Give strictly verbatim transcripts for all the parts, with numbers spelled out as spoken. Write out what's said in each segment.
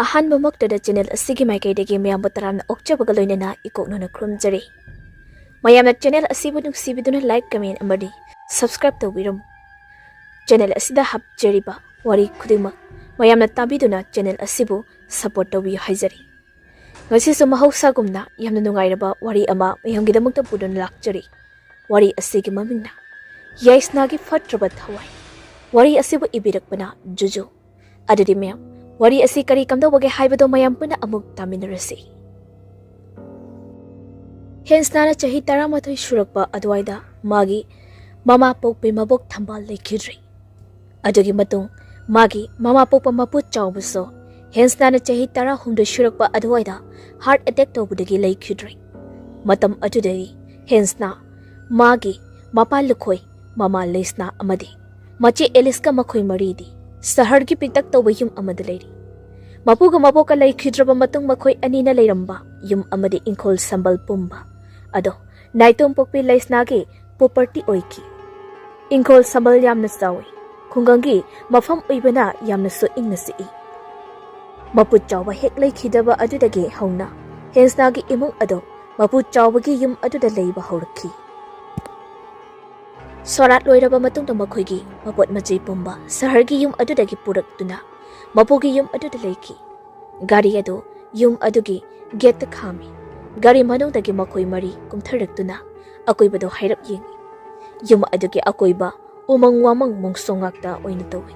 ꯑꯍꯥꯟꯕꯃꯛꯇꯗ channel ꯑꯁꯤꯒꯤ ꯃꯥꯏꯀꯩꯗꯒꯤ ꯃꯌꯥꯝꯕꯨ ꯇꯔꯥꯝꯅ ꯑꯣꯛꯆꯕꯒ ꯂꯣꯏꯅꯅ ꯏꯀꯣꯛꯅꯅ ꯈꯨꯔꯨꯝꯖꯔꯤ꯫ ꯃꯌꯥꯝꯅ ꯆꯦꯅꯦꯜ ꯑꯁꯤꯕꯨ ꯅꯨꯡꯁꯤꯕꯤꯗꯨꯅ ꯂꯥꯏꯛ, ꯀꯃꯦꯟ ꯑꯃꯗꯤ ꯁꯕꯁꯀ꯭ꯔꯥꯏꯕ ꯇꯧꯕꯤꯔꯝꯃꯨ꯫ ꯆꯦꯅꯦꯜ ꯑꯁꯤꯗ ꯍꯥꯞꯆꯔꯤꯕ ꯋꯥꯔꯤ ꯈꯨꯗꯤꯡꯃꯛ ꯃꯌꯥꯝꯅ ꯇꯥꯕꯤꯗꯨꯅ ꯆꯦꯅꯦꯜ ꯑꯁꯤꯕꯨ ꯁꯄꯣꯔꯠ ꯇꯧꯕꯤꯌꯨ ꯍꯥꯏꯖꯔꯤ꯫ ꯉꯁꯤꯁꯨ ꯃꯍꯧꯁꯥꯒꯨꯝꯅ ꯌꯥꯝꯅ ꯅꯨꯡꯉꯥꯏꯔꯕ ꯋꯥꯔꯤ ꯑꯃ ꯃꯌꯥꯝꯒꯤꯗꯃꯛꯇ ꯄꯨꯗꯨꯅ ꯂꯥꯛꯆꯔꯤ꯫ ꯋꯥꯔꯤ ꯑꯁꯤꯒꯤ ꯃꯃꯤꯡꯅ ꯌꯥꯏꯁꯅꯥꯒꯤ ꯐꯠꯇ꯭ꯔꯕ ꯊꯋꯥꯏ꯫ ꯋꯥꯔꯤ ꯑꯁꯤꯕꯨ ꯏꯕꯤꯔꯛꯄꯅ ꯖꯨꯖꯨ꯫ ꯑꯗꯨꯗꯤ ꯃꯌꯥꯝ, ꯋꯥꯔꯤ ꯑꯁꯤ ꯀꯔꯤ ꯀꯝꯗꯧꯕꯒꯦ ꯍꯥꯏꯕꯗꯣ ꯃꯌꯥꯝ ꯄꯨꯟꯅ ꯑꯃꯨꯛ ꯇꯥꯃꯤꯟꯅꯔꯁꯤ꯫ ꯍꯦꯟꯁꯅꯥꯅ ꯆꯍꯤ ꯇꯔꯥꯃꯥꯊꯣꯏ ꯁꯨꯔꯛꯄ ꯑꯗꯨꯋꯥꯏꯗ ꯃꯥꯒꯤ ꯃꯃꯥ ꯄꯣꯛꯄꯤ ꯃꯕꯣꯛ ꯊꯝꯕꯥꯜ ꯂꯩꯈꯤꯗ꯭ꯔꯦ꯫ ꯑꯗꯨꯒꯤ ꯃꯇꯨꯡ ꯃꯥꯒꯤ ꯃꯃꯥ ꯄꯣꯛꯄ ꯃꯄꯨ ꯆꯥꯎꯕꯁꯨ ꯍꯦꯟꯁꯅꯥꯅ ꯆꯍꯤ ꯇꯔꯥꯍꯨꯝꯗꯣꯏ ꯁꯨꯔꯛꯄ ꯑꯗꯨꯋꯥꯏꯗ ꯍꯥꯔꯠ ꯑꯦꯇꯦꯛ ꯇꯧꯕꯗꯒꯤ ꯂꯩꯈꯤꯗ꯭ꯔꯦ꯫ ꯃꯇꯝ ꯑꯗꯨꯗꯒꯤ ꯍꯦꯟꯁꯅꯥ ꯃꯥꯒꯤ ꯃꯄꯥ ꯂꯨꯈꯣꯏ, ꯃꯃꯥ ꯂꯩꯁꯅꯥ ꯑꯃꯗꯤ ꯃꯆꯦ ꯑꯦꯂꯤꯁꯀ ꯃꯈꯣꯏ ꯃꯔꯤꯗꯤ ꯁꯍꯔꯒꯤ ꯄꯤꯛꯇꯛ ꯇꯧꯕ ꯌꯨꯝ ꯑꯃꯗ ꯂꯩꯔꯤ꯫ ꯃꯄꯨꯒ ꯃꯕꯣꯛꯀ ꯂꯩꯈꯤꯗ꯭ꯔꯕ ꯃꯇꯨꯡ ꯃꯈꯣꯏ ꯑꯅꯤꯅ ꯂꯩꯔꯝꯕ ꯌꯨꯝ ꯑꯃꯗꯤ ꯏꯪꯈꯣꯜ ꯁꯝꯕꯜ ꯄꯨꯝꯕ ꯑꯗꯣ ꯅꯥꯏꯇꯣꯝ ꯄꯣꯛꯄꯤ ꯂꯩꯁꯅꯥꯒꯤ ꯄ꯭ꯔꯣꯄꯔꯇꯤ ꯑꯣꯏꯈꯤ꯫ ꯏꯪꯈꯣꯜ ꯁꯝꯕꯜ ꯌꯥꯝꯅ ꯆꯥꯎꯏ꯫ ꯈꯨꯡꯒꯪꯒꯤ ꯃꯐꯝ ꯑꯣꯏꯕꯅ ꯌꯥꯝꯅꯁꯨ ꯏꯪꯅ ꯆꯤꯛꯏ꯫ ꯃꯄꯨ ꯆꯥꯎꯕ ꯍꯦꯛ ꯂꯩꯈꯤꯗꯕ ꯑꯗꯨꯗꯒꯤ ꯍꯧꯅ ꯍꯦꯟꯁꯅꯥꯒꯤ ꯏꯃꯨꯡ ꯑꯗꯣ ꯃꯄꯨ ꯆꯥꯎꯕꯒꯤ ꯌꯨꯝ ꯑꯗꯨꯗ ꯂꯩꯕ ꯍꯧꯔꯛꯈꯤ꯫ ꯁꯣꯔꯥꯠ ꯂꯣꯏꯔꯕ ꯃꯇꯨꯡꯗ ꯃꯈꯣꯏꯒꯤ ꯃꯄꯣꯠ ꯃꯆꯩ ꯄꯨꯝꯕ ꯁꯍꯔꯒꯤ ꯌꯨꯝ ꯑꯗꯨꯗꯒꯤ ꯄꯨꯔꯛꯇꯨꯅ ꯃꯄꯨꯒꯤ ꯌꯨꯝ ꯑꯗꯨꯗ ꯂꯩꯈꯤ꯫ ꯒꯥꯔꯤ ꯑꯗꯨ ꯌꯨꯝ ꯑꯗꯨꯒꯤ ꯒꯦꯠꯇ ꯈꯥꯝꯃꯤ꯫ ꯒꯥꯔꯤ ꯃꯅꯨꯡꯗꯒꯤ ꯃꯈꯣꯏ ꯃꯔꯤ ꯀꯨꯝꯊꯔꯛꯇꯨꯅ ꯑꯀꯣꯏꯕꯗꯨ ꯍꯥꯏꯔꯞ ꯌꯦꯡꯉꯤ꯫ ꯌꯨꯝ ꯑꯗꯨꯒꯤ ꯑꯀꯣꯏꯕ ꯎꯃꯪ ꯋꯥꯃꯪ ꯃꯣꯡꯁꯣꯡ ꯉꯥꯛꯇ ꯑꯣꯏꯅ ꯇꯧꯏ꯫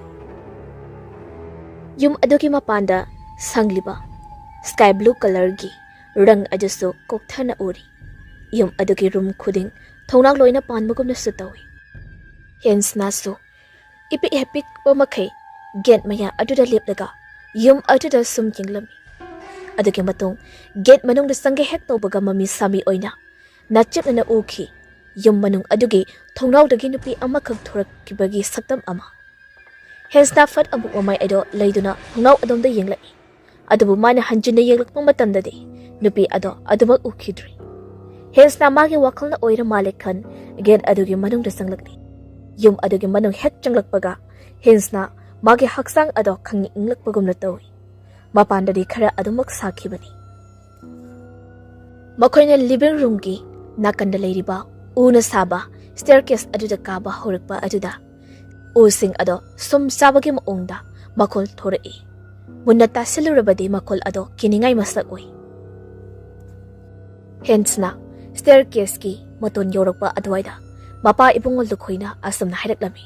ꯌꯨꯝ ꯑꯗꯨꯒꯤ ꯃꯄꯥꯟꯗ ꯁꯪꯂꯤꯕ ꯁ꯭ꯀꯥꯏ ꯕ꯭ꯂꯨ ꯀꯂꯔꯒꯤ ꯔꯪ ꯑꯗꯨꯁꯨ ꯀꯣꯛꯊꯅ ꯎꯔꯤ꯫ ꯌꯨꯝ ꯑꯗꯨꯒꯤ ꯔꯨꯝ ꯈꯨꯗꯤꯡ ꯊꯣꯡꯅꯥꯎ ꯂꯣꯏꯅ ꯄꯥꯟꯕꯒꯨꯝꯅꯁꯨ ꯇꯧꯏ꯫ ꯍꯦꯟꯁꯅꯥꯁꯨ ꯏꯄꯤꯛ ꯍꯦꯛ ꯄꯤꯛꯄ ꯃꯈꯩ ꯒꯦꯠ ꯃꯌꯥ ꯑꯗꯨꯗ ꯂꯦꯞꯂꯒ ꯌꯨꯝ ꯑꯗꯨꯗ ꯁꯨꯝ ꯌꯦꯡꯂꯝꯃꯤ꯫ ꯑꯗꯨꯒꯤ ꯃꯇꯨꯡ ꯒꯦꯠ ꯃꯅꯨꯡꯗ ꯆꯪꯒꯦ ꯍꯦꯛ ꯇꯧꯕꯒ ꯃꯃꯤ ꯁꯥꯃꯤ ꯑꯣꯏꯅ ꯅꯥꯆꯦꯞꯅꯅ ꯎꯈꯤ꯫ ꯌꯨꯝ ꯃꯅꯨꯡ ꯑꯗꯨꯒꯤ ꯊꯣꯡꯅꯥꯎꯗꯒꯤ ꯅꯨꯄꯤ ꯑꯃꯈꯛ ꯊꯣꯔꯛꯈꯤꯕꯒꯤ ꯁꯛꯇꯝ ꯑꯃ꯫ ꯍꯦꯟꯁꯅꯥ ꯐꯠ ꯑꯃꯨꯛ ꯃꯃꯥꯏ ꯑꯗꯣ ꯂꯩꯗꯨꯅ ꯊꯣꯡꯅꯥꯎ ꯑꯗꯣꯝꯗ ꯌꯦꯡꯂꯛꯏ꯫ ꯑꯗꯨꯕꯨ ꯃꯥꯅ ꯍꯟꯖꯤꯟꯅ ꯌꯦꯡꯂꯛꯄ ꯃꯇꯝꯗꯗꯤ ꯅꯨꯄꯤ ꯑꯗꯣ ꯑꯗꯨꯃꯛ ꯎꯈꯤꯗ꯭ꯔꯦ꯫ ꯍꯦꯟꯁꯅꯥ ꯃꯥꯒꯤ ꯋꯥꯈꯜꯅ ꯑꯣꯏꯔ ꯃꯥꯜꯂꯦ ꯈꯟ ꯒꯦꯠ ꯑꯗꯨꯒꯤ ꯃꯅꯨꯡꯗ ꯆꯪꯂꯛꯂꯤ꯫ ꯌꯨꯝ ꯑꯗꯨꯒꯤ ꯃꯅꯨꯡ ꯍꯦꯛ ꯆꯪꯂꯛꯄꯒ ꯍꯦꯟꯁꯅꯥ ꯃꯥꯒꯤ ꯍꯛꯆꯥꯡ ꯑꯗꯣ ꯈꯪꯏꯪ ꯏꯪꯂꯛꯄꯒꯨꯝꯅ ꯇꯧꯏ꯫ ꯃꯄꯥꯟꯗꯗꯤ ꯈꯔ ꯑꯗꯨꯃꯛ ꯁꯥꯈꯤꯕꯅꯤ꯫ ꯃꯈꯣꯏꯅ ꯂꯤꯚꯤꯡ ꯔꯨꯝꯒꯤ ꯅꯥꯀꯟꯗ ꯂꯩꯔꯤꯕ ꯎꯅ ꯁꯥꯕ ꯁ꯭ꯇꯦꯌꯔꯀꯦꯁ ꯑꯗꯨꯗ ꯀꯥꯕ ꯍꯧꯔꯛꯄ ꯑꯗꯨꯗ ꯎꯁꯤꯡ ꯑꯗꯣ ꯁꯨꯝ ꯆꯥꯕꯒꯤ ꯃꯑꯣꯡꯗ ꯃꯈꯣꯜ ꯊꯣꯔꯛꯏ꯫ ꯃꯨꯟꯅ ꯇꯥꯁꯤꯜꯂꯨꯔꯕꯗꯤ ꯃꯈꯣꯜ ꯑꯗꯣ ꯀꯤꯅꯤꯡꯉꯥꯏ ꯃꯁꯛ ꯑꯣꯏ꯫ ꯍꯦꯟꯁꯅ ꯁ꯭ꯇꯦꯌꯔꯀꯦꯁꯀꯤ ꯃꯇꯣꯟ ꯌꯧꯔꯛꯄ ꯑꯗꯨꯋꯥꯏꯗ ꯃꯄꯥ ꯏꯕꯨꯡꯉꯣ ꯂꯨꯈꯣꯏꯅ ꯑꯁꯨꯝꯅ ꯍꯥꯏꯔꯛꯂꯝꯃꯤ,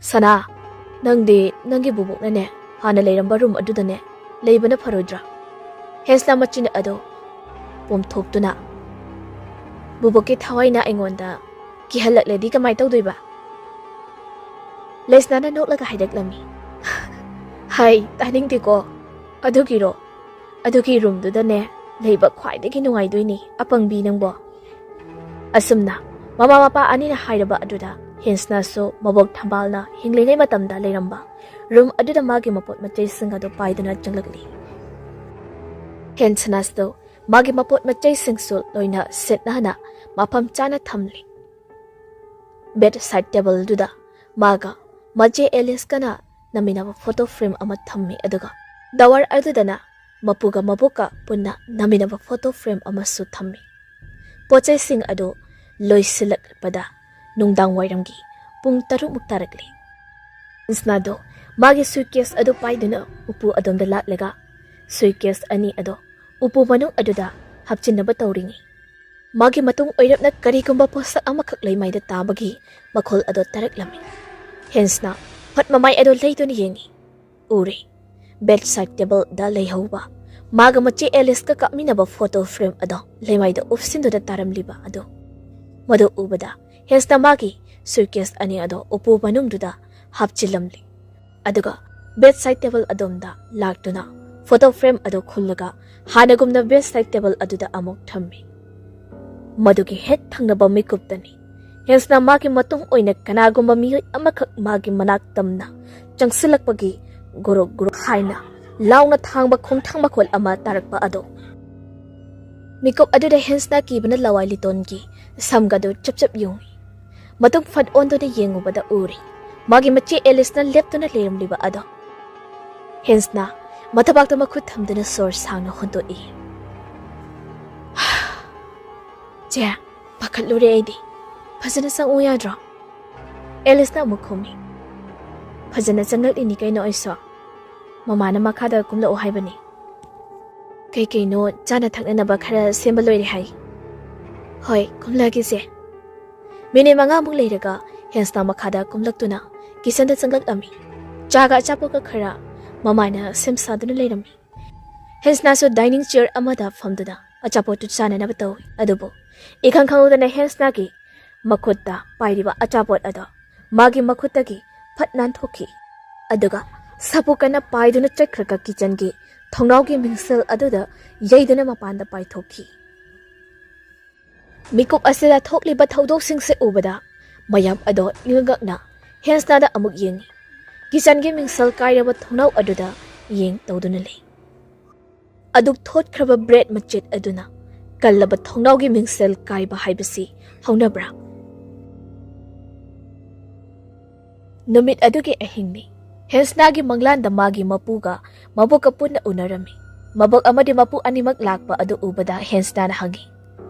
"ꯁꯅꯥ, ꯅꯪꯗꯤ ꯅꯪꯒꯤ ꯕꯨꯕꯣꯛꯅꯅꯦ ꯍꯥꯟꯅ ꯂꯩꯔꯝꯕ ꯔꯨꯝ ꯑꯗꯨꯗꯅꯦ ꯂꯩꯕꯅ ꯐꯔꯣꯏꯗ꯭ꯔꯥ?" ꯍꯦꯟꯁꯅ ꯃꯆꯤꯟ ꯑꯗꯣ ꯄꯣꯝꯊꯣꯛꯇꯨꯅ, "ꯕꯨꯕꯣꯛꯀꯤ ꯊꯋꯥꯏꯅ ꯑꯩꯉꯣꯟꯗ ꯀꯤꯍꯜꯂꯛꯂꯗꯤ ꯀꯃꯥꯏ ꯇꯧꯗꯣꯏꯕ?" ꯂꯩꯁꯅꯥꯅ ꯅꯣꯛꯂꯒ ꯍꯥꯏꯔꯛꯂꯝꯃꯤ, "ꯍꯥꯏ, ꯇꯥꯅꯤꯡꯗꯦꯀꯣ꯫ ꯑꯗꯨꯒꯤꯔꯣ? ꯑꯗꯨꯒꯤ ꯔꯨꯝꯗꯨꯗꯅꯦ ꯂꯩꯕ ꯈ꯭ꯋꯥꯏꯗꯒꯤ ꯅꯨꯡꯉꯥꯏꯗꯣꯏꯅꯤ, ꯑꯄꯪꯕꯤ ꯅꯪꯕꯣ!" ꯑꯁꯨꯝꯅ ꯃꯃꯥ ꯃꯄꯥ ꯑꯅꯤꯅ ꯍꯥꯏꯔꯕ ꯑꯗꯨꯗ ꯍꯦꯟꯁꯅꯁꯨ ꯃꯕꯣꯛ ꯊꯝꯕꯥꯜꯅ ꯍꯤꯡꯂꯤꯉꯩ ꯃꯇꯝꯗ ꯂꯩꯔꯝꯕ ꯔꯨꯝ ꯑꯗꯨꯗ ꯃꯥꯒꯤ ꯃꯄꯣꯠ ꯃꯆꯩꯁꯤꯡ ꯑꯗꯨ ꯄꯥꯏꯗꯨꯅ ꯆꯪꯂꯛꯂꯤ꯫ ꯍꯦꯟꯁꯅꯁꯨ ꯃꯥꯒꯤ ꯃꯄꯣꯠ ꯃꯆꯩꯁꯤꯡꯁꯨ ꯂꯣꯏꯅ ꯁꯤꯠ ꯅꯥꯟꯅ ꯃꯐꯝ ꯆꯥꯅ ꯊꯝꯂꯤ꯫ ꯕꯦꯗ ꯁꯥꯏꯗ ꯇꯦꯕꯜꯗꯨꯗ ꯃꯥꯒ ꯃꯆꯦ ꯑꯦꯂꯤꯁꯀꯅ ꯅꯝꯃꯤꯟꯅꯕ ꯐꯣꯇꯣ ꯐ꯭ꯔꯦꯝ ꯑꯃ ꯊꯝꯃꯤ, ꯑꯗꯨꯒ ꯗꯋꯥꯔ ꯑꯗꯨꯗꯅ ꯃꯄꯨꯒ ꯃꯕꯣꯛꯀ ꯄꯨꯟꯅ ꯅꯝꯃꯤꯟꯅꯕ ꯐꯣꯇꯣ ꯐ꯭ꯔꯦꯝ ꯑꯃꯁꯨ ꯊꯝꯃꯤ꯫ ꯄꯣꯠꯆꯩꯁꯤꯡ ꯑꯗꯨ ꯂꯣꯏꯁꯤꯜꯂꯛꯄꯗ ꯅꯨꯡꯗꯥꯡ ꯋꯥꯏꯔꯝꯒꯤ ꯄꯨꯡ ꯇꯔꯨꯛꯃꯨꯛ ꯇꯥꯔꯛꯂꯤ꯫ ꯍꯦꯟꯁꯅꯥꯗꯣ ꯃꯥꯒꯤ ꯁꯨꯠꯀꯦꯁ ꯑꯗꯨ ꯄꯥꯏꯗꯨꯅ ꯎꯄꯨ ꯑꯗꯣꯝꯗ ꯂꯥꯛꯂꯒ ꯁꯨꯠꯀꯦꯁ ꯑꯅꯤ ꯑꯗꯣ ꯎꯄꯨ ꯃꯅꯨꯡ ꯑꯗꯨꯗ ꯍꯥꯞꯆꯤꯟꯅꯕ ꯇꯧꯔꯤꯉꯩ, ꯃꯥꯒꯤ ꯃꯇꯨꯡ ꯑꯣꯏꯔꯞꯅ ꯀꯔꯤꯒꯨꯝꯕ ꯄꯣꯠꯁꯛ ꯑꯃꯈꯛ ꯂꯩꯃꯥꯏꯗ ꯇꯥꯕꯒꯤ ꯃꯈꯣꯜ ꯑꯗꯣ ꯇꯥꯔꯛꯂꯝꯃꯤ꯫ ꯍꯦꯟꯁꯅ ꯐꯠ ꯃꯃꯥꯏ ꯑꯗꯣ ꯂꯩꯗꯨꯅ ꯌꯦꯡꯉꯤ꯫ ꯎꯔꯦ, ꯕꯦꯗ ꯁꯥꯏꯗ ꯇꯦꯕꯜꯗ ꯂꯩꯍꯧꯕ ꯃꯥꯒ ꯃꯆꯦ ꯑꯦꯂꯤꯁꯀ ꯀꯥꯞꯃꯤꯟꯅꯕ ꯐꯣꯇꯣ ꯐ꯭ꯔꯦꯝ ꯑꯗꯣ ꯂꯩꯃꯥꯏꯗ ꯎꯞꯁꯤꯟꯗꯨꯅ ꯇꯥꯔꯝꯂꯤꯕ ꯑꯗꯣ꯫ ꯃꯗꯨ ꯎꯕꯗ ꯍꯦꯟꯁꯅ ꯃꯥꯒꯤ ꯁꯨꯠꯀꯦꯁ ꯑꯅꯤ ꯑꯗꯣ ꯎꯄꯨ ꯃꯅꯨꯡꯗꯨꯗ ꯍꯥꯞꯆꯤꯜꯂꯝꯂꯤ꯫ ꯑꯗꯨꯒ ꯕꯦꯗ ꯁꯥꯏꯗ ꯇꯦꯕꯜ ꯑꯗꯣꯝꯗ ꯂꯥꯛꯇꯨꯅ ꯐꯣꯇꯣ ꯐ꯭ꯔꯦꯝ ꯑꯗꯨ ꯈꯨꯜꯂꯒ ꯍꯥꯟꯅꯒꯨꯝꯅ ꯕꯦꯗ ꯁꯥꯏꯗ ꯇꯦꯕꯜ ꯑꯗꯨꯗ ꯑꯃꯨꯛ ꯊꯝꯃꯤ꯫ ꯃꯗꯨꯒꯤ ꯍꯦꯛ ꯊꯪꯅꯕ ꯃꯤꯀꯨꯞꯇꯅꯤ ꯍꯦꯟꯁꯅ ꯃꯥꯒꯤ ꯃꯇꯨꯡ ꯑꯣꯏꯅ ꯀꯅꯥꯒꯨꯝꯕ ꯃꯤꯑꯣꯏ ꯑꯃꯈꯛ ꯃꯥꯒꯤ ꯃꯅꯥꯛ ꯇꯝꯅ ꯆꯪꯁꯤꯜꯂꯛꯄꯒꯤ ꯒꯨꯔꯨꯛ ꯒꯨꯔꯨꯛ ꯍꯥꯏꯅ ꯂꯥꯎꯅ ꯊꯥꯡꯕ ꯈꯣꯡꯊꯥꯡ ꯃꯈꯣꯜ ꯑꯃ ꯇꯥꯔꯛꯄ ꯑꯗꯣ꯫ ꯃꯤꯀꯨꯞ ꯑꯗꯨꯗ ꯍꯦꯟꯁꯅ ꯀꯤꯕꯅ ꯂꯋꯥꯏ ꯂꯤꯇꯣꯟꯒꯤ ꯁꯝꯒꯗꯨ ꯆꯞ ꯆꯞ ꯌꯨꯡꯏ꯫ ꯃꯇꯨꯡ ꯐꯠ ꯑꯣꯟꯗꯨꯅ ꯌꯦꯡꯉꯨꯕꯗ ꯎꯔꯦ, ꯃꯥꯒꯤ ꯃꯆꯦ ꯑꯦꯂꯤꯁꯅ ꯂꯦꯞꯇꯨꯅ ꯂꯩꯔꯝꯂꯤꯕ ꯑꯗꯣ꯫ ꯍꯦꯟꯁꯅ ꯃꯊꯕꯥꯛꯇ ꯃꯈꯨꯠ ꯊꯝꯗꯨꯅ ꯁꯣꯔ ꯁꯥꯡꯅ ꯍꯣꯟꯗꯣꯛꯏ꯫ "ꯆꯦ, ꯄꯥꯈꯠꯂꯨꯔꯦ ꯑꯩꯗꯤ꯫ ꯐꯖꯅ ꯆꯪꯉꯨ ꯌꯥꯗ꯭ꯔꯣ?" ꯑꯦꯂꯤꯁꯅ ꯑꯃꯨꯛ ꯈꯨꯝꯃꯤ꯫ "ꯐꯖꯅ ꯆꯪꯂꯛꯂꯤꯅꯤ ꯀꯩꯅꯣ ꯑꯩꯁꯨ꯫ ꯃꯃꯥꯅ ꯃꯈꯥꯗ ꯀꯨꯝꯂꯛꯑꯣ ꯍꯥꯏꯕꯅꯤ꯫ ꯀꯩꯀꯩꯅꯣ ꯆꯥꯅ ꯊꯛꯅꯅꯕ ꯈꯔ ꯁꯦꯝꯕ ꯂꯣꯏꯔꯦ ꯍꯥꯏ꯫ ꯍꯣꯏ, ꯀꯨꯝꯂꯛꯑꯒꯦ ꯆꯦ꯫" ꯃꯤꯅꯤꯠ ꯃꯉꯥꯃꯨꯛ ꯂꯩꯔꯒ ꯍꯦꯟꯁꯅ ꯃꯈꯥꯗ ꯀꯨꯝꯂꯛꯇꯨꯅ ꯀꯤꯆꯟꯗ ꯆꯪꯂꯛꯂꯝꯃꯤ꯫ ꯆꯥꯒ ꯑꯆꯥꯄꯣꯠꯀ ꯈꯔ ꯃꯃꯥꯅ ꯁꯦꯝ ꯁꯥꯗꯨꯅ ꯂꯩꯔꯝꯃꯤ꯫ ꯍꯦꯟꯁꯅꯥꯁꯨ ꯗꯥꯏꯅꯤꯡ ꯆꯤꯌꯔ ꯑꯃꯗ ꯐꯝꯗꯨꯅ ꯑꯆꯥꯄꯣꯠꯇꯨ ꯆꯥꯅꯅꯕ ꯇꯧꯏ꯫ ꯑꯗꯨꯕꯨ ꯏꯈꯪ ꯈꯪꯍꯧꯗꯅ ꯍꯦꯟꯁꯅꯥꯒꯤ ꯃꯈꯨꯠꯇ ꯄꯥꯏꯔꯤꯕ ꯑꯆꯥꯄꯣꯠ ꯑꯗꯣ ꯃꯥꯒꯤ ꯃꯈꯨꯠꯇꯒꯤ ꯐꯠ ꯅꯥꯟꯊꯣꯛꯈꯤ꯫ ꯑꯗꯨꯒ ꯁꯥꯐꯨ ꯀꯟꯅ ꯄꯥꯏꯗꯨꯅ ꯆꯠꯈ꯭ꯔꯒ ꯀꯤꯆꯟꯒꯤ ꯊꯣꯡꯅꯥꯎꯒꯤ ꯃꯤꯡꯁꯦꯜ ꯑꯗꯨꯗ ꯌꯩꯗꯨꯅ ꯃꯄꯥꯟꯗ ꯄꯥꯏꯊꯣꯛꯈꯤ꯫ ꯃꯤꯀꯨꯞ ꯑꯁꯤꯗ ꯊꯣꯛꯂꯤꯕ ꯊꯧꯗꯣꯛꯁꯤꯡꯁꯦ ꯎꯕꯗ ꯃꯌꯥꯝ ꯑꯗꯣ ꯏꯉꯛꯅ ꯍꯦꯟꯁꯅꯥꯗ ꯑꯃꯨꯛ ꯌꯦꯡꯉꯤ꯫ ꯀꯤꯆꯟꯒꯤ ꯃꯤꯡꯁꯦꯜ ꯀꯥꯏꯔꯕ ꯊꯣꯡꯅꯥꯎ ꯑꯗꯨꯗ ꯌꯦꯡ ꯇꯧꯗꯨꯅ ꯂꯩ꯫ ꯑꯗꯨꯛ ꯊꯣꯠꯈ꯭ꯔꯕ ꯕ꯭ꯔꯦꯗ ꯃꯆꯦꯠ ꯑꯗꯨꯅ ꯀꯜꯂꯕ ꯊꯣꯡꯅꯥꯎꯒꯤ ꯃꯤꯡꯁꯦꯜ ꯀꯥꯏꯕ ꯍꯥꯏꯕꯁꯤ ꯍꯧꯅꯕ꯭ꯔꯥ? ꯅꯨꯃꯤꯠ ꯑꯗꯨꯒꯤ ꯑꯍꯤꯡꯅꯤ꯫ ꯍꯦꯟꯁꯅꯥꯒꯤ ꯃꯪꯂꯥꯟꯗ ꯃꯥꯒꯤ ꯃꯄꯨꯒ ꯃꯕꯣꯛꯀ ꯄꯨꯟꯅ ꯎꯅꯔꯝꯃꯤ꯫ ꯃꯕꯣꯛ ꯑꯃꯗꯤ ꯃꯄꯨ ꯑꯅꯤꯃꯛ ꯂꯥꯛꯄ ꯑꯗꯨ ꯎꯕꯗ ꯍꯦꯟꯁꯅꯥꯅ ꯍꯪꯉꯤ,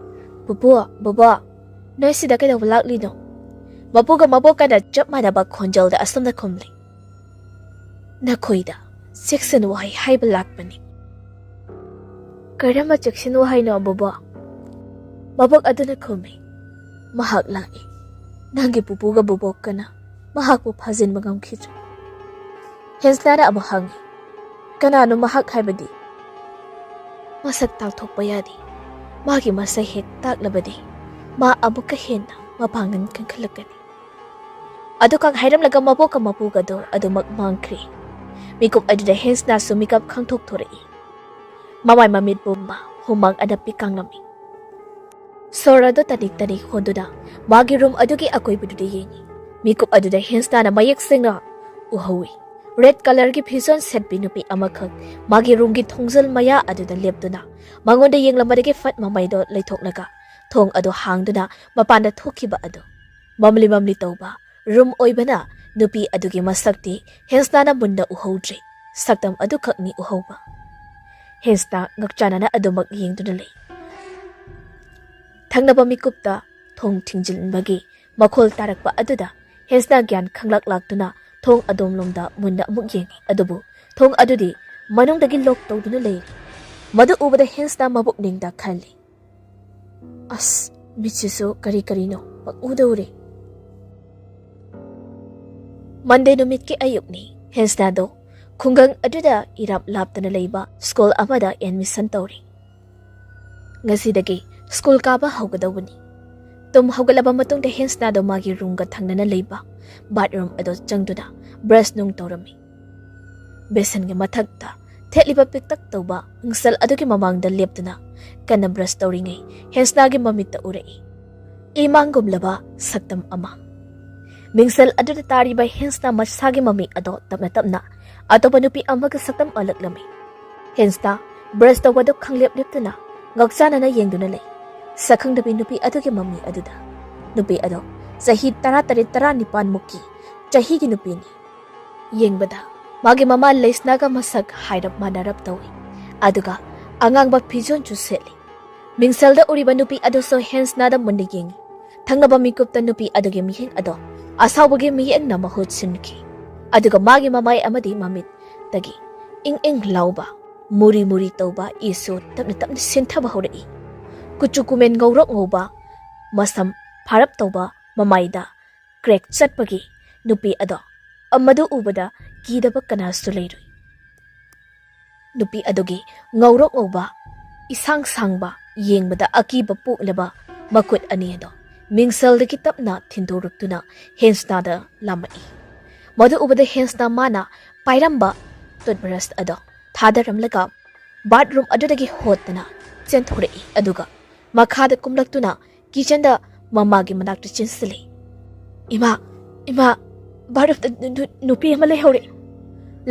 "ꯄꯨꯄꯨ, ꯕꯣꯕꯣ, ꯅꯣꯏ ꯁꯤꯗ ꯀꯩꯗꯧꯕ ꯂꯥꯛꯂꯤꯅꯣ?" ꯃꯄꯨꯒ ꯃꯕꯣꯛꯀꯅ ꯆꯞ ꯃꯥꯟꯅꯕ ꯈꯣꯟꯖꯦꯜꯗ ꯑꯁꯨꯝꯅ ꯈꯨꯝꯂꯤ, "ꯅꯈꯣꯏꯗ ꯆꯦꯛꯁꯤꯟ ꯋꯥꯍꯩ ꯍꯥꯏꯕ ꯂꯥꯛꯄꯅꯤ꯫" "ꯀꯔꯝꯕ ꯆꯦꯛꯁꯤꯟ ꯋꯥꯍꯩꯅꯣ, ꯕꯣꯕꯣ?" ꯃꯕꯣꯛ ꯑꯗꯨꯅ ꯈꯨꯝꯃꯤ, "ꯃꯍꯥꯛ ꯂꯥꯛꯏ꯫ ꯅꯪꯒꯤ ꯄꯨꯄꯨꯒ ꯕꯣꯕꯣꯛꯀꯅ ꯃꯍꯥꯛꯄꯨ ꯐꯥꯖꯤꯟꯕ ꯉꯝꯈꯤꯗ꯭ꯔꯦ꯫" ꯍꯦꯟꯁꯅꯥꯅ ꯑꯃꯨꯛ ꯍꯪꯉꯤ, "ꯀꯅꯥꯅꯣ ꯃꯍꯥꯛ ꯍꯥꯏꯕꯗꯤ?" "ꯃꯁꯛ ꯇꯥꯛꯊꯣꯛꯄ ꯌꯥꯗꯦ꯫ ꯃꯥꯒꯤ ꯃꯁꯛ ꯍꯦꯛ ꯇꯥꯛꯂꯕꯗꯤ ꯃꯥ ꯑꯃꯨꯛꯀ ꯍꯦꯟꯅ ꯃꯄꯥꯡꯒꯜ ꯀꯟꯈꯠꯂꯛꯀꯅꯤ꯫" ꯑꯗꯨꯈꯛ ꯍꯥꯏꯔꯝꯂꯒ ꯃꯕꯣꯛꯀ ꯃꯄꯨꯒꯗꯣ ꯑꯗꯨꯃꯛ ꯃꯥꯡꯈ꯭ꯔꯦ꯫ ꯃꯤꯀꯨꯞ ꯑꯗꯨꯗ ꯍꯦꯟꯁꯅꯥꯁꯨ ꯃꯤꯀꯞ ꯈꯪꯊꯣꯛꯊꯣꯔꯛꯏ꯫ ꯃꯃꯥꯏ ꯃꯃꯤꯠ ꯄꯨꯝꯕ ꯍꯨꯃꯥꯡ ꯑꯅꯞꯄꯤ ꯀꯪꯂꯝꯃꯤ꯫ ꯁꯣꯔ ꯑꯗꯨ ꯇꯅꯤꯛ ꯇꯅꯤꯛ ꯍꯣꯟꯗꯨꯅ ꯃꯥꯒꯤ ꯔꯨꯝ ꯑꯗꯨꯒꯤ ꯑꯀꯣꯏꯕꯗꯨꯗ ꯌꯦꯡꯉꯤ꯫ ꯃꯤꯀꯨꯞ ꯑꯗꯨꯗ ꯍꯦꯟꯁꯅꯥꯅ ꯃꯌꯦꯛ ꯁꯦꯡꯅ ꯎꯍꯧꯏ꯫ ꯔꯦꯗ ꯀꯂꯔꯒꯤ ꯐꯤꯖꯣꯜ ꯁꯦꯠꯄꯤ ꯅꯨꯄꯤ ꯑꯃꯈꯛ ꯃꯥꯒꯤ ꯔꯨꯝꯒꯤ ꯊꯣꯡꯖꯜ ꯃꯌꯥ ꯑꯗꯨꯗ ꯂꯦꯞꯇꯨꯅ ꯃꯉꯣꯟꯗ ꯌꯦꯡꯂꯝꯕꯗꯒꯤ ꯐꯠ ꯃꯃꯩꯗꯣ ꯂꯩꯊꯣꯛꯂꯒ ꯊꯣꯡ ꯑꯗꯨ ꯍꯥꯡꯗꯨꯅ ꯃꯄꯥꯟꯗ ꯊꯣꯛꯈꯤꯕ ꯑꯗꯨ꯫ ꯃꯝꯂꯤ ꯃꯝꯂꯤ ꯇꯧꯕ ꯔꯨꯝ ꯑꯣꯏꯕꯅ ꯅꯨꯄꯤ ꯑꯗꯨꯒꯤ ꯃꯁꯛꯇꯤ ꯍꯦꯟꯁꯅꯥꯅ ꯃꯨꯟꯅ ꯎꯍꯧꯗ꯭ꯔꯦ꯫ ꯁꯛꯇꯝ ꯑꯗꯨꯈꯛꯅꯤ ꯎꯍꯧꯕ꯫ ꯍꯦꯟꯁꯅ ꯉꯛꯆꯥꯟꯅꯅ ꯑꯗꯨꯃꯛ ꯌꯦꯡꯗꯨꯅ ꯂꯩ꯫ ꯊꯪꯅꯕ ꯃꯤꯀꯨꯞꯇ ꯊꯣꯡ ꯊꯤꯡꯖꯤꯟꯕꯒꯤ ꯃꯈꯣꯜ ꯇꯥꯔꯛꯄ ꯑꯗꯨꯗ ꯍꯦꯟꯁꯅ ꯒ꯭ꯌꯥꯟ ꯈꯪꯂꯥꯛ ꯂꯥꯛꯇꯨꯅ ꯊꯣꯡ ꯑꯗꯣꯝꯂꯣꯝꯗ ꯃꯨꯟꯅ ꯑꯃꯨꯛ ꯌꯦꯡꯉꯤ꯫ ꯑꯗꯨꯕꯨ ꯊꯣꯡ ꯑꯗꯨꯗꯤ ꯃꯅꯨꯡꯗꯒꯤ ꯂꯣꯛ ꯇꯧꯗꯨꯅ ꯂꯩꯔꯤ꯫ ꯃꯗꯨ ꯎꯕꯗ ꯍꯦꯟꯁꯅ ꯃꯕꯨꯛ ꯅꯤꯡꯗ ꯈꯜꯂꯤ, "ꯑꯁ, ꯃꯤꯠꯁꯤꯁꯨ ꯀꯔꯤ ꯀꯔꯤꯅꯣ ꯄꯪꯎꯗ ꯎꯔꯦ"꯫ ꯃꯟꯗꯦ ꯅꯨꯃꯤꯠꯀꯤ ꯑꯌꯨꯛꯅꯤ꯫ ꯍꯦꯟꯁꯅꯥꯗꯣ ꯈꯨꯡꯒꯪ ꯑꯗꯨꯗ ꯏꯔꯥꯞ ꯂꯥꯞꯇꯅ ꯂꯩꯕ ꯁ꯭ꯀꯨꯜ ꯑꯃꯗ ꯑꯦꯗꯃꯤꯁꯟ ꯇꯧꯔꯤ꯫ ꯉꯁꯤꯗꯒꯤ ꯁ꯭ꯀꯨꯜ ꯀꯥꯕ ꯍꯧꯒꯗꯧꯕꯅꯤ꯫ ꯇꯨꯝ ꯍꯧꯒꯠꯂꯕ ꯃꯇꯨꯡꯗ ꯍꯦꯟꯁꯅꯥꯗꯣ ꯃꯥꯒꯤ ꯔꯨꯝꯒ ꯊꯪꯅꯅ ꯂꯩꯕ ꯕꯥꯠꯔꯨꯝ ꯑꯗꯨ ꯆꯪꯗꯨꯅ ꯕ꯭ꯔꯁ ꯅꯨꯡ ꯇꯧꯔꯝꯃꯤ꯫ ꯕꯦꯁꯟꯒꯤ ꯃꯊꯛꯇ ꯊꯦꯠꯂꯤꯕ ꯄꯤꯛꯇꯛ ꯇꯧꯕ ꯃꯤꯡꯁꯦꯜ ꯑꯗꯨꯒꯤ ꯃꯃꯥꯡꯗ ꯂꯦꯞꯇꯨꯅ ꯀꯟꯅ ꯕ꯭ꯔꯁ ꯇꯧꯔꯤꯉꯩ ꯍꯦꯟꯁꯅꯥꯒꯤ ꯃꯃꯤꯠꯇ ꯎꯔꯛꯏ ꯏꯃꯥꯡꯒꯨꯝꯂꯕ ꯁꯛꯇꯝ ꯑꯃ꯫ ꯃꯤꯡꯁꯦꯜ ꯑꯗꯨꯗ ꯇꯥꯔꯤꯕ ꯍꯦꯟꯁꯅ ꯃꯁꯥꯒꯤ ꯃꯃꯤ ꯑꯗꯣ ꯇꯞꯅ ꯇꯞꯅ ꯑꯇꯣꯞꯄ ꯅꯨꯄꯤ ꯑꯃꯒ ꯁꯛꯇꯝ ꯑꯣꯜꯂꯛꯂꯝꯃꯤ꯫ ꯍꯦꯟꯁꯅ ꯕ꯭ꯔꯁ ꯇꯧꯕꯗꯨ ꯈꯪꯂꯦꯞ ꯂꯦꯞꯇꯨꯅ ꯉꯥꯎꯆꯥꯅꯅ ꯌꯦꯡꯗꯨꯅ ꯂꯩ꯫ ꯁꯛꯈꯪꯗꯕꯤ ꯅꯨꯄꯤ ꯑꯗꯨꯒꯤ ꯃꯃꯤ ꯑꯗꯨꯗ꯫ ꯅꯨꯄꯤ ꯑꯗꯣ ꯆꯍꯤ ꯇꯔꯥꯇꯔꯦꯠ ꯇꯔꯥꯅꯤꯄꯥꯟ ꯃꯨꯛꯀꯤ ꯆꯍꯤꯒꯤ ꯅꯨꯄꯤꯅꯤ꯫ ꯌꯦꯡꯕꯗ ꯃꯥꯒꯤ ꯃꯃꯥ ꯂꯩꯁꯅꯥꯒ ꯃꯁꯛ ꯍꯥꯏꯔꯞ ꯃꯥꯟꯅꯔꯞ ꯇꯧꯏ꯫ ꯑꯗꯨꯒ ꯑꯉꯥꯡꯕ ꯐꯤꯖꯣꯜꯁꯨ ꯁꯦꯠꯂꯤ꯫ ꯃꯤꯡꯁꯦꯜꯗ ꯎꯔꯤꯕ ꯅꯨꯄꯤ ꯑꯗꯨꯁꯨ ꯍꯦꯟꯁꯅꯥꯗ ꯃꯨꯟꯅ ꯌꯦꯡꯏ꯫ ꯊꯪꯅꯕ ꯃꯤꯀꯨꯞꯇ ꯅꯨꯄꯤ ꯑꯗꯨꯒꯤ ꯃꯤꯠꯌꯦꯡ ꯑꯗꯣ ꯑꯁꯥꯎꯕꯒꯤ ꯃꯤꯠꯌꯦꯡꯅ ꯃꯍꯨꯠ ꯁꯤꯟꯈꯤ꯫ ꯑꯗꯨꯒ ꯃꯥꯒꯤ ꯃꯃꯥꯏ ꯑꯃꯗꯤ ꯃꯃꯤꯠꯇꯒꯤ ꯏꯪ ꯏꯪ ꯂꯥꯎꯕ, ꯃꯨꯔꯤ ꯃꯨꯔꯤ ꯇꯧꯕ ꯏꯁꯨ ꯇꯞꯅ ꯇꯞꯅ ꯁꯤꯟꯊꯕ ꯍꯧꯔꯛꯏ꯫ ꯀꯨꯆꯨ ꯀꯨꯃꯦꯟ ꯉꯧꯔꯣꯛ ꯉꯧꯕ, ꯃꯁꯝ ꯐꯥꯔꯞ ꯇꯧꯕ, ꯃꯃꯥꯏꯗ ꯀ꯭ꯔꯦꯛ ꯆꯠꯄꯒꯤ ꯅꯨꯄꯤ ꯑꯗꯣ ꯃꯗꯨ ꯎꯕꯗ ꯀꯤꯗꯕ ꯀꯅꯥꯁꯨ ꯂꯩꯔꯣꯏ꯫ ꯅꯨꯄꯤ ꯑꯗꯨꯒꯤ ꯉꯧꯔꯣꯛ ꯉꯧꯕ, ꯏꯁꯥꯡ ꯁꯥꯡꯕ, ꯌꯦꯡꯕꯗ ꯑꯀꯤꯕ ꯄꯣꯛꯂꯕ ꯃꯈꯨꯠ ꯑꯅꯤ ꯑꯗꯣ ꯃꯤꯡꯁꯦꯜꯗꯒꯤ ꯇꯞꯅ ꯊꯤꯟꯗꯣꯔꯛꯇꯨꯅ ꯍꯦꯟꯁꯅꯥꯗ ꯂꯥꯝꯃꯛꯏ꯫ ꯃꯗꯨ ꯎꯕꯗ ꯍꯦꯟꯁꯅ ꯃꯥꯅ ꯄꯥꯏꯔꯝꯕ ꯇꯨꯠꯕ꯭ꯔꯁ ꯑꯗꯣ ꯊꯥꯗꯔꯝꯂꯒ ꯕꯥꯠꯔꯨꯝ ꯑꯗꯨꯗꯒꯤ ꯍꯣꯠꯇꯅ ꯆꯦꯟꯊꯣꯔꯛꯏ꯫ ꯑꯗꯨꯒ ꯃꯈꯥꯗ ꯀꯨꯝꯂꯛꯇꯨꯅ ꯀꯤꯆꯟꯗ ꯃꯃꯥꯒꯤ ꯃꯅꯥꯛꯇ ꯆꯦꯟꯁꯤꯜꯂꯤ꯫ "ꯏꯃꯥ, ꯏꯃꯥ, ꯕꯥꯠꯔꯨꯝꯗ ꯅꯨ-, ꯅꯨ-, ꯅꯨꯄꯤ ꯑꯃ ꯂꯩꯍꯧꯔꯦ!"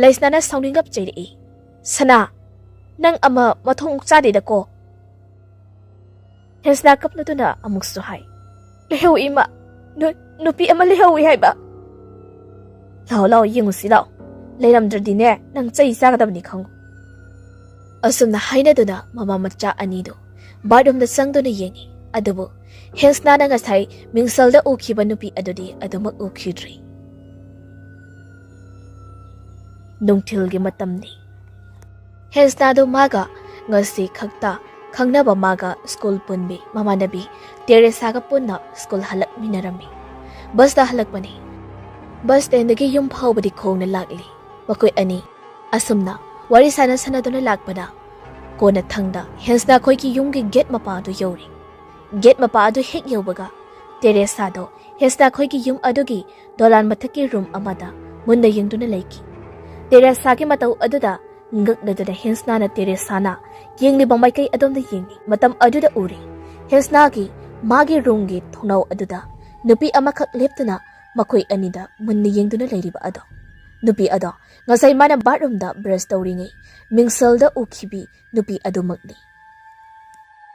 ꯂꯩꯁꯅꯥꯅ ꯁꯥꯎꯅꯤꯡꯂꯞ ꯆꯩꯔꯛꯏ꯫ "ꯁꯅꯥ, ꯅꯪ ꯑꯃ ꯃꯊꯣꯡ ꯆꯥꯗꯦꯗꯀꯣ!" ꯍꯦꯟꯁꯅꯥ ꯀꯞꯂꯗꯨꯅ ꯑꯃꯨꯛꯁꯨ ꯍꯥꯏ, "ꯂꯩꯍꯧꯏ ꯏꯃꯥ, ꯅꯨ-, ꯅꯨꯄꯤ ꯑꯃ ꯂꯩꯍꯧꯏ ꯍꯥꯏꯕ!" "ꯂꯥꯛꯑꯣ, ꯂꯥꯛꯑꯣ, ꯌꯦꯡꯉꯨꯁꯤ ꯂꯥꯛꯑꯣ꯫ ꯂꯩꯔꯝꯗ꯭ꯔꯗꯤꯅꯦ, ꯅꯪ ꯆꯩ ꯆꯥꯒꯗꯕꯅꯤ ꯈꯪꯉꯨ꯫ ꯑꯁꯨꯝꯅ ꯍꯥꯏꯅꯗꯨꯅ ꯃꯃꯥ ꯃꯆꯥ ꯑꯅꯤꯗꯨ ꯕꯥꯠꯔꯨꯝꯗ ꯆꯪꯗꯨꯅ ꯌꯦꯡꯉꯤ꯫ ꯑꯗꯨꯕꯨ ꯍꯦꯟꯁꯅꯥꯅ ꯉꯁꯥꯏ ꯃꯤꯡꯁꯜꯗ ꯎꯈꯤꯕ ꯅꯨꯄꯤ ꯑꯗꯨꯗꯤ ꯑꯗꯨꯃꯛ ꯎꯈꯤꯗ꯭ꯔꯤ꯫ ꯅꯨꯡꯊꯤꯜꯒꯤ ꯃꯇꯝꯅꯤ꯫ ꯍꯦꯟꯁꯅꯥꯗꯨ ꯃꯥꯒ ꯉꯁꯤ ꯈꯛꯇ ꯈꯪꯅꯕ ꯃꯥꯒ ꯁ꯭ꯀꯨꯜ ꯄꯨꯟꯕꯤ ꯃꯃꯥꯟꯅꯕꯤ ꯇꯦꯔꯦꯁꯥꯒ ꯄꯨꯟꯅ ꯁ꯭ꯀꯨꯜ ꯍꯜꯂꯛꯃꯤꯟꯅꯔꯝꯃꯤ꯫ ꯕꯁꯇ ꯍꯜꯂꯛꯄꯅꯤ꯫ ꯕꯁ ꯁ꯭ꯇꯦꯟꯗꯒꯤ ꯌꯨꯝ ꯐꯥꯎꯕꯗꯤ ꯈꯣꯡꯅ ꯂꯥꯛꯂꯤ꯫ ꯃꯈꯣꯏ ꯑꯅꯤ ꯑꯁꯨꯝꯅ ꯋꯥꯔꯤ ꯁꯥꯟꯅ ꯁꯥꯟꯅꯗꯨꯅ ꯂꯥꯛꯄꯗ ꯀꯣꯟꯅꯊꯪꯗ ꯍꯦꯟꯁꯅꯥ ꯈꯣꯏꯒꯤ ꯌꯨꯝꯒꯤ ꯒꯦꯠ ꯃꯄꯥ ꯑꯗꯨ ꯌꯧꯔꯦ꯫ ꯒꯦꯠ ꯃꯄꯥ ꯑꯗꯨ ꯍꯦꯛ ꯌꯧꯕꯒ ꯇꯦꯔꯦꯁꯥꯗꯣ ꯍꯦꯟꯁꯅꯥ ꯈꯣꯏꯒꯤ ꯌꯨꯝ ꯑꯗꯨꯒꯤ ꯗꯣꯂꯥꯟ ꯃꯊꯛꯀꯤ ꯔꯨꯝ ꯑꯃꯗ ꯃꯨꯟꯅ ꯌꯦꯡꯗꯨꯅ ꯂꯩꯈꯤ꯫ ꯇꯦꯔꯦꯁꯥꯒꯤ ꯃꯇꯧ ꯑꯗꯨꯗ ꯉꯛꯅꯗꯨꯅ ꯍꯦꯟꯁꯅꯥꯅ ꯇꯦꯔꯦꯁꯥꯅ ꯌꯦꯡꯂꯤꯕ ꯃꯥꯏꯀꯩ ꯑꯗꯣꯝꯗ ꯌꯦꯡꯂꯤ꯫ ꯃꯇꯝ ꯑꯗꯨꯗ ꯎꯔꯦ ꯍꯦꯟꯁꯅꯥꯒꯤ ꯃꯥꯒꯤ ꯔꯨꯝꯒꯤ ꯊꯣꯡꯅꯥꯎ ꯑꯗꯨꯗ ꯅꯨꯄꯤ ꯑꯃꯈꯛ ꯂꯦꯞꯇꯨꯅ ꯃꯈꯣꯏ ꯑꯅꯤꯗ ꯃꯨꯟꯅ ꯌꯦꯡꯗꯨꯅ ꯂꯩꯔꯤꯕ ꯑꯗꯣ꯫ ꯅꯨꯄꯤ ꯑꯗꯣ ꯉꯁꯥꯏ ꯃꯥꯅ ꯕꯥꯠꯔꯨꯝꯗ ꯕ꯭ꯔꯁ ꯇꯧꯔꯤꯉꯩ ꯃꯤꯡꯁꯜꯗ ꯎꯈꯤꯕꯤ ꯅꯨꯄꯤ ꯑꯗꯨꯃꯛꯅꯤ꯫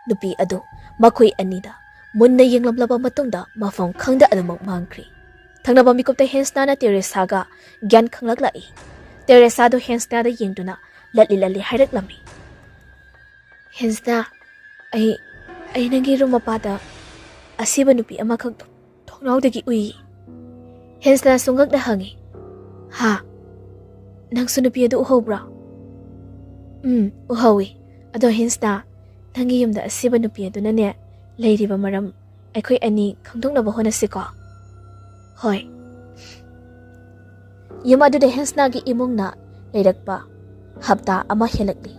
ꯅꯨꯄꯤ ꯑꯗꯨ ꯃꯈꯣꯏ ꯑꯅꯤꯗ ꯃꯨꯟꯅ ꯌꯦꯡꯂꯝꯂꯕ ꯃꯇꯨꯡꯗ ꯃꯐꯝ ꯈꯪꯗ ꯑꯗꯨꯃꯛ ꯃꯥꯡꯈ꯭ꯔꯤ꯫ ꯊꯪꯅꯕ ꯃꯤꯀꯨꯞꯇ ꯍꯦꯟꯁꯅꯥꯅ ꯇꯦꯔꯦꯁꯥꯒ ꯒ꯭ꯌꯥꯟ ꯈꯪꯂꯛꯂꯛꯏ꯫ ꯇꯦꯔꯦꯁꯥꯗꯨ ꯍꯦꯟꯁꯅꯥꯗ ꯌꯦꯡꯗꯨꯅ ꯂꯠꯂꯤ ꯂꯠꯂꯤ ꯍꯥꯏꯔꯛꯂꯝꯃꯤ꯫ "ꯍꯦꯟꯁꯅꯥ, ꯑꯩ, ꯑꯩ ꯅꯪꯒꯤ ꯔꯨꯝ ꯃꯄꯥꯗ ꯑꯁꯤꯕ ꯅꯨꯄꯤ ꯑꯃꯈꯛ ꯊꯣꯡꯅꯥꯎꯗꯒꯤ ꯎꯏ꯫" ꯍꯦꯟꯁꯅꯥꯁꯨ ꯉꯛꯅ ꯍꯪꯉꯤ, "ꯍꯥ? ꯅꯪꯁꯨ ꯅꯨꯄꯤ ꯑꯗꯨ ꯎꯍꯧꯕ꯭ꯔꯥ?" "ꯎꯝ, ꯎꯍꯧꯏ꯫ ꯑꯗꯣ ꯍꯦꯟꯁꯅꯥ, ꯅꯪꯒꯤ ꯌꯨꯝꯗ ꯑꯁꯤꯕ ꯅꯨꯄꯤ ꯑꯗꯨꯅꯅꯦ ꯂꯩꯔꯤꯕ ꯃꯔꯝ ꯑꯩꯈꯣꯏ ꯑꯅꯤ ꯈꯪꯗꯣꯛꯅꯕ ꯍꯣꯠꯅꯁꯤꯀꯣ꯫" ꯍꯣꯏ꯫ ꯌꯨꯝ ꯑꯗꯨꯗ ꯍꯦꯟꯁꯅꯥꯒꯤ ꯏꯃꯨꯡꯅ ꯂꯩꯔꯛꯄ ꯍꯞꯇꯥ ꯑꯃ ꯍꯦꯜꯂꯛꯂꯤ꯫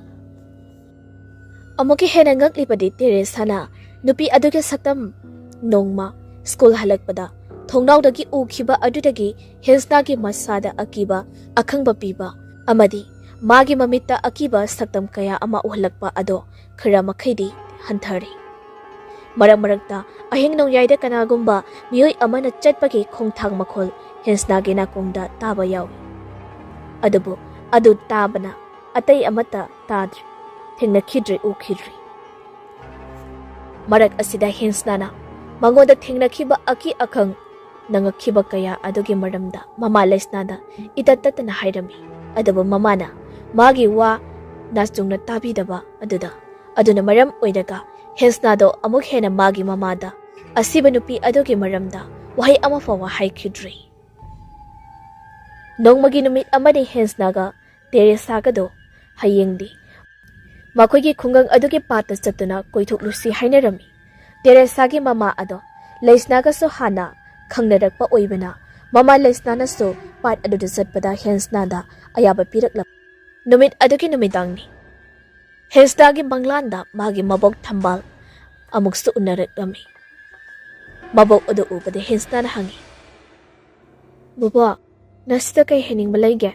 ꯑꯃꯨꯛꯀ ꯍꯦꯟꯅ ꯉꯛꯂꯤꯕꯗꯤ ꯇꯦꯔꯦꯁꯥꯅ ꯅꯨꯄꯤ ꯑꯗꯨꯒꯤ ꯁꯛꯇꯝ ꯅꯣꯡꯃ ꯁ꯭ꯀꯨꯜ ꯍꯜꯂꯛꯄꯗ ꯊꯣꯡꯅꯥꯎꯗꯒꯤ ꯎꯈꯤꯕ ꯑꯗꯨꯗꯒꯤ ꯍꯦꯟꯁꯅꯥꯒꯤ ꯃꯁꯥꯗ ꯑꯀꯤꯕ ꯑꯈꯪꯕ ꯄꯤꯕ ꯑꯃꯗꯤ ꯃꯥꯒꯤ ꯃꯃꯤꯠꯇ ꯑꯀꯤꯕ ꯁꯛꯇꯝ ꯀꯌꯥ ꯑꯃ ꯎꯍꯜꯂꯛꯄ ꯑꯗꯣ ꯈꯔ ꯃꯈꯩꯗꯤ ꯍꯟꯊꯔꯦ꯫ ꯃꯔꯛ ꯃꯔꯛꯇ ꯑꯍꯤꯡ ꯅꯣꯡꯌꯥꯏꯗ ꯀꯅꯥꯒꯨꯝꯕ ꯃꯤꯑꯣꯏ ꯑꯃꯅ ꯆꯠꯄꯒꯤ ꯈꯣꯡꯊꯥꯡ ꯃꯈꯣꯜ ꯍꯦꯟꯁꯅꯥꯒꯤ ꯅꯥꯀꯣꯡꯗ ꯇꯥꯕ ꯌꯥꯎꯏ꯫ ꯑꯗꯨꯕꯨ ꯑꯗꯨ ꯇꯥꯕꯅ ꯑꯇꯩ ꯑꯃꯠꯇ ꯇꯥꯗ꯭ꯔꯤ, ꯊꯦꯡꯅꯈꯤꯗ꯭ꯔꯤ, ꯎꯈꯤꯗ꯭ꯔꯤ꯫ ꯃꯔꯛ ꯑꯁꯤꯗ ꯍꯦꯟꯁꯅꯥꯅ ꯃꯉꯣꯟꯗ ꯊꯦꯡꯅꯈꯤꯕ ꯑꯀꯤ ꯑꯈꯪ ꯅꯪꯉꯛꯈꯤꯕ ꯀꯌꯥ ꯑꯗꯨꯒꯤ ꯃꯔꯝꯗ ꯃꯃꯥ ꯂꯩꯁꯅꯥꯗ ꯏꯇꯠ ꯇꯠꯇꯅ ꯍꯥꯏꯔꯝꯃꯤ꯫ ꯑꯗꯨꯕꯨ ꯃꯃꯥꯅ ꯃꯥꯒꯤ ꯋꯥ ꯅꯥꯆꯨꯡꯅ ꯇꯥꯕꯤꯗꯕ ꯑꯗꯨꯗ, ꯑꯗꯨꯅ ꯃꯔꯝ ꯑꯣꯏꯔꯒ ꯍꯦꯟꯁꯅꯥꯗꯣ ꯑꯃꯨꯛ ꯍꯦꯟꯅ ꯃꯥꯒꯤ ꯃꯃꯥꯗ ꯑꯁꯤꯕ ꯅꯨꯄꯤ ꯑꯗꯨꯒꯤ ꯃꯔꯝꯗ ꯋꯥꯍꯩ ꯑꯃ ꯐꯥꯎꯕ ꯍꯥꯏꯈꯤꯗ꯭ꯔꯤ꯫ ꯅꯣꯡꯃꯒꯤ ꯅꯨꯃꯤꯠ ꯑꯃꯅꯤ ꯍꯦꯟꯁꯅꯥꯒ ꯇꯦꯔꯦꯁꯥꯒꯗꯣ ꯍꯌꯦꯡꯗꯤ ꯃꯈꯣꯏꯒꯤ ꯈꯨꯡꯒꯪ ꯑꯗꯨꯒꯤ ꯄꯥꯠꯇ ꯆꯠꯇꯨꯅ ꯀꯣꯏꯊꯣꯛꯂꯨꯁꯤ ꯍꯥꯏꯅꯔꯝꯃꯤ꯫ ꯇꯦꯔꯦꯁꯥꯒꯤ ꯃꯃꯥ ꯑꯗꯣ ꯂꯩꯁꯅꯥꯒꯁꯨ ꯍꯥꯟꯅ ꯈꯪꯅꯔꯛꯄ ꯑꯣꯏꯕꯅ, ꯃꯃꯥ ꯂꯩꯁꯅꯥꯅꯁꯨ ꯄꯥꯠ ꯑꯗꯨꯗ ꯆꯠꯄꯗ ꯍꯦꯟꯁꯅꯥꯗ ꯑꯌꯥꯕ ꯄꯤꯔꯛꯂꯝꯃꯤ꯫ ꯅꯨꯃꯤꯠ ꯑꯗꯨꯒꯤ ꯅꯨꯃꯤꯗꯥꯡꯅꯤ꯫ ꯍꯦꯟꯁꯅꯥꯒꯤ ꯃꯪꯂꯥꯟꯗ ꯃꯥꯒꯤ ꯃꯕꯣꯛ ꯊꯝꯕꯥꯜ ꯑꯃꯨꯛꯁꯨ ꯎꯅꯔꯛꯂꯝꯃꯤ꯫ ꯃꯕꯣꯛ ꯑꯗꯨ ꯎꯕꯗ ꯍꯦꯟꯁꯅꯥꯅ ꯍꯪꯉꯤ, "ꯕꯣꯕꯣꯛ, ꯅꯁꯤꯗ ꯀꯩ ꯍꯥꯏꯅꯤꯡꯕ ꯂꯩꯒꯦ?"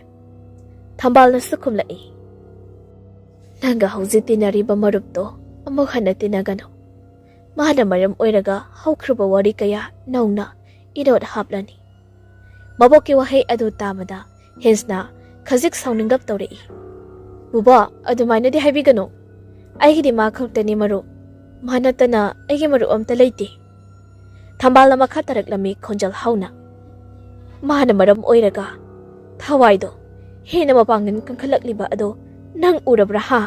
ꯊꯝꯕꯥꯜꯅꯁꯨ ꯈꯨꯝꯂꯛꯏ, "ꯅꯪꯒ ꯍꯧꯖꯤꯛ ꯇꯤꯟꯅꯔꯤꯕ ꯃꯔꯨꯞꯇꯣ ꯑꯃꯨꯛ ꯍꯟꯅ ꯇꯤꯟꯅꯒꯅꯨ꯫ ꯃꯥꯅ ꯃꯔꯝ ꯑꯣꯏꯔꯒ ꯍꯧꯈ꯭ꯔꯕ ꯋꯥꯔꯤ ꯀꯌꯥ ꯅꯧꯅ ꯏꯅꯣꯠ ꯍꯥꯞꯂꯅꯤ꯫" ꯃꯕꯣꯛꯀꯤ ꯋꯥꯍꯩ ꯑꯗꯨ ꯇꯥꯕꯗ ꯍꯦꯟꯁꯅꯥ ꯈꯖꯤꯛ ꯁꯥꯎꯅꯤꯡꯂꯞ ꯇꯧꯔꯛꯏ꯫ "ꯕꯣꯕꯣꯛ, ꯑꯗꯨꯃꯥꯏꯅꯗꯤ ꯍꯥꯏꯕꯤꯒꯅꯨ꯫ ꯑꯩꯒꯤꯗꯤ ꯃꯥ ꯈꯛꯇꯅꯤ ꯃꯔꯨꯞ꯫ ꯃꯥ ꯅꯠꯇꯅ ꯑꯩꯒꯤ ꯃꯔꯨꯞ ꯑꯝꯇ ꯂꯩꯇꯦ꯫" ꯊꯝꯕꯥꯜꯅ ꯃꯈꯥ ꯇꯥꯔꯛꯂꯝꯃꯤ ꯈꯣꯟꯖꯦꯜ ꯍꯧꯅ, "ꯃꯥꯅ ꯃꯔꯝ ꯑꯣꯏꯔꯒ ꯊꯋꯥꯏꯗꯣ ꯍꯦꯟꯅ ꯃꯄꯥꯡꯒꯜ ꯀꯟꯈꯠꯂꯛꯂꯤꯕ ꯑꯗꯣ ꯅꯪ ꯎꯔꯕ꯭ꯔꯥ ꯍꯥ?"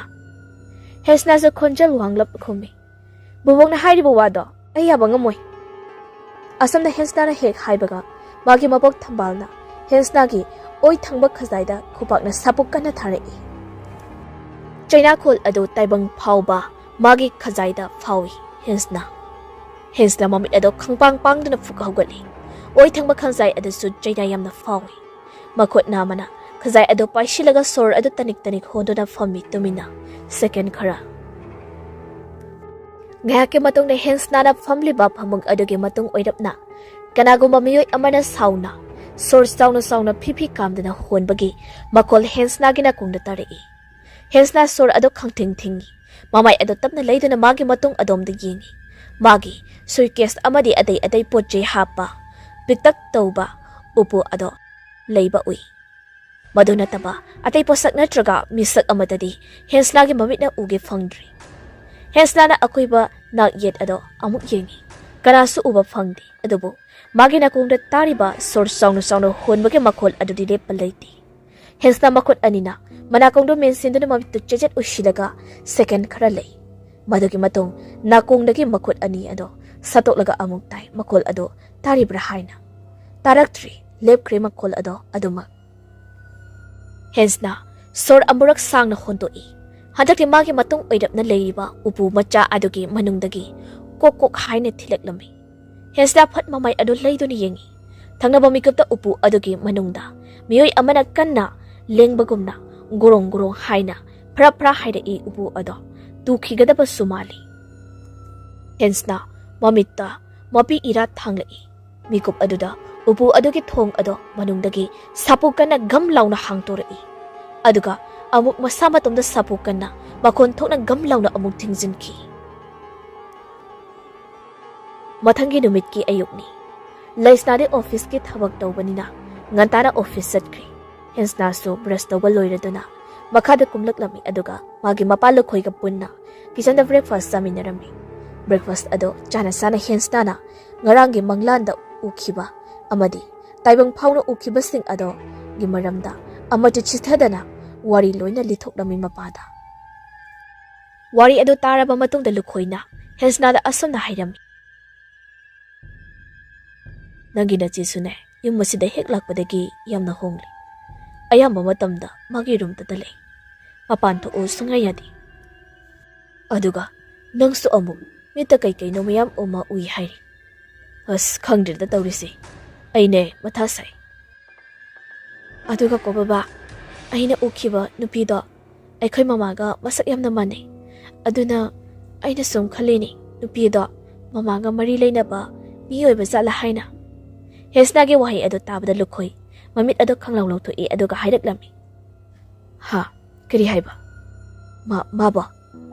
ꯍꯦꯟꯁꯅꯥꯁꯨ ꯈꯣꯟꯖꯦꯜ ꯋꯥꯡꯂꯞ ꯈꯨꯝꯃꯤ, "ꯕꯣꯕꯣꯛꯅ ꯍꯥꯏꯔꯤꯕ ꯋꯥꯗꯣ ꯑꯩ ꯌꯥꯕ ꯉꯝꯃꯣꯏ꯫" ꯑꯁꯣꯝꯗ ꯍꯦꯟꯁꯅꯥꯅ ꯍꯦꯛ ꯍꯥꯏꯕꯒ ꯃꯥꯒꯤ ꯃꯕꯣꯛ ꯊꯝꯕꯥꯜꯅ ꯍꯦꯟꯁꯅꯥꯒꯤ ꯑꯣꯏ ꯊꯪꯕ ꯈꯖꯥꯏꯗ ꯈꯨꯄꯥꯛꯅ ꯁꯥꯄꯣꯛ ꯀꯟꯅ ꯊꯥꯔꯛꯏ꯫ ꯆꯩꯅꯥꯈꯣꯜ ꯑꯗꯨ ꯇꯥꯏꯕꯪ ꯐꯥꯎꯕ ꯃꯥꯒꯤ ꯈꯖꯥꯏꯗ ꯐꯥꯎꯏ꯫ ꯍꯦꯟꯁꯅꯥ, ꯍꯦꯟꯁꯅꯥ ꯃꯃꯤꯠ ꯑꯗꯨ ꯈꯪꯄꯥꯡ ꯄꯥꯡꯗꯨꯅ ꯐꯨꯛ ꯍꯧꯒꯠꯂꯤ꯫ ꯑꯣꯏ ꯊꯪꯕ ꯈꯖꯥꯏ ꯑꯗꯨꯁꯨ ꯆꯩꯅꯥ ꯌꯥꯝꯅ ꯐꯥꯎꯏ꯫ ꯃꯈꯨꯠ ꯅꯥꯝꯃꯅ ꯈꯖꯥꯏ ꯑꯗꯨ ꯄꯥꯏꯁꯤꯜꯂꯒ ꯁꯣꯔ ꯑꯗꯨ ꯇꯅꯤꯛ ꯇꯅꯤꯛ ꯍꯣꯟꯗꯨꯅ ꯐꯝꯃꯤ ꯇꯨꯃꯤꯟꯅ ꯁꯦꯀꯦꯟ ꯈꯔ꯫ ꯉꯥꯏꯍꯥꯛꯀꯤ ꯃꯇꯨꯡꯗ ꯍꯦꯟꯁꯅꯥꯅ ꯐꯝꯂꯤꯕ ꯐꯃꯨꯡ ꯑꯗꯨꯒꯤ ꯃꯇꯨꯡ ꯑꯣꯏꯔꯞꯅ ꯀꯅꯥꯒꯨꯝꯕ ꯃꯤꯑꯣꯏ ꯑꯃꯅ ꯁꯥꯎꯅ ꯁꯣꯔ ꯆꯥꯎꯅ ꯆꯥꯎꯅ ꯐꯤ ꯐꯤ ꯀꯥꯝꯗꯨꯅ ꯍꯣꯟꯕꯒꯤ ꯃꯈꯣꯜ ꯍꯦꯟꯁꯅꯥꯒꯤ ꯅꯥꯀꯣꯡꯗ ꯇꯥꯔꯛꯏ꯫ ꯍꯦꯟꯁꯅꯥ ꯁꯣꯔ ꯑꯗꯨ ꯈꯪꯊꯤꯡ ꯊꯤꯡꯏ꯫ ꯃꯃꯥꯏ ꯑꯗꯨ ꯇꯞꯅ ꯂꯩꯗꯨꯅ ꯃꯥꯒꯤ ꯃꯇꯨꯡ ꯑꯗꯣꯝꯗ ꯌꯦꯡꯏ꯫ ꯃꯥꯒꯤ ꯁꯨꯏꯀꯦꯁ ꯑꯃꯗꯤ ꯑꯇꯩ ꯑꯇꯩ ꯄꯣꯠ ꯆꯩ ꯍꯥꯞꯄ ꯄꯤꯛꯇꯛ ꯇꯧꯕ ꯎꯄꯨ ꯑꯗꯣ ꯂꯩꯕ ꯎꯏ꯫ ꯃꯗꯨ ꯅꯠꯇꯕ ꯑꯇꯩ ꯄꯣꯠꯁꯛ ꯅꯠꯇ꯭ꯔꯒ ꯃꯤꯁꯛ ꯑꯃꯠꯇꯗꯤ ꯍꯦꯟꯁꯅꯥꯒꯤ ꯃꯃꯤꯠꯅ ꯎꯒꯦ ꯐꯪꯗ꯭ꯔꯤ꯫ ꯍꯦꯟꯁꯅꯥꯅ ꯑꯀꯣꯏꯕ ꯅꯥꯛ ꯌꯦꯠ ꯑꯗꯣ ꯑꯃꯨꯛ ꯌꯦꯡꯏ꯫ ꯀꯅꯥꯁꯨ ꯎꯕ ꯐꯪꯗꯦ꯫ ꯑꯗꯨꯕꯨ ꯃꯥꯒꯤ ꯅꯥꯀꯣꯡꯗ ꯇꯥꯔꯤꯕ ꯁꯣꯔ ꯆꯥꯎꯅ ꯆꯥꯎꯅ ꯍꯣꯟꯕꯒꯤ ꯃꯈꯣꯜ ꯑꯗꯨꯗꯤ ꯂꯦꯞꯄ ꯂꯩꯇꯦ꯫ ꯍꯦꯟꯁꯅ ꯃꯈꯨꯠ ꯑꯅꯤꯅ ꯃꯅꯥꯀꯣꯡꯗꯨ ꯃꯦꯟꯁꯤꯟꯗꯨꯅ ꯃꯃꯤꯠꯇꯨ ꯆꯦꯖꯦꯠ ꯎꯏꯁꯤꯜꯂꯒ ꯁꯦꯀꯦꯟ ꯈꯔ ꯂꯩ꯫ ꯃꯗꯨꯒꯤ ꯃꯇꯨꯡ ꯅꯥꯀꯣꯡꯗꯒꯤ ꯃꯈꯨꯠ ꯑꯅꯤ ꯑꯗꯣ ꯁꯠꯇꯣꯛꯂꯒ ꯑꯃꯨꯛ ꯇꯥꯏ꯫ ꯃꯈꯣꯜ ꯑꯗꯣ ꯇꯥꯔꯤꯕ꯭ꯔꯥ ꯍꯥꯏꯅ꯫ ꯇꯥꯔꯛꯇ꯭ꯔꯤ꯫ ꯂꯦꯞꯈ꯭ꯔꯦ ꯃꯈꯣꯜ ꯑꯗꯣ ꯑꯗꯨꯃꯛ꯫ ꯍꯦꯟꯁꯅ ꯁꯣꯔ ꯑꯃꯨꯔꯛ ꯁꯥꯡꯅ ꯍꯣꯟꯗꯣꯛꯏ꯫ ꯍꯟꯗꯛꯇꯤ ꯃꯥꯒꯤ ꯃꯇꯨꯡ ꯑꯣꯏꯔꯞꯅ ꯂꯩꯔꯤꯕ ꯎꯄꯨ ꯃꯆꯥ ꯑꯗꯨꯒꯤ ꯃꯅꯨꯡꯗꯒꯤ ꯀꯣꯛ ꯀꯣꯛ ꯍꯥꯏꯅ ꯊꯤꯜꯂꯛꯂꯝꯃꯤ꯫ ꯍꯦꯟꯁꯅ ꯐꯠ ꯃꯃꯥꯏ ꯑꯗꯨ ꯂꯩꯗꯨꯅ ꯌꯦꯡꯏ꯫ ꯊꯪꯅꯕ ꯃꯤꯀꯨꯞꯇ ꯎꯄꯨ ꯑꯗꯨꯒꯤ ꯃꯅꯨꯡꯗ ꯃꯤꯑꯣꯏ ꯑꯃꯅ ꯀꯟꯅ ꯂꯦꯡꯕꯒꯨꯝꯅ ꯒꯣꯔꯣꯡ ꯒꯣꯔꯣꯡ ꯍꯥꯏꯅ ꯐꯔꯥ ꯐꯔꯥ ꯍꯥꯏꯔꯛꯏ꯫ ꯎꯄꯨ ꯑꯗꯣ ꯇꯨꯈꯤꯒꯗꯕꯁꯨ ꯃꯥꯜꯂꯤ꯫ ꯍꯦꯟꯁꯅ ꯃꯃꯤꯠꯇ ꯃꯄꯤ ꯏꯔꯥ ꯊꯥꯡꯂꯛꯏ꯫ ꯃꯤꯀꯨꯞ ꯑꯗꯨꯗ ꯎꯄꯨ ꯑꯗꯨꯒꯤ ꯊꯣꯡ ꯑꯗꯣ ꯃꯅꯨꯡꯗꯒꯤ ꯁꯥꯄꯨ ꯀꯟꯅ ꯒꯝ ꯂꯥꯎꯅ ꯍꯥꯡꯗꯣꯔꯛꯏ꯫ ꯑꯗꯨꯒ ꯑꯃꯨꯛ ꯃꯁꯥ ꯃꯇꯣꯝꯗ ꯁꯥꯄꯨ ꯀꯟꯅ ꯃꯈꯣꯟ ꯊꯣꯛꯅ ꯒꯝ ꯂꯥꯎꯅ ꯑꯃꯨꯛ ꯊꯤꯡꯖꯤꯟꯈꯤ꯫ ꯃꯊꯪꯒꯤ ꯅꯨꯃꯤꯠꯀꯤ ꯑꯌꯨꯛꯅꯤ꯫ ꯂꯩꯁꯅꯥꯗꯤ ꯑꯣꯐꯤꯁꯀꯤ ꯊꯕꯛ ꯇꯧꯕꯅꯤꯅ ꯉꯟꯇꯥꯅ ꯑꯣꯐꯤꯁ ꯆꯠꯈ꯭ꯔꯦ꯫ ꯍꯦꯟꯁꯅꯥꯁꯨ ꯕ꯭ꯔꯁ ꯇꯧꯕ ꯂꯣꯏꯔꯗꯨꯅ ꯃꯈꯥꯗ ꯀꯨꯝꯂꯛꯂꯝꯃꯤ꯫ ꯑꯗꯨꯒ ꯃꯥꯒꯤ ꯃꯄꯥ ꯂꯨꯈꯣꯏꯒ ꯄꯨꯟꯅ ꯀꯤꯆꯟꯗ ꯕ꯭ꯔꯦꯛꯐꯥꯁ ꯆꯥꯃꯤꯟꯅꯔꯝꯃꯤ꯫ ꯕ꯭ꯔꯦꯛꯐꯥꯁ ꯑꯗꯣ ꯆꯥꯅ ꯆꯥꯅ ꯍꯦꯟꯁꯅꯥꯅ ꯉꯔꯥꯡꯒꯤ ꯃꯪꯂꯥꯟꯗ ꯎꯈꯤꯕ ꯑꯃꯗꯤ ꯇꯥꯏꯕꯪ ꯐꯥꯎꯅ ꯎꯈꯤꯕꯁꯤꯡ ꯑꯗꯣꯒꯤ ꯃꯔꯝꯗ ꯑꯃꯠꯇ ꯆꯤꯊꯗꯅ ꯋꯥꯔꯤ ꯂꯣꯏꯅ ꯂꯤꯊꯣꯛꯂꯝꯃꯤ ꯃꯄꯥꯗ꯫ ꯋꯥꯔꯤ ꯑꯗꯨ ꯇꯥꯔꯕ ꯃꯇꯨꯡꯗ ꯂꯨꯈꯣꯏꯅ ꯍꯦꯟꯁꯅꯥꯗ ꯑꯁꯨꯝꯅ ꯍꯥꯏꯔꯝꯃꯤ, "ꯅꯪꯒꯤ ꯅꯆꯦꯁꯨꯅꯦ, ꯌꯨꯝ ꯑꯁꯤꯗ ꯍꯦꯛ ꯂꯥꯛꯄꯗꯒꯤ ꯌꯥꯝꯅ ꯍꯣꯡꯂꯦ꯫ ꯑꯌꯥꯝꯕ ꯃꯇꯝꯗ ꯃꯥꯒꯤ ꯔꯨꯝꯗꯇ ꯂꯩ꯫ ꯃꯄꯥꯟ ꯊꯣꯛꯎ ꯁꯨꯡꯌꯥ ꯌꯥꯗꯦ꯫ ꯑꯗꯨꯒ ꯅꯪꯁꯨ ꯑꯃꯨꯛ ꯃꯤꯠꯇ ꯀꯩꯀꯩꯅꯣ ꯃꯌꯥꯝ ꯑꯃ ꯎꯏ ꯍꯥꯏꯔꯤ꯫ ꯑꯁ, ꯈꯪꯗ꯭ꯔꯦꯗ ꯇꯧꯔꯤꯁꯦ꯫ ꯑꯩꯅꯦ ꯃꯊꯥ ꯁꯥꯏ꯫ ꯑꯗꯨꯒ ꯀꯣ ꯕꯕꯥ, ꯑꯩꯅ ꯎꯈꯤꯕ ꯅꯨꯄꯤꯗꯣ ꯑꯩꯈꯣꯏ ꯃꯃꯥꯒ ꯃꯁꯛ ꯌꯥꯝꯅ ꯃꯥꯟꯅꯩ꯫ ꯑꯗꯨꯅ ꯑꯩꯅ ꯁꯨꯝ ꯈꯜꯂꯤꯅꯤ, ꯅꯨꯄꯤꯗꯣ ꯃꯃꯥꯒ ꯃꯔꯤ ꯂꯩꯅꯕ ꯃꯤ ꯑꯣꯏꯕ ꯖꯥꯠꯂꯥ ꯍꯥꯏꯅ꯫" ꯍꯦꯟꯁꯅꯥꯒꯤ ꯋꯥꯍꯩ ꯑꯗꯨ ꯇꯥꯕꯗ ꯂꯨꯈꯣꯏ ꯃꯃꯤꯠ ꯑꯗꯨ ꯈꯪꯂꯥꯎ ꯂꯥꯎꯊꯣꯛꯏ꯫ ꯑꯗꯨꯒ ꯍꯥꯏꯔꯛꯂꯝꯃꯤ, "ꯍꯥ? ꯀꯔꯤ ꯍꯥꯏꯕ? ꯃꯥ-, ꯃꯥꯕꯣ?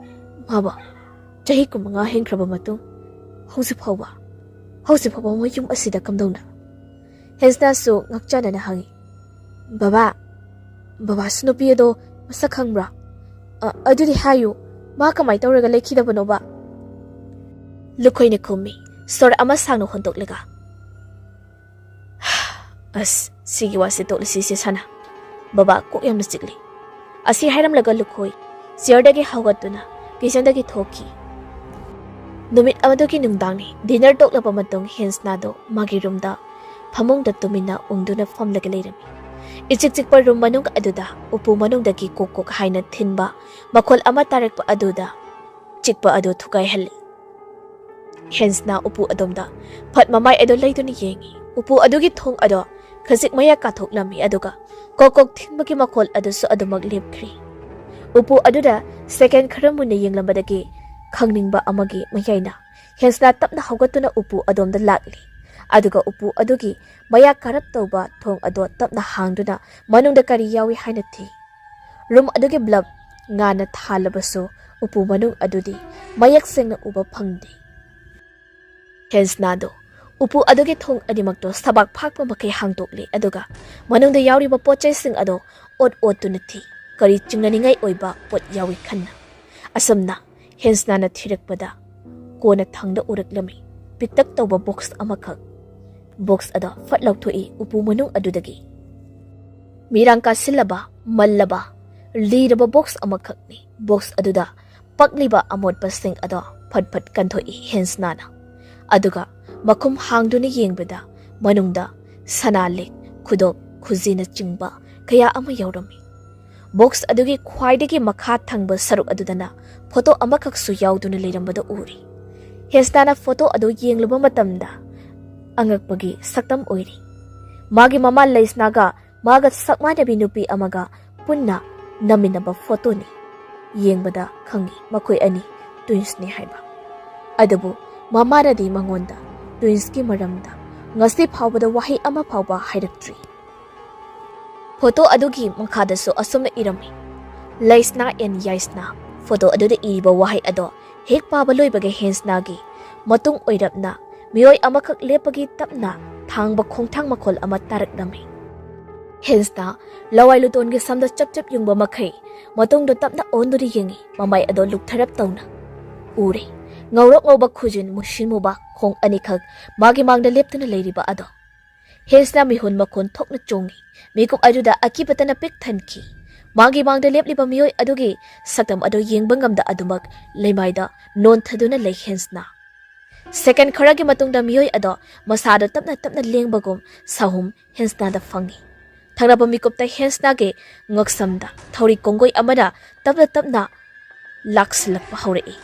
ꯃꯥꯕꯣ? ꯆꯍꯤ ꯀꯨꯟꯃꯉꯥ ꯍꯦꯟꯈ꯭ꯔꯕ ꯃꯇꯨꯡ ꯍꯧꯖꯤꯛ ꯐꯥꯎꯕ, ꯍꯧꯖꯤꯛ ꯐꯥꯎꯕ ꯃꯣꯏ ꯌꯨꯝ ꯑꯁꯤꯗ ꯀꯝꯗꯧꯅ?" ꯍꯦꯟꯁꯅꯥꯁꯨ ꯉꯥꯛꯆꯥꯟꯅꯅ ꯍꯪꯉꯤ, "ꯕꯕꯥ, ꯕꯕꯥꯁꯨ ꯅꯨꯄꯤ ꯑꯗꯣ ꯃꯁꯛ ꯈꯪꯕ꯭ꯔꯥ? ꯑ-, ꯑꯗꯨꯗꯤ ꯍꯥꯏꯌꯨ, ꯃꯥ ꯀꯃꯥꯏ ꯇꯧꯔꯒ ꯂꯩꯈꯤꯗꯕꯅꯣꯕ?" ꯂꯨꯈꯣꯏꯅ ꯈꯨꯝꯃꯤ, ꯁꯣꯔ ꯑꯃ ꯁꯥꯡꯅ ꯍꯣꯟꯗꯣꯛꯂꯒ, "ꯑꯁ, ꯁꯤꯒꯤ ꯋꯥꯁꯦ ꯇꯣꯛꯂꯁꯤꯁꯦ ꯁꯅꯥ꯫ ꯕꯕꯥ ꯀꯣꯛ ꯌꯥꯝꯅ ꯆꯤꯛꯂꯤ"꯫ ꯑꯁꯤ ꯍꯥꯏꯔꯝꯂꯒ ꯂꯨꯈꯣꯏ ꯆꯤꯌꯔꯗꯒꯤ ꯍꯧꯒꯠꯇꯨꯅ ꯀꯤꯆꯟꯗꯒꯤ ꯊꯣꯛꯈꯤ꯫ ꯅꯨꯃꯤꯠ ꯑꯗꯨꯒꯤ ꯅꯨꯡꯗꯥꯡꯅꯤ꯫ ꯗꯤꯅꯔ ꯇꯣꯛꯂꯕ ꯃꯇꯨꯡ ꯍꯦꯟꯁꯅꯥꯗꯣ ꯃꯥꯒꯤ ꯔꯨꯝꯗ ꯐꯃꯨꯡꯗ ꯇꯨꯃꯤꯟꯅ ꯎꯪꯗꯨꯅ ꯐꯝꯂꯒ ꯂꯩꯔꯝꯃꯤ꯫ ꯏꯆꯤꯛ ꯆꯤꯛꯄ ꯔꯨꯝ ꯃꯅꯨꯡ ꯑꯗꯨꯗ ꯎꯄꯨ ꯃꯅꯨꯡꯗꯒꯤ ꯀꯣꯛ ꯀꯣꯛ ꯍꯥꯏꯅ ꯊꯤꯟꯕ ꯃꯈꯣꯜ ꯑꯃ ꯇꯥꯔꯛꯄ ꯑꯗꯨꯗ ꯆꯤꯛꯄ ꯑꯗꯨ ꯊꯨꯒꯥꯏꯍꯜꯂꯤ꯫ ꯍꯦꯟꯁꯅ ꯎꯄꯨ ꯑꯗꯣꯝꯗ ꯐꯠ ꯃꯃꯥꯏ ꯑꯗꯨ ꯂꯩꯗꯨꯅ ꯌꯦꯡꯉꯤ꯫ ꯎꯄꯨ ꯑꯗꯨꯒꯤ ꯊꯣꯡ ꯑꯗꯣ ꯈꯖꯤꯛ ꯃꯌꯥ ꯀꯥꯊꯣꯛꯂꯝꯃꯤ, ꯑꯗꯨꯒ ꯀꯣꯛ ꯀꯣꯛ ꯊꯤꯟꯕꯒꯤ ꯃꯈꯣꯜ ꯑꯗꯨꯁꯨ ꯑꯗꯨꯃꯛ ꯂꯦꯞꯈ꯭ꯔꯦ꯫ ꯎꯄꯨ ꯑꯗꯨꯗ ꯁꯦꯀꯦꯟ ꯈꯔ ꯃꯨꯟꯅ ꯌꯦꯡꯂꯝꯕꯗꯒꯤ ꯈꯪꯅꯤꯡꯕ ꯑꯃꯒꯤ ꯃꯌꯥꯏꯅ ꯍꯦꯟꯁꯅ ꯇꯞꯅ ꯍꯧꯒꯠꯇꯨꯅ ꯎꯄꯨ ꯑꯗꯣꯝꯗ ꯂꯥꯛꯂꯤ, ꯑꯗꯨꯒ ꯎꯄꯨ ꯑꯗꯨꯒꯤ ꯃꯌꯥ ꯀꯥꯔꯞ ꯇꯧꯕ ꯊꯣꯡ ꯑꯗꯣ ꯇꯞꯅ ꯍꯥꯡꯗꯨꯅ ꯃꯅꯨꯡꯗ ꯀꯔꯤ ꯌꯥꯎꯏ ꯍꯥꯏꯅ ꯊꯤ꯫ ꯔꯨꯝ ꯑꯗꯨꯒꯤ ꯕ꯭ꯂꯕ ꯉꯥꯟꯅ ꯊꯥꯜꯂꯕꯁꯨ ꯎꯄꯨ ꯃꯅꯨꯡ ꯑꯗꯨꯗꯤ ꯃꯌꯦꯛ ꯁꯦꯡꯅ ꯎꯕ ꯐꯪꯗꯦ꯫ ꯍꯦꯟꯁꯅꯥꯗꯣ ꯎꯄꯨ ꯑꯗꯨꯒꯤ ꯊꯣꯡ ꯑꯅꯤꯃꯛꯇꯣ ꯁꯕꯥꯛ ꯐꯥꯛꯄ ꯃꯈꯩ ꯍꯥꯡꯗꯣꯛꯂꯦ, ꯑꯗꯨꯒ ꯃꯅꯨꯡꯗ ꯌꯥꯎꯔꯤꯕ ꯄꯣꯠ ꯆꯩꯁꯤꯡ ꯑꯗꯣ ꯑꯣꯠ ꯑꯣꯠꯇꯨꯅ ꯊꯤ꯫ ꯀꯔꯤ ꯆꯤꯡꯅꯅꯤꯡꯉꯥꯏ ꯑꯣꯏꯕ ꯄꯣꯠ ꯌꯥꯎꯏ ꯈꯟꯅ꯫ ꯑꯁꯨꯝꯅ ꯍꯦꯟꯁꯅꯥꯅ ꯊꯤꯔꯛꯄꯗ ꯀꯣꯟꯅ ꯊꯪꯗ ꯎꯔꯛꯂꯝꯃꯤ ꯄꯤꯛꯇꯛ ꯇꯧꯕ ꯕꯣꯛꯁ ꯑꯃꯈꯛ꯫ ꯕꯣꯛꯁ ꯑꯗꯣ ꯐꯠ ꯂꯧꯊꯣꯛꯏ ꯎꯄꯨ ꯃꯅꯨꯡ ꯑꯗꯨꯗꯒꯤ꯫ ꯃꯤꯔꯥꯡ ꯀꯥꯁꯤꯜꯂꯕ, ꯃꯜꯂꯕ, ꯂꯤꯔꯕ ꯕꯣꯛꯁ ꯑꯃꯈꯛꯅꯤ꯫ ꯕꯣꯛꯁ ꯑꯗꯨꯗ ꯄꯛꯂꯤꯕ ꯑꯃꯣꯠꯄꯁꯤꯡ ꯑꯗꯣ ꯐꯠ ꯐꯠ ꯀꯟꯊꯣꯛꯏ ꯍꯦꯟꯁꯅꯥꯅ꯫ ꯑꯗꯨꯒ ꯃꯈꯨꯝ ꯍꯥꯡꯗꯨꯅ ꯌꯦꯡꯕꯗ ꯃꯅꯨꯡꯗ ꯁꯅꯥ ꯂꯤꯛ, ꯈꯨꯗꯣꯞ, ꯈꯨꯖꯤꯅꯆꯤꯡꯕ ꯀꯌꯥ ꯑꯃ ꯌꯥꯎꯔꯝꯃꯤ꯫ ꯕꯣꯛꯁ ꯑꯗꯨꯒꯤ ꯈ꯭ꯋꯥꯏꯗꯒꯤ ꯃꯈꯥ ꯊꯪꯕ ꯁꯔꯨꯛ ꯑꯗꯨꯗꯅ ꯐꯣꯇꯣ ꯑꯃꯈꯛꯁꯨ ꯌꯥꯎꯗꯨꯅ ꯂꯩꯔꯝꯕꯗꯨ ꯎꯔꯤ꯫ ꯍꯦꯟꯁꯅꯥꯅ ꯐꯣꯇꯣ ꯑꯗꯨ ꯌꯦꯡꯂꯨꯕ ꯃꯇꯝꯗ ꯑꯉꯛꯄꯒꯤ ꯁꯛꯇꯝ ꯑꯣꯏꯔꯤ꯫ ꯃꯥꯒꯤ ꯃꯃꯥ ꯂꯩꯁꯅꯥꯒ ꯃꯥꯒ ꯁꯛ ꯃꯥꯟꯅꯕꯤ ꯅꯨꯄꯤ ꯑꯃꯒ ꯄꯨꯟꯅ ꯅꯝꯃꯤꯟꯅꯕ ꯐꯣꯇꯣꯅꯤ꯫ ꯌꯦꯡꯕꯗ ꯈꯪꯉꯤ ꯃꯈꯣꯏ ꯑꯅꯤ ꯇ꯭ꯋꯤꯟꯁꯅꯤ ꯍꯥꯏꯕ꯫ ꯑꯗꯨꯕꯨ ꯃꯃꯥꯅꯗꯤ ꯃꯉꯣꯟꯗ ꯇ꯭ꯋꯤꯟꯁꯀꯤ ꯃꯔꯝꯗ ꯉꯁꯤ ꯐꯥꯎꯕꯗ ꯋꯥꯍꯩ ꯑꯃ ꯐꯥꯎꯕ ꯍꯥꯏꯔꯛꯇ꯭ꯔꯤ꯫ ꯐꯣꯇꯣ ꯑꯗꯨꯒꯤ ꯃꯈꯥꯗꯁꯨ ꯑꯁꯨꯝꯅ ꯏꯔꯝꯃꯤ, "ꯂꯩꯁꯅꯥ ꯑꯦꯟ ꯌꯥꯏꯁꯅꯥ"꯫ ꯐꯣꯇꯣ ꯑꯗꯨꯗ ꯏꯔꯤꯕ ꯋꯥꯍꯩ ꯑꯗꯣ ꯍꯦꯛ ꯄꯥꯕ ꯂꯣꯏꯕꯒ ꯍꯦꯟꯁꯅꯥꯒꯤ ꯃꯇꯨꯡ ꯑꯣꯏꯔꯞꯅ ꯃꯤꯑꯣꯏ ꯑꯃꯈꯛ ꯂꯦꯞꯄꯒꯤ ꯇꯞꯅ ꯊꯥꯡꯕ ꯈꯣꯡꯊꯥꯡ ꯃꯈꯣꯜ ꯑꯃ ꯇꯥꯔꯛꯂꯝꯃꯤ꯫ ꯍꯦꯟꯁꯅꯥ ꯂꯋꯥꯏ ꯂꯨꯇꯣꯟꯒꯤ ꯁꯝꯗ ꯆꯞ ꯆꯞ ꯌꯨꯡꯕ ꯃꯈꯩ ꯃꯇꯨꯡꯗ ꯇꯞꯅ ꯑꯣꯟꯗꯨꯅ ꯌꯦꯡꯉꯤ꯫ ꯃꯃꯥꯏ ꯑꯗꯣ ꯂꯨꯛꯊꯔꯞ ꯇꯧꯅ ꯎꯔꯦ꯫ ꯉꯧꯔꯣꯛ ꯉꯧꯕ ꯈꯨꯖꯤꯟ ꯃꯨꯁꯤꯟ ꯃꯨꯕ ꯈꯣꯡ ꯑꯅꯤꯈꯛ ꯃꯥꯒꯤ ꯃꯥꯡꯗ ꯂꯦꯞꯇꯨꯅ ꯂꯩꯔꯤꯕ ꯑꯗꯣ ꯍꯦꯟꯁꯅ ꯃꯤꯍꯨꯟ ꯃꯈꯣꯟ ꯊꯣꯛꯅ ꯆꯣꯡꯉꯤ꯫ ꯃꯤꯀꯨꯞ ꯑꯗꯨꯗ ꯑꯀꯤꯕꯇꯅ ꯄꯤꯛ ꯊꯟꯈꯤ꯫ ꯃꯥꯒꯤ ꯃꯥꯡꯗ ꯂꯦꯞꯂꯤꯕ ꯃꯤꯑꯣꯏ ꯑꯗꯨꯒꯤ ꯁꯛꯇꯝ ꯑꯗꯨ ꯌꯦꯡꯕ ꯉꯝꯗ ꯑꯗꯨꯃꯛ ꯂꯩꯃꯥꯏꯗ ꯅꯣꯟꯊꯗꯨꯅ ꯂꯩ ꯍꯦꯟꯁꯅ꯫ ꯁꯦꯀꯦꯟ ꯈꯔꯒꯤ ꯃꯇꯨꯡꯗ ꯃꯤꯑꯣꯏ ꯑꯗꯣ ꯃꯁꯥꯗꯣ ꯇꯞꯅ ꯇꯞꯅ ꯂꯦꯡꯕꯒꯨꯝ ꯁꯥꯍꯨꯝ ꯍꯦꯟꯁꯅꯥꯗ ꯐꯪꯉꯤ꯫ ꯊꯪꯅꯕ ꯃꯤꯀꯨꯞꯇ ꯍꯦꯟꯁꯅꯥꯒꯤ ꯉꯛꯁꯝꯗ ꯊꯧꯔꯤ ꯀꯣꯡꯒꯣꯏ ꯑꯃꯅ ꯇꯞꯅ ꯇꯞꯅ ꯂꯥꯛꯁꯤꯜꯂꯛꯄ ꯍꯧꯔꯛꯏ꯫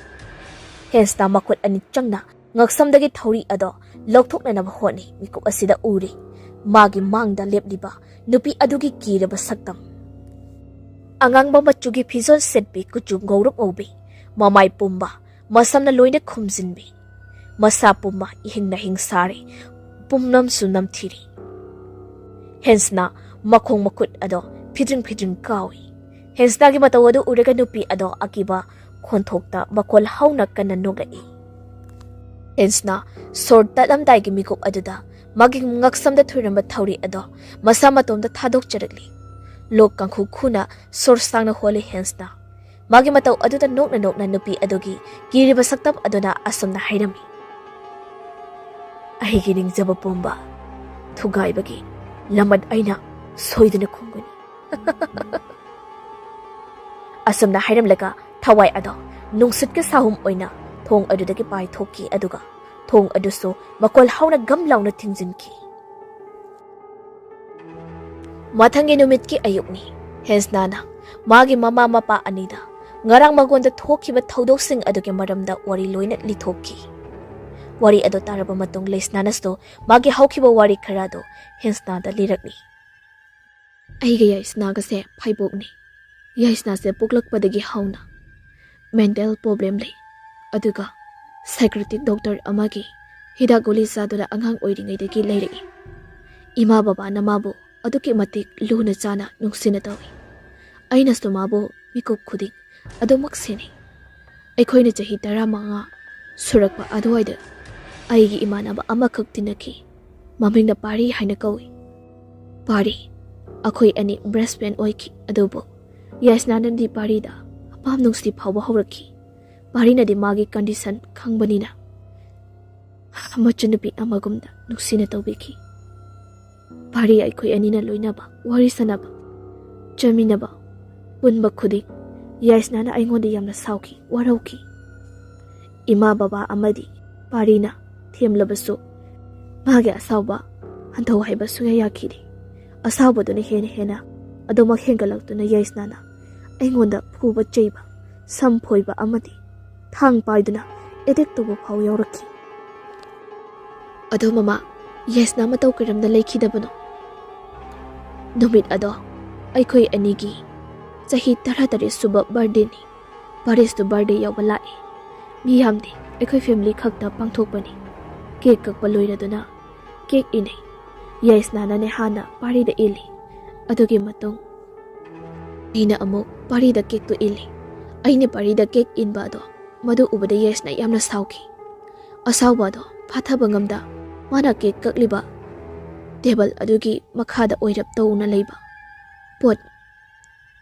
ꯍꯦꯟꯁꯅꯥ ꯃꯈꯨꯠ ꯑꯅꯤ ꯆꯪꯅ ꯉꯛꯁꯝꯗꯒꯤ ꯊꯧꯔꯤ ꯑꯗꯣ ꯂꯧꯊꯣꯛꯅꯅꯕ ꯍꯣꯠꯅꯩ꯫ ꯃꯤꯀꯨꯞ ꯑꯁꯤꯗ ꯎꯔꯤ ꯃꯥꯒꯤ ꯃꯥꯡꯗ ꯂꯦꯞꯂꯤꯕ ꯅꯨꯄꯤ ꯑꯗꯨꯒꯤ ꯀꯤꯔꯕ ꯁꯛꯇꯝ꯫ ꯑꯉꯥꯡꯕ ꯃꯆꯨꯒꯤ ꯐꯤꯖꯣꯜ ꯁꯦꯠꯄꯤ, ꯀꯨꯆꯨ ꯉꯧꯔꯣꯛ ꯉꯧꯕꯤ, ꯃꯃꯥꯏ ꯄꯨꯝꯕ, ꯃꯁꯝꯅ ꯂꯣꯏꯅ ꯈꯨꯝꯖꯤꯟꯕꯤ, ꯃꯁꯥ ꯄꯨꯝꯕ ꯏꯍꯤꯡ ꯅꯥꯍꯤꯡ ꯁꯥꯔꯤ, ꯄꯨꯝꯅꯝꯁꯨ ꯅꯝꯊꯤꯔꯤ꯫ ꯍꯦꯟꯁꯅ ꯃꯈꯣꯡ ꯃꯈꯨꯠ ꯑꯗꯣ ꯐꯤꯗ꯭ꯔꯤꯡ ꯐꯤꯗ꯭ꯔꯤꯡ ꯀꯥꯎꯏ꯫ ꯍꯦꯟꯁꯅꯒꯤ ꯃꯇꯧ ꯑꯗꯨ ꯎꯔꯒ ꯅꯨꯄꯤ ꯑꯗꯣ ꯑꯀꯤꯕ ꯈꯣꯟꯊꯣꯛꯇ ꯃꯈꯣꯜ ꯍꯧꯅ ꯀꯟꯅ ꯅꯣꯛꯂꯛꯏ꯫ ꯍꯦꯟꯁꯅ ꯁꯣꯔ ꯇꯠꯂꯝꯗꯥꯏꯒꯤ ꯃꯤꯀꯨꯞ ꯑꯗꯨꯗ ꯃꯥꯒꯤ ꯉꯛꯁꯝꯗ ꯊꯨꯔꯝꯕ ꯊꯧꯔꯤ ꯑꯗꯣ ꯃꯁꯥ ꯃꯇꯣꯝꯇ ꯊꯥꯗꯣꯛꯆꯔꯛꯂꯤ꯫ ꯂꯣꯛ ꯀꯥꯡꯈꯨ ꯈꯨꯅ ꯁꯣꯔ ꯁꯥꯡꯅ ꯍꯣꯜꯂꯤ ꯍꯦꯟꯁꯅ꯫ ꯃꯥꯒꯤ ꯃꯇꯧ ꯑꯗꯨꯗ ꯅꯣꯛꯅ ꯅꯣꯛꯅ ꯅꯨꯄꯤ ꯑꯗꯨꯒꯤ ꯀꯤꯔꯤꯕ ꯁꯛꯇꯝ ꯑꯗꯨꯅ ꯑꯁꯨꯝꯅ ꯍꯥꯏꯔꯝꯃꯤ, "ꯑꯩꯒꯤ ꯅꯤꯡꯖꯕ ꯄꯨꯝꯕ, ꯊꯨꯒꯥꯏꯕꯒꯤ ꯂꯃꯟ ꯑꯩꯅ ꯁꯣꯏꯗꯅ ꯈꯨꯝꯒꯅꯤ꯫" ꯑꯁꯨꯝꯅ ꯍꯥꯏꯔꯝꯂꯒ ꯊꯋꯥꯏ ꯑꯗꯣ ꯅꯨꯡꯁꯤꯠꯀꯤ ꯁꯥꯍꯨꯝ ꯑꯣꯏꯅ ꯊꯣꯡ ꯑꯗꯨꯗꯒꯤ ꯄꯥꯏꯊꯣꯛꯈꯤ, ꯑꯗꯨꯒ ꯊꯣꯡ ꯑꯗꯨꯁꯨ ꯃꯈꯣꯜ ꯍꯧꯅ ꯒꯝ ꯂꯥꯎꯅ ꯊꯤꯡꯖꯤꯟꯈꯤ꯫ ꯃꯊꯪꯒꯤ ꯅꯨꯃꯤꯠꯀꯤ ꯑꯌꯨꯛꯅꯤ꯫ ꯍꯦꯟꯁꯅꯥꯅ ꯃꯥꯒꯤ ꯃꯃꯥ ꯃꯄꯥ ꯑꯅꯤꯗ ꯉꯔꯥꯡ ꯃꯉꯣꯟꯗ ꯊꯣꯛꯈꯤꯕ ꯊꯧꯗꯣꯛꯁꯤꯡ ꯑꯗꯨꯒꯤ ꯃꯔꯝꯗ ꯋꯥꯔꯤ ꯂꯣꯏꯅ ꯂꯤꯊꯣꯛꯈꯤ꯫ ꯋꯥꯔꯤ ꯑꯗꯨ ꯇꯥꯔꯕ ꯃꯇꯨꯡ ꯂꯩꯁꯅꯥꯅꯁꯨ ꯃꯥꯒꯤ ꯍꯧꯈꯤꯕ ꯋꯥꯔꯤ ꯈꯔꯗꯨ ꯍꯦꯟꯁꯅꯥꯗ ꯂꯤꯔꯛꯂꯤ꯫ "ꯑꯩꯒ ꯌꯥꯏꯁꯅꯥꯒꯁꯦ ꯐꯥꯏꯕꯣꯛꯅꯤ꯫ ꯌꯥꯏꯁꯅꯥꯁꯦ ꯄꯣꯛꯂꯛꯄꯗꯒꯤ ꯍꯧꯅ ꯃꯦꯟꯇꯦꯜ ꯄ꯭ꯔꯣꯕ꯭ꯂꯦꯝ ꯂꯩ꯫ ꯑꯗꯨꯒ ꯁꯥꯏꯀ꯭ꯔꯦꯇꯤꯛ ꯗꯣꯛꯇꯔ ꯑꯃꯒꯤ ꯍꯤꯗꯥꯛ ꯒꯨꯂꯤ ꯆꯥꯗꯨꯅ ꯑꯉꯥꯡ ꯑꯣꯏꯔꯤꯉꯩꯗꯒꯤ ꯂꯩꯔꯛꯏ꯫ ꯏꯃꯥ ꯕꯕꯥꯅ ꯃꯥꯕꯨ ꯑꯗꯨꯛꯀꯤ ꯃꯇꯤꯛ ꯂꯨꯅ ꯆꯥꯅ ꯅꯨꯡꯁꯤꯅ ꯇꯧꯏ꯫ ꯑꯩꯅꯁꯨ ꯃꯥꯕꯨ ꯃꯤꯀꯨꯞ ꯈꯨꯗꯤꯡ ꯑꯗꯨꯃꯛ ꯁꯦꯟꯅꯩ꯫ ꯑꯩꯈꯣꯏꯅ ꯆꯍꯤ ꯇꯔꯥꯃꯉꯥ ꯁꯨꯔꯛꯄ ꯑꯗꯨꯋꯥꯏꯗ ꯑꯩꯒꯤ ꯏꯃꯥꯟꯅꯕ ꯑꯃꯈꯛ ꯇꯤꯟꯅꯈꯤ꯫ ꯃꯃꯤꯡꯅ ꯄꯥꯔꯤ ꯍꯥꯏꯅ ꯀꯧꯏ꯫ ꯄꯥꯔꯤ, ꯑꯩꯈꯣꯏ ꯑꯅꯤ ꯕꯦꯁ ꯐ꯭ꯔꯦꯟ ꯑꯣꯏꯈꯤ꯫ ꯑꯗꯨꯕꯨ ꯌꯥꯏꯁꯅꯥꯅꯗꯤ ꯄꯥꯔꯤꯗ ꯑꯄꯥꯝ ꯅꯨꯡꯁꯤ ꯐꯥꯎꯕ ꯍꯧꯔꯛꯈꯤ꯫ ꯄꯥꯔꯤꯅꯗꯤ ꯃꯥꯒꯤ ꯀꯟꯗꯤꯁꯟ ꯈꯪꯕꯅꯤꯅ ꯃꯆꯟꯅꯨꯄꯤ ꯑꯃꯒꯨꯝꯗ ꯅꯨꯡꯁꯤꯅ ꯇꯧꯕꯤꯈꯤ꯫ ꯄꯥꯔꯤ ꯑꯩꯈꯣꯏ ꯑꯅꯤꯅ ꯂꯣꯏꯅꯕ, ꯋꯥꯔꯤ ꯁꯥꯟꯅꯕ, ꯆꯥꯃꯤꯟꯅꯕ, ꯄꯨꯟꯕ ꯈꯨꯗꯤꯡ ꯌꯥꯏꯁꯅꯥꯅ ꯑꯩꯉꯣꯟꯗ ꯌꯥꯝꯅ ꯁꯥꯎꯈꯤ, ꯋꯥꯔꯧꯈꯤ꯫ ꯏꯃꯥ ꯕꯕꯥ ꯑꯃꯗꯤ ꯄꯥꯔꯤꯅ ꯊꯦꯝꯂꯕꯁꯨ ꯃꯥꯒꯤ ꯑꯁꯥꯎꯕ ꯍꯟꯊꯧ ꯍꯥꯏꯕ ꯁꯨꯡꯌꯥ ꯌꯥꯈꯤꯗꯦ꯫ ꯑꯁꯥꯎꯕꯗꯨꯅ ꯍꯦꯟꯅ ꯍꯦꯟꯅ ꯑꯗꯨꯃꯛ ꯍꯦꯟꯒꯠꯂꯛꯇꯨꯅ ꯌꯥꯏꯁꯅꯥꯅ ꯑꯩꯉꯣꯟꯗ ꯐꯨꯕ ꯆꯩꯕ, ꯁꯝ ꯐꯣꯏꯕ ꯑꯃꯗꯤ ꯊꯥꯡ ꯄꯥꯏꯗꯨꯅ ꯑꯦꯇꯦꯛ ꯇꯧꯕ ꯐꯥꯎ ꯌꯥꯎꯔꯛꯈꯤ꯫ ꯑꯗꯣ ꯃꯃꯥ, ꯌꯥꯏꯁꯅꯥ ꯃꯇꯧ ꯀꯔꯝꯅ ꯂꯩꯈꯤꯗꯕꯅꯣ? ꯅꯨꯃꯤꯠ ꯑꯗꯣ ꯑꯩꯈꯣꯏ ꯑꯅꯤꯒꯤ ꯆꯍꯤ ꯇꯔꯥꯇꯔꯦꯠ ꯁꯨꯕ ꯕꯥꯔꯗꯦꯅꯤ꯫ ꯄꯥꯔꯤꯁꯇꯨ ꯕꯥꯔꯗꯦ ꯌꯥꯎꯕ ꯂꯥꯛꯏ꯫ ꯃꯤ ꯌꯥꯝꯗꯦ, ꯑꯩꯈꯣꯏ ꯐꯦꯃꯤꯂꯤ ꯈꯛꯇ ꯄꯥꯡꯊꯣꯛꯄꯅꯤ꯫ ꯀꯦꯛ ꯀꯛꯄ ꯂꯣꯏꯔꯗꯨꯅ ꯀꯦꯛ ꯏꯟꯅꯩ꯫ ꯌꯥꯏꯁꯅꯥꯅꯅꯦ ꯍꯥꯟꯅ ꯄꯥꯔꯤꯗ ꯏꯜꯂꯤ꯫ ꯑꯗꯨꯒꯤ ꯃꯇꯨꯡ ꯑꯩꯅ ꯑꯃꯨꯛ ꯄꯥꯔꯤꯗ ꯀꯦꯛꯇꯨ ꯏꯜꯂꯤ꯫ ꯑꯩꯅ ꯄꯥꯔꯤꯗ ꯀꯦꯛ ꯏꯟꯕ ꯑꯗꯣ ꯃꯗꯨ ꯎꯕꯗ ꯌꯥꯏꯁꯅꯥ ꯌꯥꯝꯅ ꯁꯥꯎꯈꯤ꯫ ꯑꯁꯥꯎꯕ ꯑꯗꯣ ꯐꯥꯊꯕ ꯉꯝꯗ ꯃꯥꯅ ꯀꯦꯛ ꯀꯛꯂꯤꯕ ꯇꯦꯕꯜ ꯑꯗꯨꯒꯤ ꯃꯈꯥꯗ ꯑꯣꯏꯔꯞ ꯇꯧꯅ ꯂꯩꯕ ꯄꯣꯠ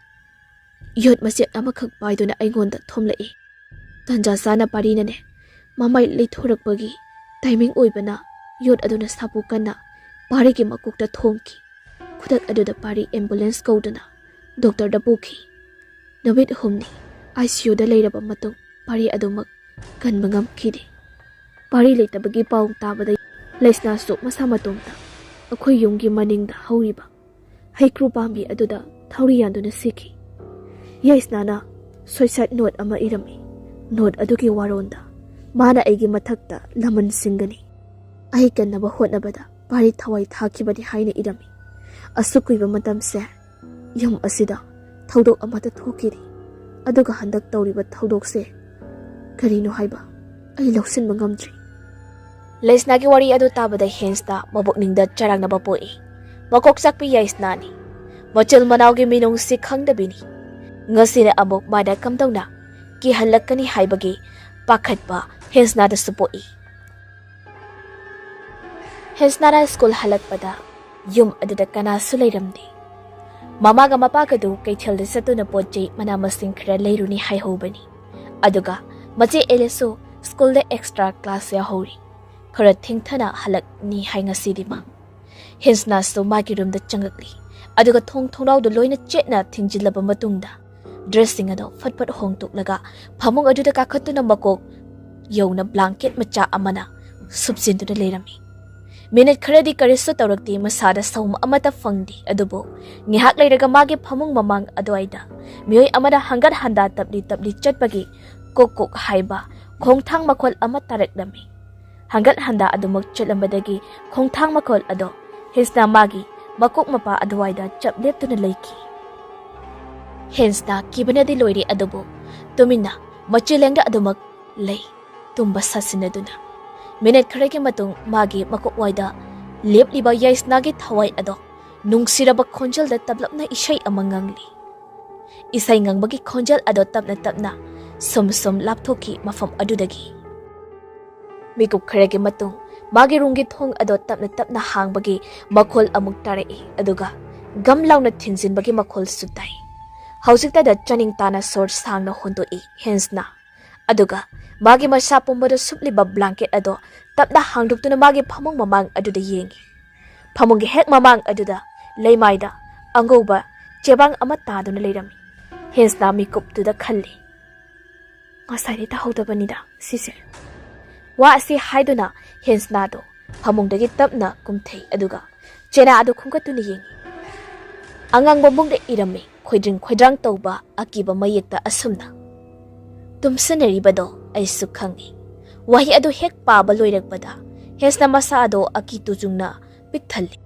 ꯌꯣꯠ ꯃꯆꯦꯠ ꯑꯃꯈꯛ ꯄꯥꯏꯗꯨꯅ ꯑꯩꯉꯣꯟꯗ ꯊꯣꯝꯂꯛꯏ꯫ ꯇꯟꯖꯥ ꯆꯥꯅ ꯄꯥꯔꯤꯅꯅꯦ ꯃꯃꯥꯏ ꯂꯩꯊꯣꯔꯛꯄꯒꯤ ꯇꯥꯏꯃꯤꯡ ꯑꯣꯏꯕꯅ ꯌꯣꯠ ꯑꯗꯨꯅ ꯁꯥꯄꯣ ꯀꯟꯅ ꯄꯥꯔꯤꯒꯤ ꯃꯀꯣꯛꯇ ꯊꯣꯝꯈꯤ꯫ ꯈꯨꯗꯛ ꯑꯗꯨꯗ ꯄꯥꯔꯤ ꯑꯦꯝꯕꯨꯂꯦꯟꯁ ꯀꯧꯗꯨꯅ ꯗꯣꯛꯇꯔꯗ ꯄꯨꯈꯤ꯫ ꯅꯨꯃꯤꯠ ꯍꯨꯝꯅꯤ ꯑꯥꯏ ꯁꯤ ꯌꯨꯗ ꯂꯩꯔꯕ ꯃꯇꯨꯡ ꯄꯥꯔꯤ ꯑꯗꯨꯃꯛ ꯀꯟꯕ ꯉꯝꯈꯤꯗꯦ꯫ ꯄꯥꯔꯤ ꯂꯩꯇꯕꯒꯤ ꯄꯥꯎ ꯇꯥꯕꯗ ꯂꯩꯁꯅꯥꯁꯨ ꯃꯁꯥ ꯃꯇꯣꯝꯇ ꯑꯩꯈꯣꯏ ꯌꯨꯝꯒꯤ ꯃꯅꯤꯡꯗ ꯍꯧꯔꯤꯕ ꯍꯩꯀ꯭ꯔꯨ ꯄꯥꯝꯕꯤ ꯑꯗꯨꯗ ꯊꯧꯔꯤ ꯌꯥꯟꯗꯨꯅ ꯁꯤꯈꯤ꯫ ꯌꯥꯏꯁꯅꯥꯅ ꯁꯨꯏꯁꯥꯏꯗ ꯅꯣꯠ ꯑꯃ ꯏꯔꯝꯃꯤ꯫ ꯅꯣꯠ ꯑꯗꯨꯒꯤ ꯋꯥꯔꯣꯜꯗ ꯃꯥꯅ ꯑꯩꯒꯤ ꯃꯊꯛꯇ ꯂꯃꯟ ꯁꯤꯡꯒꯅꯤ, ꯑꯩ ꯀꯟꯅꯕ ꯍꯣꯠꯅꯕꯗ ꯄꯥꯔꯤ ꯊꯋꯥꯏ ꯊꯥꯈꯤꯕꯅꯤ ꯍꯥꯏꯅ ꯏꯔꯝꯃꯤ꯫ ꯑꯁꯨꯛ ꯀꯨꯏꯕ ꯃꯇꯝꯁꯦ ꯌꯨꯝ ꯑꯁꯤꯗ ꯊꯧꯗꯣꯛ ꯑꯃꯠꯇ ꯊꯣꯛꯈꯤꯗꯦ, ꯑꯗꯨꯒ ꯍꯟꯗꯛ ꯇꯧꯔꯤꯕ ꯊꯧꯗꯣꯛꯁꯦ ꯀꯔꯤꯅꯣ ꯍꯥꯏꯕ ꯑꯩ ꯂꯧꯁꯤꯟꯕ ꯉꯝꯗ꯭ꯔꯤ꯫ ꯂꯩꯁꯅꯥꯒꯤ ꯋꯥꯔꯤ ꯑꯗꯨ ꯇꯥꯕꯗ ꯍꯦꯟꯁꯅ ꯃꯕꯨꯛꯅꯤꯡꯗ ꯆꯔꯥꯡꯅꯕ ꯄꯣꯛꯏ꯫ ꯃꯀꯣꯛ ꯆꯥꯛꯄꯤ ꯌꯥꯏꯁꯅꯥꯅꯤ꯫ ꯃꯆꯤꯜ ꯃꯅꯥꯎꯒꯤ ꯃꯤꯅꯨꯡꯁꯤ ꯈꯪꯗꯕꯤꯅꯤ꯫ ꯉꯁꯤꯅ ꯑꯃꯨꯛ ꯃꯥꯅ ꯀꯝꯗꯧꯅ ꯀꯤꯍꯜꯂꯛꯀꯅꯤ ꯍꯥꯏꯕꯒꯤ ꯄꯥꯈꯠꯄ ꯍꯦꯟꯁꯅꯥꯗꯁꯨ ꯄꯣꯛꯏ꯫ ꯍꯦꯟꯁꯅꯥꯅ ꯁ꯭ꯀꯨꯜ ꯍꯜꯂꯛꯄꯗ ꯌꯨꯝ ꯑꯗꯨꯗ ꯀꯅꯥꯁꯨ ꯂꯩꯔꯝꯗꯦ꯫ ꯃꯃꯥꯒ ꯃꯄꯥꯒꯗꯨ ꯀꯩꯊꯦꯜꯗ ꯆꯠꯇꯨꯅ ꯄꯣꯠ ꯆꯩ ꯃꯅꯥ ꯃꯁꯤꯡ ꯈꯔ ꯂꯩꯔꯨꯅꯤ ꯍꯥꯏꯍꯧꯕꯅꯤ꯫ ꯑꯗꯨꯒ ꯃꯆꯦ ꯑꯦꯂꯤꯁꯁꯨ ꯁ꯭ꯀꯨꯜꯗ ꯑꯦꯛꯁꯇ꯭ꯔꯥ ꯀ꯭ꯂꯥꯁ ꯌꯥꯎꯍꯧꯔꯤ꯫ ꯈꯔ ꯊꯦꯡꯊꯅ ꯍꯜꯂꯛꯅꯤ ꯍꯥꯏ ꯉꯁꯤꯗꯤ ꯃꯥ꯫ ꯍꯦꯟꯁꯅꯥꯁꯨ ꯃꯥꯒꯤ ꯔꯨꯝꯗ ꯆꯪꯉꯛꯂꯤ꯫ ꯑꯗꯨꯒ ꯊꯣꯡ ꯊꯣꯡꯅꯥꯎꯗꯨ ꯂꯣꯏꯅ ꯆꯦꯠꯅ ꯊꯤꯡꯖꯤꯜꯂꯕ ꯃꯇꯨꯡꯗ ꯗ꯭ꯔꯦꯁꯁꯤꯡ ꯑꯗꯣ ꯐꯠ ꯐꯠ ꯍꯣꯡꯗꯣꯛꯂꯒ ꯐꯃꯨꯡ ꯑꯗꯨꯗ ꯀꯥꯈꯠꯇꯨꯅ ꯃꯀꯣꯛ ꯌꯧꯅ ꯕ꯭ꯂꯥꯡꯀꯦꯠ ꯃꯆꯥ ꯑꯃꯅ ꯁꯨꯞꯆꯤꯟꯗꯨꯅ ꯂꯩꯔꯝꯃꯤ꯫ ꯃꯤꯅꯤꯠ ꯈꯔꯗꯤ ꯀꯔꯤꯁꯨ ꯇꯧꯔꯛꯇꯦ, ꯃꯁꯥꯗ ꯁꯥꯎꯝ ꯑꯃꯠꯇ ꯐꯪꯗꯦ꯫ ꯑꯗꯨꯕꯨ ꯉꯥꯏꯍꯥꯛ ꯂꯩꯔꯒ ꯃꯥꯒꯤ ꯐꯃꯨꯡ ꯃꯃꯥꯡ ꯑꯗꯨꯋꯥꯏꯗ ꯃꯤꯑꯣꯏ ꯑꯃꯅ ꯍꯪꯒꯠ ꯍꯟꯗꯥ ꯇꯞꯂꯤ ꯇꯞꯂꯤ ꯆꯠꯄꯒꯤ ꯀꯣꯛ ꯀꯣꯛ ꯍꯥꯏꯕ ꯈꯣꯡꯊꯥꯡ ꯃꯈꯣꯜ ꯑꯃ ꯇꯥꯔꯛꯂꯝꯃꯤ꯫ ꯍꯪꯒꯠ ꯍꯟꯗꯥ ꯑꯗꯨꯃꯛ ꯆꯠꯂꯝꯕꯗꯒꯤ ꯈꯣꯡꯊꯥꯡ ꯃꯈꯣꯜ ꯑꯗꯣ ꯍꯦꯟꯁꯅꯥ ꯃꯥꯒꯤ ꯃꯀꯣꯛ ꯃꯄꯥ ꯑꯗꯨꯋꯥꯏꯗ ꯆꯞ ꯂꯦꯞꯇꯨꯅ ꯂꯩꯈꯤ꯫ ꯍꯦꯟꯁꯅꯥ ꯀꯤꯕꯅꯗꯤ ꯂꯣꯏꯔꯦ, ꯑꯗꯨꯕꯨ ꯇꯨꯃꯤꯟꯅ ꯃꯆꯤ ꯂꯦꯡꯗ ꯑꯗꯨꯃꯛ ꯂꯩ, ꯇꯨꯝꯕ ꯁꯥꯁꯤꯟꯅꯗꯨꯅ꯫ ꯃꯤꯅꯤꯠ ꯈꯔꯒꯤ ꯃꯇꯨꯡ ꯃꯥꯒꯤ ꯃꯀꯣꯛ ꯋꯥꯏꯗ ꯂꯦꯞꯂꯤꯕ ꯌꯥꯏꯁꯅꯥꯒꯤ ꯊꯋꯥꯏ ꯑꯗꯣ ꯅꯨꯡꯁꯤꯔꯕ ꯈꯣꯟꯖꯦꯜꯗ ꯇꯞꯂꯞꯅ ꯏꯁꯩ ꯑꯃ ꯉꯪꯂꯤ꯫ ꯏꯁꯩ ꯉꯪꯕꯒꯤ ꯈꯣꯟꯖꯦꯜ ꯑꯗꯣ ꯇꯞꯅ ꯇꯞꯅ ꯁꯨꯝ ꯁꯨꯝ ꯂꯥꯞꯊꯣꯛꯈꯤ ꯃꯐꯝ ꯑꯗꯨꯗꯒꯤ꯫ ꯃꯤꯀꯨꯞ ꯈꯔꯒꯤ ꯃꯇꯨꯡ ꯃꯥꯒꯤ ꯔꯨꯝꯒꯤ ꯊꯣꯡ ꯑꯗꯣ ꯇꯞꯅ ꯇꯞꯅ ꯍꯥꯡꯕꯒꯤ ꯃꯈꯣꯜ ꯑꯃꯨꯛ ꯇꯥꯔꯛꯏ, ꯑꯗꯨꯒ ꯒꯝ ꯂꯥꯎꯅ ꯊꯤꯟꯖꯤꯟꯕꯒꯤ ꯃꯈꯣꯜꯁꯨ ꯇꯥꯏ꯫ ꯍꯧꯖꯤꯛꯇꯗ ꯆꯥꯅꯤꯡ ꯇꯥꯅ ꯁꯣꯔ ꯁꯥꯡꯅ ꯍꯣꯟꯗꯣꯛꯏ ꯍꯦꯟꯁꯅ꯫ ꯑꯗꯨꯒ ꯃꯥꯒꯤ ꯃꯁꯥ ꯄꯨꯝꯕꯗ ꯁꯨꯞꯂꯤꯕ ꯕ꯭ꯂꯥꯡꯀꯦꯠ ꯑꯗꯣ ꯇꯞꯅ ꯍꯥꯡꯗꯣꯛꯇꯨꯅ ꯃꯥꯒꯤ ꯐꯃꯨꯡ ꯃꯃꯥꯡ ꯑꯗꯨꯗ ꯌꯦꯡꯉꯤ꯫ ꯐꯃꯨꯡꯒꯤ ꯍꯦꯛ ꯃꯃꯥꯡ ꯑꯗꯨꯗ ꯂꯩꯃꯥꯏꯗ ꯑꯉꯧꯕ ꯆꯦꯕꯥꯡ ꯑꯃ ꯇꯥꯗꯨꯅ ꯂꯩꯔꯝꯃꯤ꯫ ꯍꯦꯟꯁꯅ ꯃꯤꯀꯨꯞꯇꯨꯗ ꯈꯜꯂꯤ, "ꯉꯁꯥꯏꯗꯤ ꯇꯥꯍꯧꯗꯕꯅꯤꯗ ꯁꯤꯁꯦ"꯫ ꯋꯥ ꯑꯁꯤ ꯍꯥꯏꯗꯨꯅ ꯍꯦꯟꯁꯅꯥꯗꯣ ꯐꯃꯨꯡꯗꯒꯤ ꯇꯞꯅ ꯀꯨꯝꯊꯩ, ꯑꯗꯨꯒ ꯆꯦꯅꯥ ꯑꯗꯨ ꯈꯨꯝꯒꯠꯇꯨꯅ ꯌꯦꯡꯉꯤ꯫ ꯑꯉꯥꯡꯕ ꯃꯨꯛꯅ ꯏꯔꯝꯃꯤ, ꯈꯣꯏꯗ꯭ꯔꯤꯡ ꯈꯣꯏꯗ꯭ꯔꯥꯡ ꯇꯧꯕ ꯑꯀꯤꯕ ꯃꯌꯦꯛꯇ ꯑꯁꯨꯝꯅ, "ꯇꯨꯝꯁꯤꯟꯅꯔꯤꯕꯗꯣ ꯑꯩꯁꯨ ꯈꯪꯏ"꯫ ꯋꯥꯍꯩ ꯑꯗꯨ ꯍꯦꯛ ꯄꯥꯕ ꯂꯣꯏꯔꯛꯄꯗ ꯍꯦꯟꯁꯅ ꯃꯁꯥ ꯑꯗꯣ ꯑꯀꯤ ꯇꯨꯖꯨꯡꯅ ꯄꯤꯛ ꯊꯜꯂꯤ꯫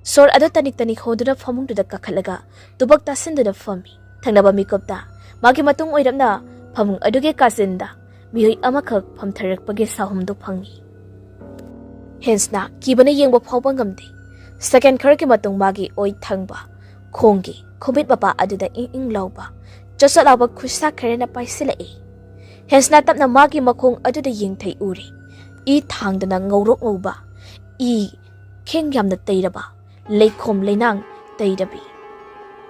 ꯁꯣꯔ ꯑꯗꯨ ꯇꯅꯤꯛ ꯇꯅꯤꯛ ꯍꯣꯟꯗꯨꯅ ꯐꯃꯨꯡꯗꯨꯗ ꯀꯥꯈꯠꯂꯒ ꯇꯨꯕꯛ ꯇꯥꯁꯤꯟꯗꯨꯅ ꯐꯝꯃꯤ꯫ ꯊꯪꯅꯕ ꯃꯤꯀꯨꯞꯇ ꯃꯥꯒꯤ ꯃꯇꯨꯡ ꯑꯣꯏꯔꯞꯅ ꯐꯃꯨꯡ ꯑꯗꯨꯒꯤ ꯀꯥꯆꯤꯟꯗ ꯃꯤꯑꯣꯏ ꯑꯃꯈꯛ ꯐꯝꯊꯔꯛꯄꯒꯤ ꯁꯥꯍꯨꯝꯗꯨ ꯐꯪꯏ꯫ ꯍꯦꯟꯁꯅ ꯀꯤꯕꯅ ꯌꯦꯡꯕ ꯐꯥꯎꯕ ꯉꯝꯗꯦ꯫ ꯁꯦꯀꯦꯟ ꯈꯔꯒꯤ ꯃꯇꯨꯡ ꯃꯥꯒꯤ ꯑꯣꯏ ꯊꯪꯕ ꯈꯣꯡꯒꯤ ꯈꯨꯃꯤꯠ ꯃꯄꯥ ꯑꯗꯨꯗ ꯏꯪ ꯏꯪ ꯂꯥꯎꯕ ꯆꯣꯠ ꯆꯣꯠ ꯂꯥꯎꯕ ꯈꯨꯠꯁꯥ ꯈꯔꯅ ꯄꯥꯏꯁꯤꯜꯂꯛꯏ꯫ ꯍꯦꯟꯁꯅ ꯇꯞꯅ ꯃꯥꯒꯤ ꯃꯈꯣꯡ ꯑꯗꯨꯗ ꯌꯦꯡꯊꯩ ꯎꯔꯦ꯫ ꯏ ꯊꯥꯡꯗꯅ ꯉꯧꯔꯣꯛ ꯉꯧꯕ, ꯏ ꯈꯦꯡ ꯌꯥꯝꯅ ꯇꯩꯔꯕ, ꯂꯩꯈꯣꯝ ꯂꯩꯅꯥꯡ ꯇꯩꯔꯕꯤ,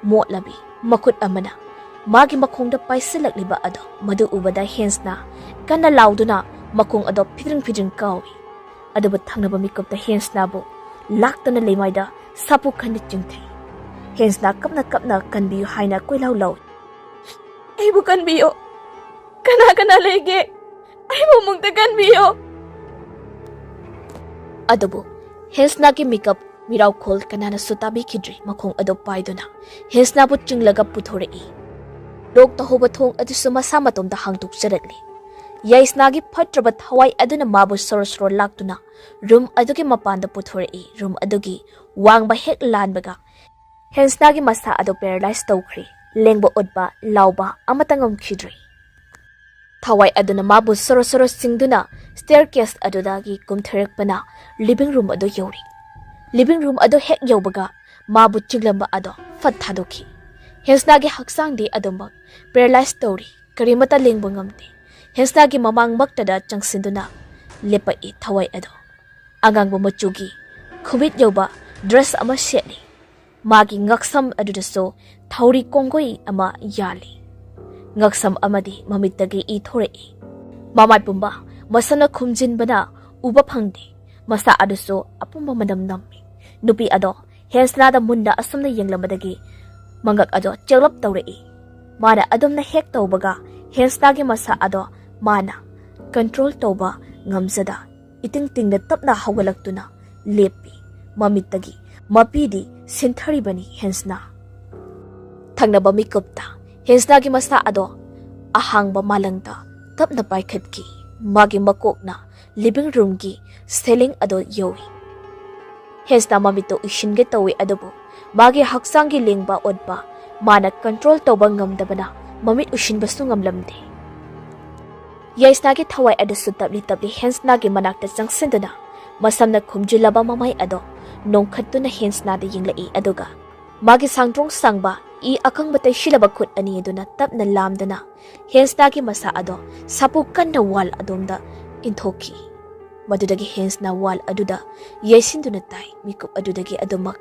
ꯃꯣꯠꯂꯕꯤ ꯃꯈꯨꯠ ꯑꯃꯅ ꯃꯥꯒꯤ ꯃꯈꯣꯡꯗ ꯄꯥꯏꯁꯤꯜꯂꯛꯂꯤꯕ ꯑꯗꯣ ꯃꯗꯨ ꯎꯕꯗ ꯍꯦꯟꯁꯅ ꯀꯟꯅ ꯂꯥꯎꯗꯨꯅ ꯃꯈꯣꯡ ꯑꯗꯣ ꯐꯤꯗ꯭ꯔꯤꯡ ꯐꯤꯗ꯭ꯔꯤꯡ ꯀꯥꯎꯏ꯫ ꯑꯗꯨꯕꯨ ꯊꯪꯅꯕ ꯃꯤꯀꯨꯞꯇ ꯍꯦꯟꯁꯅꯥꯕꯨ ꯂꯥꯛꯇꯅ ꯂꯩꯃꯥꯏꯗ ꯁꯥꯄꯨ ꯈꯟꯗ ꯆꯤꯡꯊꯩ꯫ ꯍꯦꯟꯁꯅꯥ ꯀꯞꯅ ꯀꯞꯅ "ꯀꯟꯕꯤꯌꯨ" ꯍꯥꯏꯅ ꯀꯣꯏꯂꯥꯎ ꯂꯥꯎꯏ꯫ "ꯑꯩꯕꯨ ꯀꯟꯕꯤꯌꯨ, ꯀꯅꯥ ꯀꯅꯥ ꯂꯩꯒꯦ? ꯑꯩꯕꯨ ꯑꯃꯨꯛꯇ ꯀꯟꯕꯤꯌꯨ!" ꯑꯗꯨꯕꯨ ꯍꯦꯟꯁꯅꯥꯒꯤ ꯃꯤꯀꯞ ꯃꯤꯔꯥꯎꯈꯣꯜ ꯀꯅꯥꯅꯁꯨ ꯇꯥꯕꯤꯈꯤꯗ꯭ꯔꯤ꯫ ꯃꯈꯣꯡ ꯑꯗꯨ ꯄꯥꯏꯗꯨꯅ ꯍꯦꯟꯁꯅꯥꯕꯨ ꯆꯤꯡꯂꯒ ꯄꯨꯊꯣꯔꯛꯏ꯫ ꯂꯣꯛ ꯇꯧꯍꯧꯕ ꯊꯣꯡ ꯑꯗꯨꯁꯨ ꯃꯁꯥ ꯃꯇꯣꯝꯇ ꯍꯥꯡꯗꯣꯛꯆꯔꯛꯂꯤ꯫ ꯌꯥꯏꯁꯅꯥꯒꯤ ꯐꯠꯇ꯭ꯔꯕ ꯊꯋꯥꯏ ꯑꯗꯨꯅ ꯃꯥꯕꯨ ꯁꯣꯔꯣ ꯁꯣꯔꯣ ꯂꯥꯛꯇꯨꯅ ꯔꯨꯝ ꯑꯗꯨꯒꯤ ꯃꯄꯥꯟꯗ ꯄꯨꯊꯣꯔꯛꯏ꯫ ꯔꯨꯝ ꯑꯗꯨꯒꯤ ꯋꯥꯡꯕ ꯍꯦꯛ ꯂꯥꯟꯕꯒ ꯍꯦꯟꯁꯅꯥꯒꯤ ꯃꯁꯥ ꯑꯗꯨ ꯄꯦꯔꯥꯂꯥꯏꯁ ꯇꯧꯈ꯭ꯔꯦ꯫ ꯂꯦꯡꯕ ꯎꯠꯄ, ꯂꯥꯎꯕ ꯑꯃꯠꯇ ꯉꯝꯈꯤꯗ꯭ꯔꯦ꯫ ꯊꯋꯥꯏ ꯑꯗꯨꯅ ꯃꯥꯕꯨ ꯁꯣꯔꯣ ꯁꯣꯔꯣ ꯆꯤꯡꯗꯨꯅ ꯁ꯭ꯇꯦꯌꯔ ꯀꯦꯁ ꯑꯗꯨꯗꯒꯤ ꯀꯨꯝꯊꯔꯛꯄꯅ ꯂꯤꯚꯤꯡ ꯔꯨꯝ ꯑꯗꯨ ꯌꯧꯔꯦ꯫ ꯂꯤꯚꯤꯡ ꯔꯨꯝ ꯑꯗꯨ ꯍꯦꯛ ꯌꯧꯕꯒ ꯃꯥꯕꯨ ꯆꯤꯡꯂꯝꯕ ꯑꯗꯣ ꯐꯠ ꯊꯥꯗꯣꯛꯈꯤ꯫ ꯍꯦꯟꯁꯅꯥꯒꯤ ꯍꯛꯆꯥꯡꯗꯤ ꯑꯗꯨꯃꯛ ꯄꯦꯔꯥꯂꯥꯏꯁ ꯇꯧꯔꯤ꯫ ꯀꯔꯤꯃꯠꯇ ꯂꯦꯡꯕ ꯉꯝꯗꯦ꯫ ꯍꯦꯟꯁꯅꯥꯒꯤ ꯃꯃꯥꯡꯃꯛꯇꯗ ꯆꯪꯁꯤꯟꯗꯨꯅ ꯂꯦꯞꯄꯛꯏ ꯊꯋꯥꯏ ꯑꯗꯣ꯫ ꯑꯉꯥꯡꯕ ꯃꯆꯨꯒꯤ ꯈꯨꯃꯤꯠ ꯌꯧꯕ ꯗ꯭ꯔꯦꯁ ꯑꯃ ꯁꯦꯠꯂꯤ꯫ ꯃꯥꯒꯤ ꯉꯛꯁꯝ ꯑꯗꯨꯗꯁꯨ ꯊꯧꯔꯤ ꯀꯣꯡꯒꯣꯏ ꯑꯃ ꯌꯥꯜꯂꯤ꯫ ꯉꯛꯁꯝ ꯑꯃꯗꯤ ꯃꯃꯤꯠꯇꯒꯤ ꯏ ꯊꯣꯔꯛꯏ꯫ ꯃꯃꯥꯏ ꯄꯨꯝꯕ ꯃꯁꯝꯅ ꯈꯨꯝꯖꯤꯟꯕꯅ ꯎꯕ ꯐꯪꯗꯦ꯫ ꯃꯁꯥ ꯑꯗꯨꯁꯨ ꯑꯄꯨꯝꯕ ꯃꯅꯝ ꯅꯝꯃꯤ꯫ ꯅꯨꯄꯤ ꯑꯗꯣ ꯍꯦꯟꯁꯅꯥꯗ ꯃꯨꯟꯅ ꯑꯁꯨꯝꯅ ꯌꯦꯡꯂꯝꯕꯗꯒꯤ ꯃꯉꯛ ꯑꯗꯣ ꯆꯦꯛꯂꯞ ꯇꯧꯔꯛꯏ꯫ ꯃꯥꯅ ꯑꯗꯨꯝꯅ ꯍꯦꯛ ꯇꯧꯕꯒ ꯍꯦꯟꯁꯅꯥꯒꯤ ꯃꯁꯥ ꯑꯗꯣ ꯃꯥꯅ ꯀꯟꯇ꯭ꯔꯣꯜ ꯇꯧꯕ ꯉꯝꯖꯗ ꯏꯇꯤꯡ ꯇꯤꯡꯅ ꯇꯞꯅ ꯍꯧꯒꯠꯂꯛꯇꯨꯅ ꯂꯦꯞꯄꯤ꯫ ꯃꯃꯤꯠꯇꯒꯤ ꯃꯄꯤꯗꯤ ꯁꯤꯟꯊꯔꯤꯕꯅꯤ ꯍꯦꯟꯁꯅꯥ꯫ ꯊꯪꯅꯕ ꯃꯤꯀꯨꯞꯇ ꯍꯦꯟꯁꯅꯥꯒꯤ ꯃꯁꯥ ꯑꯗꯣ ꯑꯍꯥꯡꯕ ꯃꯥꯂꯪꯗ ꯇꯞꯅ ꯄꯥꯏꯈꯠꯈꯤ꯫ ꯃꯥꯒꯤ ꯃꯀꯣꯛꯅ ꯂꯤꯚꯤꯡ ꯔꯨꯝꯒꯤ ꯁꯦꯂꯤꯡ ꯑꯗꯨ ꯌꯧꯏ꯫ ꯍꯦꯟꯁꯅꯥ ꯃꯃꯤꯠꯇꯨ ꯎꯏꯁꯤꯟꯒꯦ ꯇꯧꯏ, ꯑꯗꯨꯕꯨ ꯃꯥꯒꯤ ꯍꯛꯆꯥꯡꯒꯤ ꯂꯦꯡꯕ ꯑꯣꯠꯄ ꯃꯥꯅ ꯀꯟꯇ꯭ꯔꯣꯜ ꯇꯧꯕ ꯉꯝꯗꯕꯅ ꯃꯃꯤꯠ ꯎꯏꯁꯤꯟꯕꯁꯨ ꯉꯝꯂꯝꯗꯦ꯫ ꯌꯥꯏꯁꯅꯥꯒꯤ ꯊꯋꯥꯏ ꯑꯗꯨꯁꯨ ꯇꯞꯂꯤ ꯇꯞꯂꯤ ꯍꯦꯟꯁꯅꯥꯒꯤ ꯃꯅꯥꯛꯇ ꯆꯪꯁꯤꯟꯗꯨꯅ ꯃꯁꯝꯅ ꯈꯨꯝꯖꯤꯜꯂꯕ ꯃꯃꯥꯏ ꯑꯗꯣ ꯅꯣꯡꯈꯠꯇꯨꯅ ꯍꯦꯟꯁꯅꯥꯗ ꯌꯦꯡꯂꯛꯏ, ꯑꯗꯨꯒ ꯃꯥꯒꯤ ꯁꯥꯡꯗ꯭ꯔꯣꯡ ꯁꯥꯡꯕ ꯏ ꯑꯀꯪꯕ ꯇꯩꯁꯤꯜꯂꯕ ꯈꯨꯠ ꯑꯅꯤ ꯑꯗꯨꯅ ꯇꯞꯅ ꯂꯥꯝꯗꯨꯅ ꯍꯦꯟꯁꯅꯥꯒꯤ ꯃꯁꯥ ꯑꯗꯣ ꯁꯥꯄꯨ ꯀꯟꯅ ꯋꯥꯜ ꯑꯗꯣꯝꯗ ꯏꯟꯊꯣꯛꯈꯤ꯫ ꯃꯗꯨꯗꯒꯤ ꯍꯦꯟꯁꯅꯥ ꯋꯥꯜ ꯑꯗꯨꯗ ꯌꯩꯁꯤꯟꯗꯨꯅ ꯇꯥꯏ꯫ ꯃꯤꯀꯨꯞ ꯑꯗꯨꯗꯒꯤ ꯑꯗꯨꯃꯛ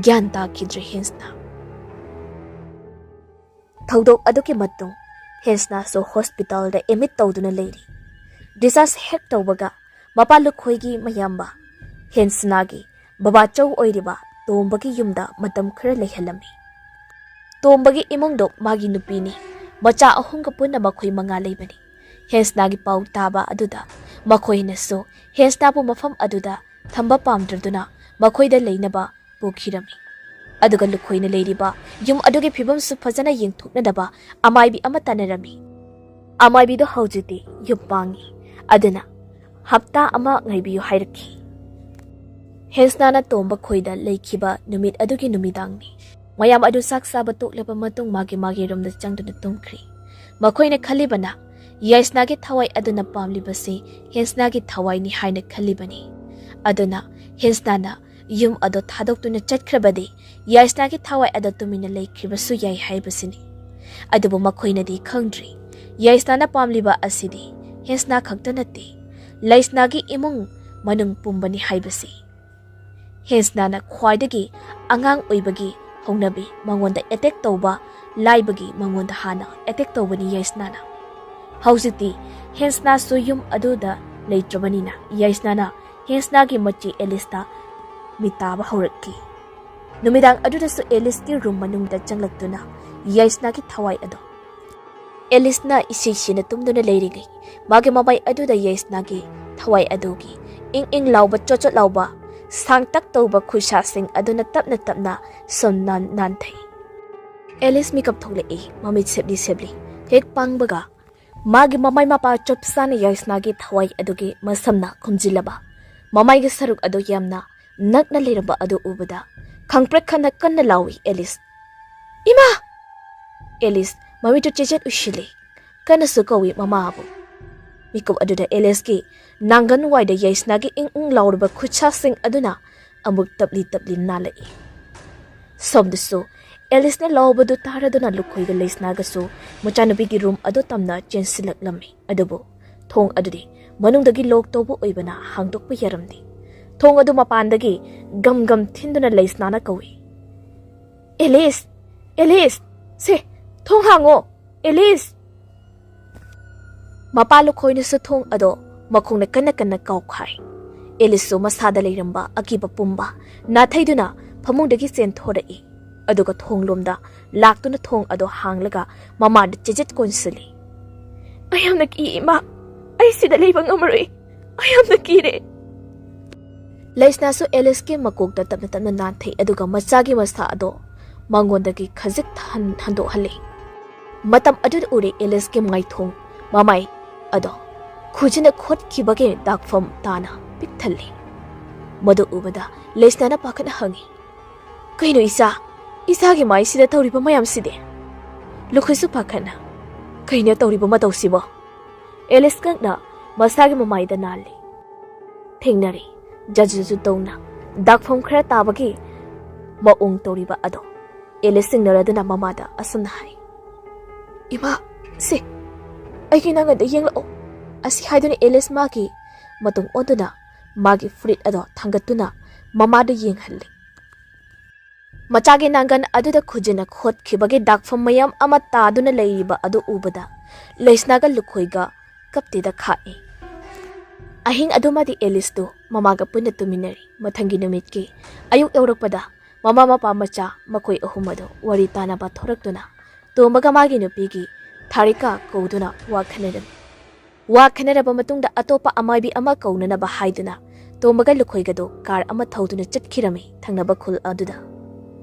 ꯒ꯭ꯌꯥꯟ ꯇꯥꯈꯤꯗ꯭ꯔꯦ ꯍꯦꯟꯁꯅꯥ꯫ ꯊꯧꯗꯣꯛ ꯑꯗꯨꯒꯤ ꯃꯇꯨꯡ ꯍꯦꯟꯁꯅꯥꯁꯨ ꯍꯣꯁꯄꯤꯇꯥꯜꯗ ꯑꯦꯗꯃꯤꯠ ꯇꯧꯗꯨꯅ ꯂꯩꯔꯤ꯫ ꯗꯤꯁꯆꯥꯔꯖ ꯍꯦꯛ ꯇꯧꯕꯒ ꯃꯄꯥ ꯂꯨꯈꯣꯏꯒꯤ ꯃꯌꯥꯝꯕ ꯍꯦꯟꯁꯅꯥꯒꯤ ꯕꯕꯥꯆꯧ ꯑꯣꯏꯔꯤꯕ ꯇꯣꯝꯕꯒꯤ ꯌꯨꯝꯗ ꯃꯇꯝ ꯈꯔ ꯂꯩꯍꯜꯂꯝꯃꯤ꯫ ꯇꯣꯝꯕꯒꯤ ꯏꯃꯨꯡꯗꯣ ꯃꯥꯒꯤ ꯅꯨꯄꯤꯅꯤ, ꯃꯆꯥ ꯑꯍꯨꯝꯒ ꯄꯨꯟꯅ ꯃꯈꯣꯏ ꯃꯉꯥ ꯂꯩꯕꯅꯤ꯫ ꯍꯦꯟꯁꯅꯥꯒꯤ ꯄꯥꯎ ꯇꯥꯕ ꯑꯗꯨꯗ ꯃꯈꯣꯏꯅꯁꯨ ꯍꯦꯟꯁꯅꯥꯕꯨ ꯃꯐꯝ ꯑꯗꯨꯗ ꯊꯝꯕ ꯄꯥꯝꯗ꯭ꯔꯗꯨꯅ ꯃꯈꯣꯏꯗ ꯂꯩꯅꯕ ꯄꯨꯈꯤꯔꯝꯃꯤ꯫ ꯑꯗꯨꯒ ꯂꯨꯈꯣꯏꯅ ꯂꯩꯔꯤꯕ ꯌꯨꯝ ꯑꯗꯨꯒꯤ ꯐꯤꯕꯝꯁꯨ ꯐꯖꯅ ꯌꯦꯡꯊꯣꯛꯅꯗꯕ ꯑꯃꯥꯏꯕꯤ ꯑꯃ ꯇꯥꯟꯅꯔꯝꯃꯤ꯫ ꯑꯃꯥꯏꯕꯤꯗꯣ ꯍꯧꯖꯤꯛꯇꯤ ꯌꯨꯝ ꯄꯥꯡꯉꯤ, ꯑꯗꯨꯅ ꯍꯞꯇꯥ ꯑꯃ ꯉꯥꯏꯕꯤꯌꯨ ꯍꯥꯏꯔꯛꯈꯤ꯫ ꯍꯦꯟꯁꯅꯥꯅ ꯇꯣꯝꯕ ꯈꯣꯏꯗ ꯂꯩꯈꯤꯕ ꯅꯨꯃꯤꯠ ꯑꯗꯨꯒꯤ ꯅꯨꯃꯤꯗꯥꯡꯅꯤ꯫ ꯃꯌꯥꯝ ꯑꯗꯨ ꯆꯥꯛ ꯆꯥꯕ ꯇꯣꯛꯂꯕ ꯃꯇꯨꯡ ꯃꯥꯒꯤ ꯃꯥꯒꯤ ꯔꯨꯝꯗ ꯆꯪꯗꯨꯅ ꯇꯨꯝꯈ꯭ꯔꯤ꯫ ꯃꯈꯣꯏꯅ ꯈꯜꯂꯤꯕꯅ ꯌꯥꯏꯁꯅꯥꯒꯤ ꯊꯋꯥꯏ ꯑꯗꯨꯅ ꯄꯥꯝꯂꯤꯕꯁꯤ ꯍꯦꯟꯁꯅꯥꯒꯤ ꯊꯋꯥꯏꯅꯤ ꯍꯥꯏꯅ ꯈꯜꯂꯤꯕꯅꯤ꯫ ꯑꯗꯨꯅ ꯍꯦꯟꯁꯅꯥꯅ ꯌꯨꯝ ꯑꯗꯨ ꯊꯥꯗꯣꯛꯇꯨꯅ ꯆꯠꯈ꯭ꯔꯕꯗꯤ ꯌꯥꯏꯁꯅꯥꯒꯤ ꯊꯋꯥꯏ ꯑꯗꯨ ꯇꯨꯃꯤꯟꯅ ꯂꯩꯈꯤꯕꯁꯨ ꯌꯥꯏ ꯍꯥꯏꯕꯁꯤꯅꯤ꯫ ꯑꯗꯨꯕꯨ ꯃꯈꯣꯏꯅꯗꯤ ꯈꯪꯗ꯭ꯔꯤ, ꯌꯥꯏꯁꯅꯥꯅ ꯄꯥꯝꯂꯤꯕ ꯑꯁꯤꯗꯤ ꯍꯦꯟꯁꯅꯥ ꯈꯛꯇ ꯅꯠꯇꯦ, ꯂꯩꯁꯅꯥꯒꯤ ꯏꯃꯨꯡ ꯃꯅꯨꯡ ꯄꯨꯝꯕꯅꯤ ꯍꯥꯏꯕꯁꯤ꯫ ꯍꯦꯟꯁꯅꯥꯅ ꯈ꯭ꯋꯥꯏꯗꯒꯤ ꯑꯉꯥꯡ ꯑꯣꯏꯕꯒꯤ ꯍꯧꯅꯕꯤ ꯃꯉꯣꯟꯗ ꯑꯦꯇꯦꯛ ꯇꯧꯕ ꯂꯥꯏꯕꯒꯤ ꯃꯉꯣꯟꯗ ꯍꯥꯟꯅ ꯑꯦꯇꯦꯛ ꯇꯧꯕꯅꯤ ꯌꯥꯏꯁꯅꯥꯅ꯫ ꯍꯧꯖꯤꯛꯇꯤ ꯍꯦꯟꯁꯅꯥꯁꯨ ꯌꯨꯝ ꯑꯗꯨꯗ ꯂꯩꯇ꯭ꯔꯕꯅꯤꯅ ꯌꯥꯏꯁꯅꯥꯅ ꯍꯦꯟꯁꯅꯥꯒꯤ ꯃꯆꯦ ꯑꯦꯂꯤꯁꯇ ꯃꯤꯇꯥꯕ ꯍꯧꯔꯛꯈꯤ꯫ ꯅꯨꯃꯤꯗꯥꯡ ꯑꯗꯨꯗꯁꯨ ꯑꯦꯂꯤꯁꯀꯤ ꯔꯨꯝ ꯃꯅꯨꯡꯗ ꯆꯪꯂꯛꯇꯨꯅ ꯌꯥꯏꯁꯅꯥꯒꯤ ꯊꯋꯥꯏ ꯑꯗꯨ, ꯑꯦꯂꯤꯁꯅ ꯏꯁꯤꯁꯤꯅ ꯇꯨꯝꯗꯨꯅ ꯂꯩꯔꯤꯉꯩ ꯃꯥꯒꯤ ꯃꯃꯥꯏ ꯑꯗꯨꯗ ꯌꯥꯏꯁꯅꯥꯒꯤ ꯊꯋꯥꯏ ꯑꯗꯨꯒꯤ ꯏꯪ ꯏꯪ ꯂꯥꯎꯕ, ꯆꯣꯠ ꯆꯣꯠ ꯂꯥꯎꯕ, ꯁꯥꯡꯇꯛ ꯇꯧꯕ ꯈꯨꯠꯁꯥꯁꯤꯡ ꯑꯗꯨꯅ ꯇꯞꯅ ꯇꯞꯅ ꯁꯨꯝ ꯅꯥꯟ ꯅꯥꯟꯊꯩ꯫ ꯑꯦꯂꯤꯁ ꯃꯤꯀꯞ ꯊꯣꯛꯂꯛꯏ, ꯃꯃꯤꯠ ꯁꯦꯞꯂꯤ ꯁꯦꯞꯂꯤ꯫ ꯍꯦꯛ ꯄꯥꯡꯕꯒ ꯃꯥꯒꯤ ꯃꯃꯥꯏ ꯃꯄꯥ ꯆꯞ ꯆꯥꯅ ꯌꯥꯏꯁꯅꯥꯒꯤ ꯊꯋꯥꯏ ꯑꯗꯨꯒꯤ ꯃꯁꯝꯅ ꯈꯨꯝꯖꯤꯜꯂꯕ ꯃꯃꯥꯏꯒꯤ ꯁꯔꯨꯛ ꯑꯗꯨ ꯌꯥꯝꯅ ꯅꯛꯅ ꯂꯩꯔꯝꯕ ꯑꯗꯨ ꯎꯕꯗ ꯈꯪꯄ꯭ꯔꯦꯛ ꯈꯟꯅ ꯀꯟꯅ ꯂꯥꯎꯏ ꯑꯦꯂꯤꯁ꯫ "ꯏꯃꯥ!" ꯑꯦꯂꯤꯁ ꯃꯃꯤꯠꯇꯨ ꯆꯦꯆꯦꯠ ꯎꯏꯁꯤꯜꯂꯤ꯫ ꯀꯟꯅꯁꯨ ꯀꯧꯏ ꯃꯃꯥꯕꯨ꯫ ꯃꯤꯀꯨꯞ ꯑꯗꯨꯗ ꯑꯦꯂꯤꯁꯀꯤ ꯅꯥꯡꯒꯟ ꯋꯥꯏꯗ ꯌꯥꯏꯁꯅꯥꯒꯤ ꯏꯪ ꯏꯪ ꯂꯥꯎꯔꯕ ꯈꯨꯠꯁꯥꯁꯤꯡ ꯑꯗꯨꯅ ꯑꯃꯨꯛ ꯇꯞꯂꯤ ꯇꯞꯂꯤ ꯅꯥꯜꯂꯛꯏ꯫ ꯁꯣꯝꯗꯁꯨ ꯑꯦꯂꯤꯁꯅ ꯂꯥꯎꯕꯗꯨ ꯇꯥꯔꯗꯨꯅ ꯂꯨꯈꯣꯏꯒ ꯂꯩꯁꯅꯥꯒꯁꯨ ꯃꯆꯥꯅꯨꯄꯤꯒꯤ ꯔꯨꯝ ꯑꯗꯨ ꯇꯝꯅ ꯆꯦꯟꯁꯤꯜꯂꯛꯂꯝꯃꯤ꯫ ꯑꯗꯨꯕꯨ ꯊꯣꯡ ꯑꯗꯨꯗꯤ ꯃꯅꯨꯡꯗꯒꯤ ꯂꯣꯛ ꯇꯧꯕ ꯑꯣꯏꯕꯅ ꯍꯥꯡꯗꯣꯛꯄ ꯌꯥꯔꯝꯗꯦ꯫ ꯊꯣꯡ ꯑꯗꯨ ꯃꯄꯥꯟꯗꯒꯤ ꯒꯝ ꯒꯝ ꯊꯤꯟꯗꯨꯅ ꯂꯩꯁꯅꯥꯅ ꯀꯧꯏ, "ꯑꯦꯂꯤꯁ! ꯑꯦꯂꯤꯁ! ꯁꯦ, "ꯊꯣꯡ ꯍꯥꯡꯉꯣ, ꯑꯦꯂꯤꯁ!" ꯃꯄꯥ ꯂꯨꯈꯣꯏꯅꯁꯨ ꯊꯣꯡ ꯑꯗꯣ ꯃꯈꯣꯡꯅ ꯀꯟꯅ ꯀꯟꯅ ꯀꯥꯎꯈꯥꯏ꯫ ꯑꯦꯂꯤꯁꯁꯨ ꯃꯁꯥꯗ ꯂꯩꯔꯝꯕ ꯑꯀꯤꯕ ꯄꯨꯝꯕ ꯅꯥꯊꯩꯗꯨꯅ ꯐꯃꯨꯡꯗꯒꯤ ꯆꯦꯟꯊꯣꯔꯛꯏ꯫ ꯑꯗꯨꯒ ꯊꯣꯡꯂꯣꯝꯗ ꯂꯥꯛꯇꯨꯅ ꯊꯣꯡ ꯑꯗꯣ ꯍꯥꯡꯂꯒ ꯃꯃꯥꯗ ꯆꯦꯖꯦꯠ ꯀꯣꯟꯁꯤꯜꯂꯤ꯫ "ꯑꯩ ꯌꯥꯝꯅ ꯀꯤ, ꯏꯃꯥ꯫ ꯑꯩ ꯁꯤꯗ ꯂꯩꯕ ꯉꯝꯃꯔꯣꯏ꯫ ꯑꯩ ꯌꯥꯝꯅ ꯀꯤꯔꯦ꯫" ꯂꯩꯁꯅꯥꯁꯨ ꯑꯦꯂꯤꯁꯀꯤ ꯃꯀꯣꯛꯇ ꯇꯞꯅ ꯇꯞꯅ ꯅꯥꯟꯊꯩ, ꯑꯗꯨꯒ ꯃꯆꯥꯒꯤ ꯃꯁꯥ ꯑꯗꯣ ꯃꯉꯣꯟꯗꯒꯤ ꯈꯖꯤꯛ ꯍꯟ-, ꯍꯟꯗꯣꯛꯍꯜꯂꯤ꯫ ꯃꯇꯝ ꯑꯗꯨꯗ ꯎꯔꯦ ꯑꯦꯂꯤꯁꯀꯤ ꯃꯥꯏꯊꯣꯡ, ꯃꯃꯥꯏ ꯑꯗꯣ ꯈꯨꯖꯤꯟꯅ ꯈꯣꯠꯈꯤꯕꯒꯤ ꯗꯥꯛꯐꯝ ꯇꯥꯅ ꯄꯤꯛ ꯊꯜꯂꯤ꯫ ꯃꯗꯨ ꯎꯕꯗ ꯂꯩꯁꯅꯥꯅ ꯄꯥꯈꯠꯅ ꯍꯪꯉꯤ, "ꯀꯩꯅꯣ ꯏꯆꯥ? ꯏꯆꯥꯒꯤ ꯃꯥꯏꯁꯤꯗ ꯇꯧꯔꯤꯕ ꯃꯌꯥꯝꯁꯤꯗꯤ?" ꯂꯨꯈꯣꯏꯁꯨ ꯄꯥꯈꯠꯅ, "ꯀꯩꯅꯣ ꯇꯧꯔꯤꯕ ꯃꯇꯧꯁꯤꯕꯣ?" ꯑꯦꯂꯤꯁ ꯉꯛꯅ ꯃꯁꯥꯒꯤ ꯃꯃꯥꯏꯗ ꯅꯥꯜꯂꯤ꯫ ꯊꯦꯡꯅꯔꯦ, ꯖꯖꯨ ꯖꯖꯨ ꯇꯧꯅ ꯗꯥꯛꯐꯝ ꯈꯔ ꯇꯥꯕꯒꯤ ꯃꯑꯣꯡ ꯇꯧꯔꯤꯕ ꯑꯗꯣ꯫ ꯑꯦꯂꯤꯁ ꯆꯤꯡꯅꯔꯗꯨꯅ ꯃꯃꯥꯗ ꯑꯁꯨꯝꯅ ꯍꯥꯏ, "ꯏꯃꯥ, ꯁꯦ, ꯑꯩꯒꯤ ꯅꯪꯒꯟꯗ ꯌꯦꯡꯂꯛꯑꯣ꯫" ꯑꯁꯤ ꯍꯥꯏꯗꯨꯅ ꯑꯦꯂꯤꯁ ꯃꯥꯒꯤ ꯃꯇꯨꯡ ꯑꯣꯟꯗꯨꯅ ꯃꯥꯒꯤ ꯐꯨꯔꯤꯠ ꯑꯗꯣ ꯊꯥꯡꯒꯠꯇꯨꯅ ꯃꯃꯥꯗ ꯌꯦꯡꯍꯜꯂꯤ꯫ ꯃꯆꯥꯒꯤ ꯅꯥꯡꯒꯟ ꯑꯗꯨꯗ ꯈꯨꯖꯤꯟꯅ ꯈꯣꯠꯈꯤꯕꯒꯤ ꯗꯥꯛꯐꯝ ꯃꯌꯥꯝ ꯑꯃ ꯇꯥꯗꯨꯅ ꯂꯩꯔꯤꯕ ꯑꯗꯨ ꯎꯕꯗ ꯂꯩꯁꯅꯥꯒ ꯂꯨꯈꯣꯏꯒ ꯀꯞꯇꯦꯗ ꯈꯥꯛꯏ꯫ ꯑꯍꯤꯡ ꯑꯗꯨꯃꯗꯤ ꯑꯦꯂꯤꯁꯇꯨ ꯃꯃꯥꯒ ꯄꯨꯟꯅ ꯇꯨꯝꯃꯤꯟꯅꯔꯤ꯫ ꯃꯊꯪꯒꯤ ꯅꯨꯃꯤꯠꯀꯤ ꯑꯌꯨꯛ ꯌꯧꯔꯛꯄꯗ ꯃꯃꯥ ꯃꯄꯥ ꯃꯆꯥ ꯃꯈꯣꯏ ꯑꯍꯨꯝ ꯑꯗꯨ ꯋꯥꯔꯤ ꯇꯥꯅꯕ ꯊꯣꯔꯛꯇꯨꯅ ꯇꯣꯝꯕꯒ ꯃꯥꯒꯤ ꯅꯨꯄꯤꯒꯤ ꯊꯥꯔꯤꯀꯥ ꯀꯧꯗꯨꯅ ꯋꯥ ꯈꯟꯅꯔꯝꯃꯤ꯫ ꯋꯥ ꯈꯟꯅꯔꯕ ꯃꯇꯨꯡꯗ ꯑꯇꯣꯞꯄ ꯑꯃꯥꯏꯕꯤ ꯑꯃ ꯀꯧꯅꯅꯕ ꯍꯥꯏꯗꯨꯅ ꯇꯣꯝꯕꯒ ꯂꯨꯈꯣꯏꯒꯗꯨ ꯀꯥꯔ ꯑꯃ ꯊꯧꯗꯨꯅ ꯆꯠꯈꯤꯔꯝꯃꯤ ꯊꯪꯅꯕ ꯈꯨꯜ ꯑꯗꯨꯗ꯫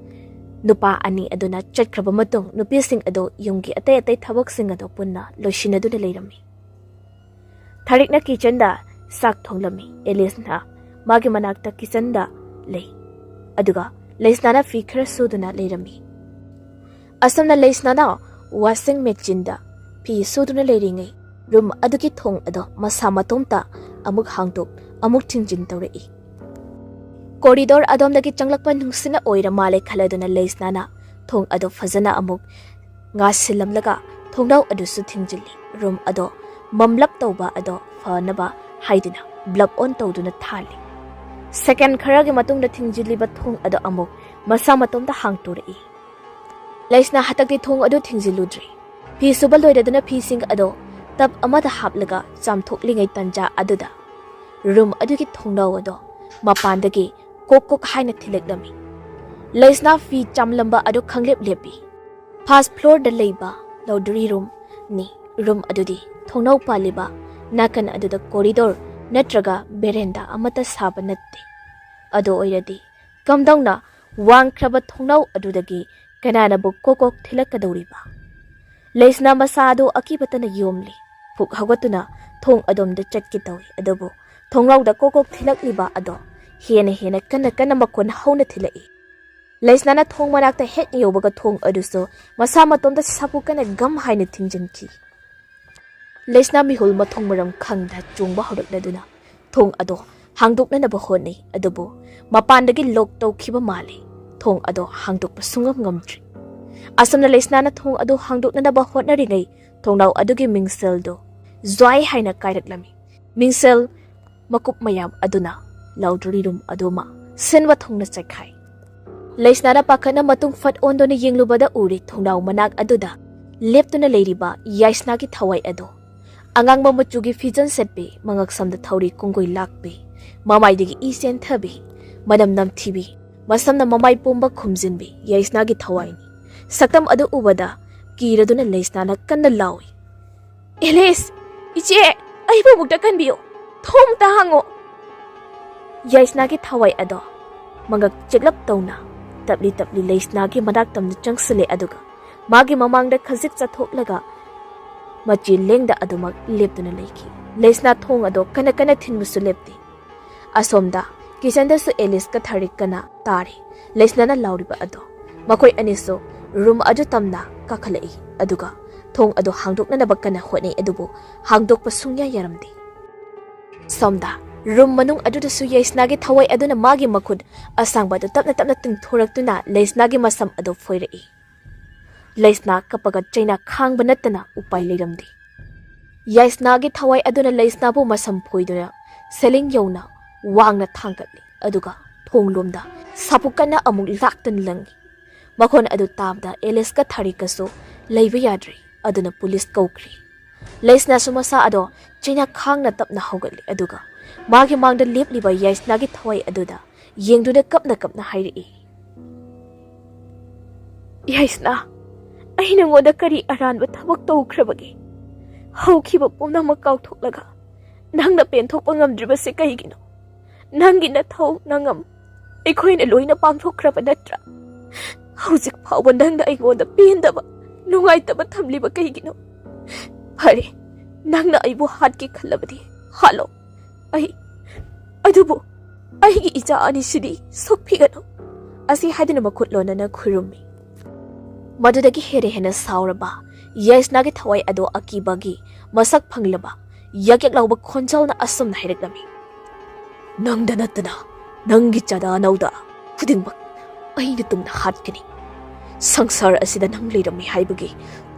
ꯅꯨꯄꯥ ꯑꯅꯤ ꯑꯗꯨꯅ ꯆꯠꯈ꯭ꯔꯕ ꯃꯇꯨꯡ ꯅꯨꯄꯤꯁꯤꯡ ꯑꯗꯨ ꯌꯨꯝꯒꯤ ꯑꯇꯩ ꯑꯇꯩ ꯊꯕꯛꯁꯤꯡ ꯑꯗꯨ ꯄꯨꯟꯅ ꯂꯣꯏꯁꯤꯟꯅꯗꯨꯅ ꯂꯩꯔꯝꯃꯤ꯫ ꯊꯥꯔꯤꯛꯅ ꯀꯤꯆꯟꯗ ꯆꯥꯛ ꯊꯣꯡꯂꯝꯃꯤ꯫ ꯑꯦꯂꯤꯁꯅ ꯃꯥꯒꯤ ꯃꯅꯥꯛꯇ ꯀꯤꯆꯟꯗ ꯂꯩ꯫ ꯑꯗꯨꯒ ꯂꯩꯁꯅꯥꯅ ꯐꯤ ꯈꯔ ꯁꯨꯗꯨꯅ ꯂꯩꯔꯝꯃꯤ꯫ ꯑꯁꯨꯝꯅ ꯂꯩꯁꯅꯥꯅ ꯋꯥꯁꯤꯡ ꯃꯦꯆꯤꯟꯗ ꯐꯤ ꯁꯨꯗꯨꯅ ꯂꯩꯔꯤꯉꯩ ꯔꯨꯝ ꯑꯗꯨꯒꯤ ꯊꯣꯡ ꯑꯗꯣ ꯃꯁꯥ ꯃꯇꯣꯝꯇ ꯑꯃꯨꯛ ꯍꯥꯡꯗꯣꯛ ꯑꯃꯨꯛ ꯊꯤꯡꯖꯤꯟ ꯇꯧꯔꯛꯏ꯫ ꯀꯣꯔꯤꯗꯣꯔ ꯑꯗꯣꯝꯗꯒꯤ ꯆꯪꯂꯛꯄ ꯅꯨꯡꯁꯤꯠꯅ ꯑꯣꯏꯔ ꯃꯥꯜꯂꯦ ꯈꯜꯂꯗꯨꯅ ꯂꯩꯁꯅꯥꯅ ꯊꯣꯡ ꯑꯗꯣ ꯐꯖꯅ ꯑꯃꯨꯛ ꯉꯥꯁꯤꯜꯂꯝꯂꯒ ꯊꯣꯡꯅꯥꯎ ꯑꯗꯨꯁꯨ ꯊꯤꯡꯖꯤꯜꯂꯤ꯫ ꯔꯨꯝ ꯑꯗꯣ ꯃꯝꯂꯞ ꯇꯧꯕ ꯑꯗꯣ ꯐꯅꯕ ꯍꯥꯏꯗꯨꯅ ꯕ꯭ꯂꯕ ꯑꯣꯟ ꯇꯧꯗꯨꯅ ꯊꯥꯜꯂꯤ꯫ ꯁꯦꯀꯦꯟ ꯈꯔꯒꯤ ꯃꯇꯨꯡꯗ ꯊꯤꯡꯖꯤꯜꯂꯤꯕ ꯊꯣꯡ ꯑꯗꯣ ꯑꯃꯨꯛ ꯃꯁꯥ ꯃꯇꯣꯝꯇ ꯍꯥꯡꯇꯣꯔꯛꯏ꯫ ꯂꯩꯁꯅꯥ ꯍꯟꯗꯛꯇꯤ ꯊꯣꯡ ꯑꯗꯨ ꯊꯤꯡꯖꯤꯜꯂꯨꯗ꯭ꯔꯦ꯫ ꯐꯤ ꯁꯨꯕ ꯂꯣꯏꯔꯗꯨꯅ ꯐꯤꯁꯤꯡ ꯑꯗꯣ ꯇꯞ ꯑꯃꯗ ꯍꯥꯞꯂꯒ ꯆꯥꯝꯊꯣꯛꯂꯤꯉꯩ ꯇꯟꯖꯥ ꯑꯗꯨꯗ ꯔꯨꯝ ꯑꯗꯨꯒꯤ ꯊꯣꯡꯅꯥꯎ ꯑꯗꯣ ꯃꯄꯥꯟꯗꯒꯤ ꯀꯣꯛ ꯀꯣꯛ ꯍꯥꯏꯅ ꯊꯤꯜꯂꯛꯂꯝꯃꯤ꯫ ꯂꯩꯁꯅꯥ ꯐꯤ ꯆꯥꯝꯂꯝꯕ ꯑꯗꯨ ꯈꯪꯂꯦꯞ ꯂꯦꯞꯄꯤ꯫ ꯐꯥꯔꯁ ꯐ꯭ꯂꯣꯔꯗ ꯂꯩꯕ ꯂꯧꯗ꯭ꯔꯤ ꯔꯨꯝꯅꯤ꯫ ꯔꯨꯝ ꯑꯗꯨꯗꯤ ꯊꯣꯡꯅꯥꯎ ꯄꯥꯜꯂꯤꯕ ꯅꯥꯀꯟ ꯑꯗꯨꯗ ꯀꯣꯔꯤꯗꯣꯔ ꯅꯠꯇ꯭ꯔꯒ ꯕꯦꯔꯦꯟꯗꯥ ꯑꯃꯠꯇ ꯁꯥꯕ ꯅꯠꯇꯦ꯫ ꯑꯗꯨ ꯑꯣꯏꯔꯗꯤ ꯀꯝꯗꯧꯅ ꯋꯥꯡꯈ꯭ꯔꯕ ꯊꯣꯡꯅꯥꯎ ꯑꯗꯨꯗꯒꯤ ꯀꯅꯥꯅꯕꯨ ꯀꯣꯛ ꯀꯣꯛ ꯊꯤꯜꯂꯛꯀꯗꯧꯔꯤꯕ? ꯂꯩꯁꯅꯥ ꯃꯁꯥ ꯑꯗꯨ ꯑꯀꯤꯕꯇꯅ ꯌꯣꯝꯂꯤ꯫ ꯐꯨꯛ ꯍꯧꯒꯠꯇꯨꯅ ꯊꯣꯡ ꯑꯗꯣꯝꯗ ꯆꯠꯀꯦ ꯇꯧꯏ, ꯑꯗꯨꯕꯨ ꯊꯣꯡꯅꯥꯎꯗ ꯀꯣꯛ ꯀꯣꯛ ꯊꯤꯜꯂꯛꯂꯤꯕ ꯑꯗꯣ ꯍꯦꯟꯅ ꯍꯦꯟꯅ ꯀꯟꯅ ꯀꯟꯅ ꯃꯈꯣꯟ ꯍꯧꯅ ꯊꯤꯜꯂꯛꯏ꯫ ꯂꯩꯁꯅꯥꯅ ꯊꯣꯡ ꯃꯅꯥꯛꯇ ꯍꯦꯛ ꯌꯧꯕꯒ ꯊꯣꯡ ꯑꯗꯨꯁꯨ ꯃꯁꯥ ꯃꯇꯣꯝꯇ ꯁꯥꯐꯨ ꯀꯟꯅ ꯒꯝ ꯍꯥꯏꯅ ꯊꯤꯡꯖꯤꯟꯈꯤ꯫ ꯂꯩꯁꯅꯥ ꯃꯤꯍꯨꯜ ꯃꯊꯣꯡ ꯃꯔꯝ ꯈꯪꯗ ꯆꯣꯡꯕ ꯍꯧꯔꯛꯂꯗꯨꯅ ꯊꯣꯡ ꯑꯗꯣ ꯍꯥꯡꯗꯣꯛꯅꯅꯕ ꯍꯣꯠꯅꯩ, ꯑꯗꯨꯕꯨ ꯃꯄꯥꯟꯗꯒꯤ ꯂꯣꯛ ꯇꯧꯈꯤꯕ ꯃꯥꯜꯂꯤ꯫ ꯊꯣꯡ ꯑꯗꯣ ꯍꯥꯡꯗꯣꯛꯄ ꯁꯨꯡꯉꯝ ꯉꯝꯗ꯭ꯔꯤ꯫ ꯑꯁꯨꯝꯅ ꯂꯩꯁꯅꯥꯅ ꯊꯣꯡ ꯑꯗꯨ ꯍꯥꯡꯗꯣꯛꯅꯅꯕ ꯍꯣꯠꯅꯔꯤꯉꯩ ꯊꯣꯡꯅꯥꯎ ꯑꯗꯨꯒꯤ ꯃꯤꯡꯁꯦꯜꯗꯨ ꯖ꯭ꯋꯥꯏ ꯍꯥꯏꯅ ꯀꯥꯏꯔꯛꯂꯝꯃꯤ꯫ ꯃꯤꯡꯁꯦꯜ ꯃꯀꯨꯞ ꯃꯌꯥꯝ ꯑꯗꯨꯅ ꯂꯧꯗ꯭ꯔꯤ ꯔꯨꯝ ꯑꯗꯨꯃ ꯁꯤꯟꯕ ꯊꯨꯡꯅ ꯆꯠꯈꯥꯏ꯫ ꯂꯩꯁꯅꯥꯅ ꯄꯥꯈꯠꯅ ꯃꯇꯨꯡ ꯐꯠ ꯑꯣꯟꯗꯨꯅ ꯌꯦꯡꯂꯨꯕꯗ ꯎꯔꯦ ꯊꯣꯡꯅꯥꯎ ꯃꯅꯥꯛ ꯑꯗꯨꯗ ꯂꯦꯞꯇꯨꯅ ꯂꯩꯔꯤꯕ ꯌꯥꯏꯁꯅꯥꯒꯤ ꯊꯋꯥꯏ ꯑꯗꯣ꯫ ꯑꯉꯥꯡꯕ ꯃꯆꯨꯒꯤ ꯐꯤꯖꯟ ꯁꯦꯠꯄꯤ, ꯃꯉꯛꯁꯝꯗ ꯊꯧꯔꯤ ꯀꯨꯡꯒꯨꯏ ꯂꯥꯛꯄꯤ, ꯃꯃꯥꯏꯗꯒꯤ ꯏ ꯆꯦꯟꯊꯕꯤ, ꯃꯅꯝ ꯅꯝꯊꯤꯕꯤ, ꯃꯁꯝꯅ ꯃꯃꯥꯏ ꯄꯨꯝꯕ ꯈꯨꯝꯖꯤꯟꯕꯤ ꯌꯥꯏꯁꯅꯥꯒꯤ ꯊꯋꯥꯏꯅꯤ꯫ ꯁꯛꯇꯝ ꯑꯗꯨ ꯎꯕꯗ ꯀꯤꯔꯗꯨꯅ ꯂꯩꯁꯅꯥꯅ ꯀꯟꯅ ꯂꯥꯎꯏ, "ꯑꯦꯂꯤꯁ! ꯏꯆꯦ! ꯑꯩꯕꯨ ꯑꯃꯨꯛꯇ ꯀꯟꯕꯤꯌꯨ! ꯊꯣꯡ ꯑꯃꯨꯛꯇ ꯍꯥꯡꯉꯣ!" ꯌꯥꯏꯁꯅꯥꯒꯤ ꯊꯋꯥꯏ ꯑꯗꯣ ꯃꯉꯛ ꯆꯤꯛꯂꯞ ꯇꯧꯅ ꯇꯞꯂꯤ ꯇꯞꯂꯤ ꯂꯩꯁꯅꯥꯒꯤ ꯃꯅꯥꯛ ꯇꯝꯅ ꯆꯪꯁꯤꯜꯂꯦ, ꯑꯗꯨꯒ ꯃꯥꯒꯤ ꯃꯃꯥꯡꯗ ꯈꯖꯤꯛ ꯆꯠꯊꯣꯛꯂꯒ ꯃꯆꯤ ꯂꯦꯡꯗ ꯑꯗꯨꯃꯛ ꯂꯦꯞꯇꯨꯅ ꯂꯩꯈꯤ꯫ ꯂꯩꯁꯅꯥ ꯊꯣꯡ ꯑꯗꯣ ꯀꯟꯅ ꯀꯟꯅ ꯊꯤꯟꯕꯁꯨ ꯂꯦꯞꯇꯦ꯫ ꯑꯁꯣꯝꯗ ꯀꯤꯆꯟꯗꯁꯨ ꯑꯦꯂꯤꯁꯀ ꯊꯥꯔꯤꯛꯀꯅ ꯇꯥꯔꯤ ꯂꯩꯁꯅꯥꯅ ꯂꯥꯎꯔꯤꯕ ꯑꯗꯣ꯫ ꯃꯈꯣꯏ ꯑꯅꯤꯁꯨ ꯔꯨꯝ ꯑꯗꯨ ꯇꯝꯅ ꯀꯥꯈꯠꯂꯛꯏ, ꯑꯗꯨꯒ ꯊꯣꯡ ꯑꯗꯨ ꯍꯥꯡꯗꯣꯛꯅꯅꯕ ꯀꯟꯅ ꯍꯣꯠꯅꯩ, ꯑꯗꯨꯕꯨ ꯍꯥꯡꯗꯣꯛꯄ ꯁꯨꯡꯌꯥ ꯌꯥꯔꯝꯗꯦ꯫ ꯁꯣꯝꯗ ꯔꯨꯝ ꯃꯅꯨꯡ ꯑꯗꯨꯗꯁꯨ ꯌꯥꯏꯁꯅꯥꯒꯤ ꯊꯋꯥꯏ ꯑꯗꯨꯅ ꯃꯥꯒꯤ ꯃꯈꯨꯠ ꯑꯁꯥꯡꯕ ꯑꯗꯨ ꯇꯞꯅ ꯇꯞꯅ ꯇꯤꯡꯊꯣꯔꯛꯇꯨꯅ ꯂꯩꯁꯅꯥꯒꯤ ꯃꯁꯝ ꯑꯗꯨ ꯐꯣꯏꯔꯛꯏ꯫ ꯂꯩꯁꯅꯥ ꯀꯞꯄꯒ ꯆꯩꯅꯥ ꯈꯥꯡꯕ ꯅꯠꯇꯅ ꯎꯄꯥꯏ ꯂꯩꯔꯝꯗꯦ꯫ ꯌꯥꯏꯁꯅꯥꯒꯤ ꯊꯋꯥꯏ ꯑꯗꯨꯅ ꯂꯩꯁꯅꯥꯕꯨ ꯃꯁꯝ ꯐꯣꯏꯗꯨꯅ ꯁꯦꯂꯤꯡ ꯌꯧꯅ ꯋꯥꯡꯅ ꯊꯥꯡꯒꯠꯂꯤ, ꯑꯗꯨꯒ ꯊꯣꯡꯂꯣꯝꯗ ꯁꯥꯐꯨ ꯀꯟꯅ ꯑꯃꯨꯛ ꯂꯥꯛꯇꯨꯅ ꯂꯪꯏ꯫ ꯃꯈꯣꯟ ꯑꯗꯨ ꯇꯥꯕꯗ ꯑꯦꯂꯤꯁꯀ ꯊꯥꯔꯤꯛꯀꯁꯨ ꯂꯩꯕ ꯌꯥꯗ꯭ꯔꯦ꯫ ꯑꯗꯨꯅ ꯄꯨꯂꯤꯁ ꯀꯧꯈ꯭ꯔꯦ꯫ ꯂꯩꯁꯅꯥꯁꯨ ꯃꯁꯥ ꯑꯗꯣ ꯆꯩꯅꯥ ꯈꯥꯡꯅ ꯇꯞꯅ ꯍꯧꯒꯠꯂꯦ, ꯑꯗꯨꯒ ꯃꯥꯒꯤ ꯃꯥꯡꯗ ꯂꯦꯞꯂꯤꯕ ꯌꯥꯏꯁꯅꯥꯒꯤ ꯊꯋꯥꯏ ꯑꯗꯨꯗ ꯌꯦꯡꯗꯨꯅ ꯀꯞꯅ ꯀꯞꯅ ꯍꯥꯏꯔꯛꯏ, "ꯌꯥꯏꯁꯅꯥ, ꯑꯩ ꯅꯉꯣꯟꯗ ꯀꯔꯤ ꯑꯔꯥꯟꯕ ꯊꯕꯛ ꯇꯧꯈ꯭ꯔꯕꯒꯦ? ꯍꯧꯈꯤꯕ ꯄꯨꯝꯅꯃꯛ ꯀꯥꯎꯊꯣꯛꯂꯒ ꯅꯪꯅ ꯄꯦꯟꯊꯣꯛꯄ ꯉꯝꯗ꯭ꯔꯤꯕꯁꯤ ꯀꯩꯒꯤꯅꯣ? ꯅꯪꯒꯤ ꯅꯊꯧ ꯅꯉꯝ ꯑꯩꯈꯣꯏꯅ ꯂꯣꯏꯅ ꯄꯥꯡꯊꯣꯛꯈ꯭ꯔꯕ ꯅꯠꯇ꯭ꯔꯥ? ꯍꯧꯖꯤꯛ ꯐꯥꯎꯕ ꯅꯪꯅ ꯑꯩꯉꯣꯟꯗ ꯄꯦꯟꯗꯕ, ꯅꯨꯡꯉꯥꯏꯇꯕ ꯊꯝꯂꯤꯕ ꯀꯩꯒꯤꯅꯣ? ꯐꯔꯦ, ꯅꯪꯅ ꯑꯩꯕꯨ ꯍꯥꯠꯀꯦ ꯈꯜꯂꯕꯗꯤ ꯍꯥꯠꯂꯣ꯫ ꯑꯩ, ꯑꯗꯨꯕꯨ ꯑꯩꯒꯤ ꯏꯆꯥ ꯑꯅꯤꯁꯤꯗꯤ ꯁꯣꯛꯄꯤꯒꯅꯨ" ꯑꯁꯤ ꯍꯥꯏꯗꯨꯅ ꯃꯈꯨꯠ ꯂꯣꯟꯅꯅ ꯈꯨꯔꯨꯝꯃꯤ꯫ ꯃꯗꯨꯗꯒꯤ ꯍꯦꯟꯅ ꯍꯦꯟꯅ ꯁꯥꯎꯔꯕ ꯌꯥꯏꯁꯅꯥꯒꯤ ꯊꯋꯥꯏ ꯑꯗꯣ ꯑꯀꯤꯕꯒꯤ ꯃꯁꯛ ꯐꯪꯂꯕ ꯌꯛ ꯌꯛ ꯂꯥꯎꯕ ꯈꯣꯟꯖꯦꯜꯅ ꯑꯁꯨꯝꯅ ꯍꯥꯏꯔꯛꯂꯝꯃꯤ, "ꯅꯪꯗ ꯅꯠꯇꯅ ꯅꯪꯒꯤ ꯆꯥꯗꯥ ꯅꯧꯗꯥ ꯈꯨꯗꯤꯡꯃꯛ ꯑꯩꯅ ꯇꯨꯝꯅ ꯍꯥꯠꯀꯅꯤ꯫ ꯁꯪꯁꯥꯔ ꯑꯁꯤꯗ ꯅꯪ ꯂꯩꯔꯝꯃꯤ ꯍꯥꯏꯕꯒꯤ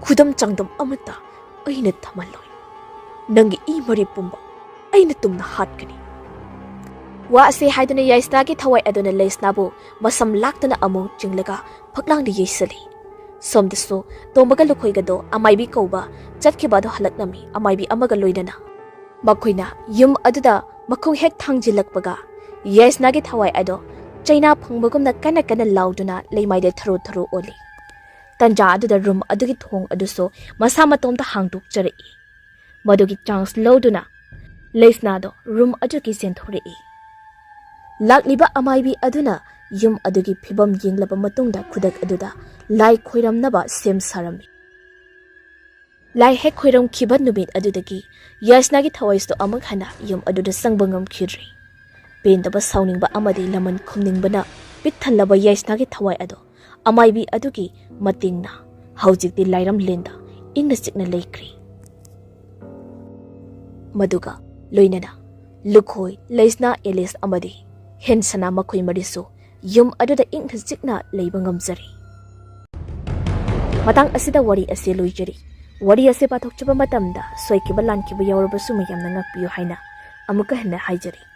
ꯈꯨꯗꯝ ꯆꯥꯡꯗꯝ ꯑꯃꯠꯇ ꯑꯩꯅ ꯊꯝꯍꯜꯂꯣꯏ꯫ ꯅꯪꯒꯤ ꯏ ꯃꯔꯤ ꯄꯨꯝꯕ ꯑꯩꯅ ꯇꯨꯝꯅ ꯍꯥꯠꯀꯅꯤ"꯫ ꯋꯥ ꯑꯁꯤ ꯍꯥꯏꯗꯨꯅ ꯌꯥꯏꯁꯅꯥꯒꯤ ꯊꯋꯥꯏ ꯑꯗꯨꯅ ꯂꯩꯁꯅꯥꯕꯨ ꯃꯁꯝ ꯂꯥꯛꯇꯨꯅ ꯑꯃꯨꯛ ꯆꯤꯡꯂꯒ ꯐꯛꯂꯥꯡꯗ ꯌꯩꯁꯜꯂꯤ꯫ ꯁꯣꯝꯗꯁꯨ ꯇꯣꯝꯕꯒ ꯂꯨꯈꯣꯏꯒꯗꯣ ꯑꯃꯥꯏꯕꯤ ꯀꯧꯕ ꯆꯠꯈꯤꯕ ꯑꯗꯣ ꯍꯜꯂꯛꯂꯝꯃꯤ, ꯑꯃꯥꯏꯕꯤ ꯑꯃꯒ ꯂꯣꯏꯅꯅ꯫ ꯃꯈꯣꯏꯅ ꯌꯨꯝ ꯑꯗꯨꯗ ꯃꯈꯣꯡ ꯍꯦꯛ ꯊꯥꯡꯖꯤꯜꯂꯛꯄꯒ ꯌꯥꯏꯁꯅꯥꯒꯤ ꯊꯋꯥꯏ ꯑꯗꯣ ꯆꯩꯅꯥ ꯐꯪꯕꯒꯨꯝꯅ ꯀꯟꯅ ꯀꯟꯅ ꯂꯥꯎꯗꯨꯅ ꯂꯩꯃꯥꯏꯗ ꯊꯔꯣ ꯊꯔꯣ ꯑꯣꯜꯂꯤ꯫ ꯇꯟꯖꯥ ꯑꯗꯨꯗ ꯔꯨꯝ ꯑꯗꯨꯒꯤ ꯊꯣꯡ ꯑꯗꯨꯁꯨ ꯃꯁꯥ ꯃꯇꯣꯝꯇ ꯍꯥꯡꯗꯣꯛꯆꯔꯛꯏ꯫ ꯃꯗꯨꯒꯤ ꯆꯥꯟꯁ ꯂꯧꯗꯨꯅ ꯂꯩꯁꯅꯥꯗꯣ ꯔꯨꯝ ꯑꯗꯨꯒꯤ ꯆꯦꯟꯊꯣꯔꯛꯏ꯫ ꯂꯥꯛꯂꯤꯕ ꯑꯃꯥꯏꯕꯤ ꯑꯗꯨꯅ ꯌꯨꯝ ꯑꯗꯨꯒꯤ ꯐꯤꯕꯝ ꯌꯦꯡꯂꯕ ꯃꯇꯨꯡꯗ ꯈꯨꯗꯛ ꯑꯗꯨꯗ ꯂꯥꯏ ꯈꯣꯏꯔꯝꯅꯕ ꯁꯦꯝ ꯁꯥꯔꯝꯃꯤ꯫ ꯂꯥꯏ ꯍꯦꯛ ꯈꯣꯏꯔꯝꯈꯤꯕ ꯅꯨꯃꯤꯠ ꯑꯗꯨꯗꯒꯤ ꯌꯥꯏꯁꯅꯥꯒꯤ ꯊꯋꯥꯏꯁꯨ ꯑꯃꯨꯛ ꯍꯟꯅ ꯌꯨꯝ ꯑꯗꯨꯗ ꯆꯪꯕ ꯉꯝꯈꯤꯗ꯭ꯔꯦ꯫ ꯄꯦꯟꯗꯕ, ꯁꯥꯎꯅꯤꯡꯕ ꯑꯃꯗꯤ ꯂꯃꯟ ꯈꯨꯝꯅꯤꯡꯕꯅ ꯄꯤꯛ ꯊꯜꯂꯕ ꯌꯥꯏꯁꯅꯥꯒꯤ ꯊꯋꯥꯏ ꯑꯗꯣ ꯑꯃꯥꯏꯕꯤ ꯑꯗꯨꯒꯤ ꯃꯇꯦꯡꯅ ꯍꯧꯖꯤꯛꯇꯤ ꯂꯥꯏꯔꯝꯂꯦꯟꯗ ꯏꯪꯅ ꯆꯤꯛꯅ ꯂꯩꯈ꯭ꯔꯦ꯫ ꯃꯗꯨꯒ ꯂꯣꯏꯅꯅ ꯂꯨꯈꯣꯏ, ꯂꯩꯁꯅꯥ, ꯑꯦꯂꯤꯁ ꯑꯃꯗꯤ ꯍꯦꯟꯁꯅꯥ ꯃꯈꯣꯏ ꯃꯔꯤꯁꯨ ꯌꯨꯝ ꯑꯗꯨꯗ ꯏꯪꯅ ꯆꯤꯛꯅ ꯂꯩꯕ ꯉꯝꯖꯔꯦ꯫ ꯃꯇꯥꯡ ꯑꯁꯤꯗ ꯋꯥꯔꯤ ꯑꯁꯤ ꯂꯣꯏꯖꯔꯤ꯫ ꯋꯥꯔꯤ ꯑꯁꯤ ꯄꯥꯊꯣꯛꯆꯕ ꯃꯇꯝꯗ ꯁꯣꯏꯈꯤꯕ ꯂꯥꯟꯈꯤꯕ ꯌꯥꯎꯔꯕꯁꯨ ꯃꯌꯥꯝꯅ ꯉꯥꯛꯄꯤꯌꯨ ꯍꯥꯏꯅ ꯑꯃꯨꯛꯀ ꯍꯟꯅ ꯍꯥꯏꯖꯔꯤ꯫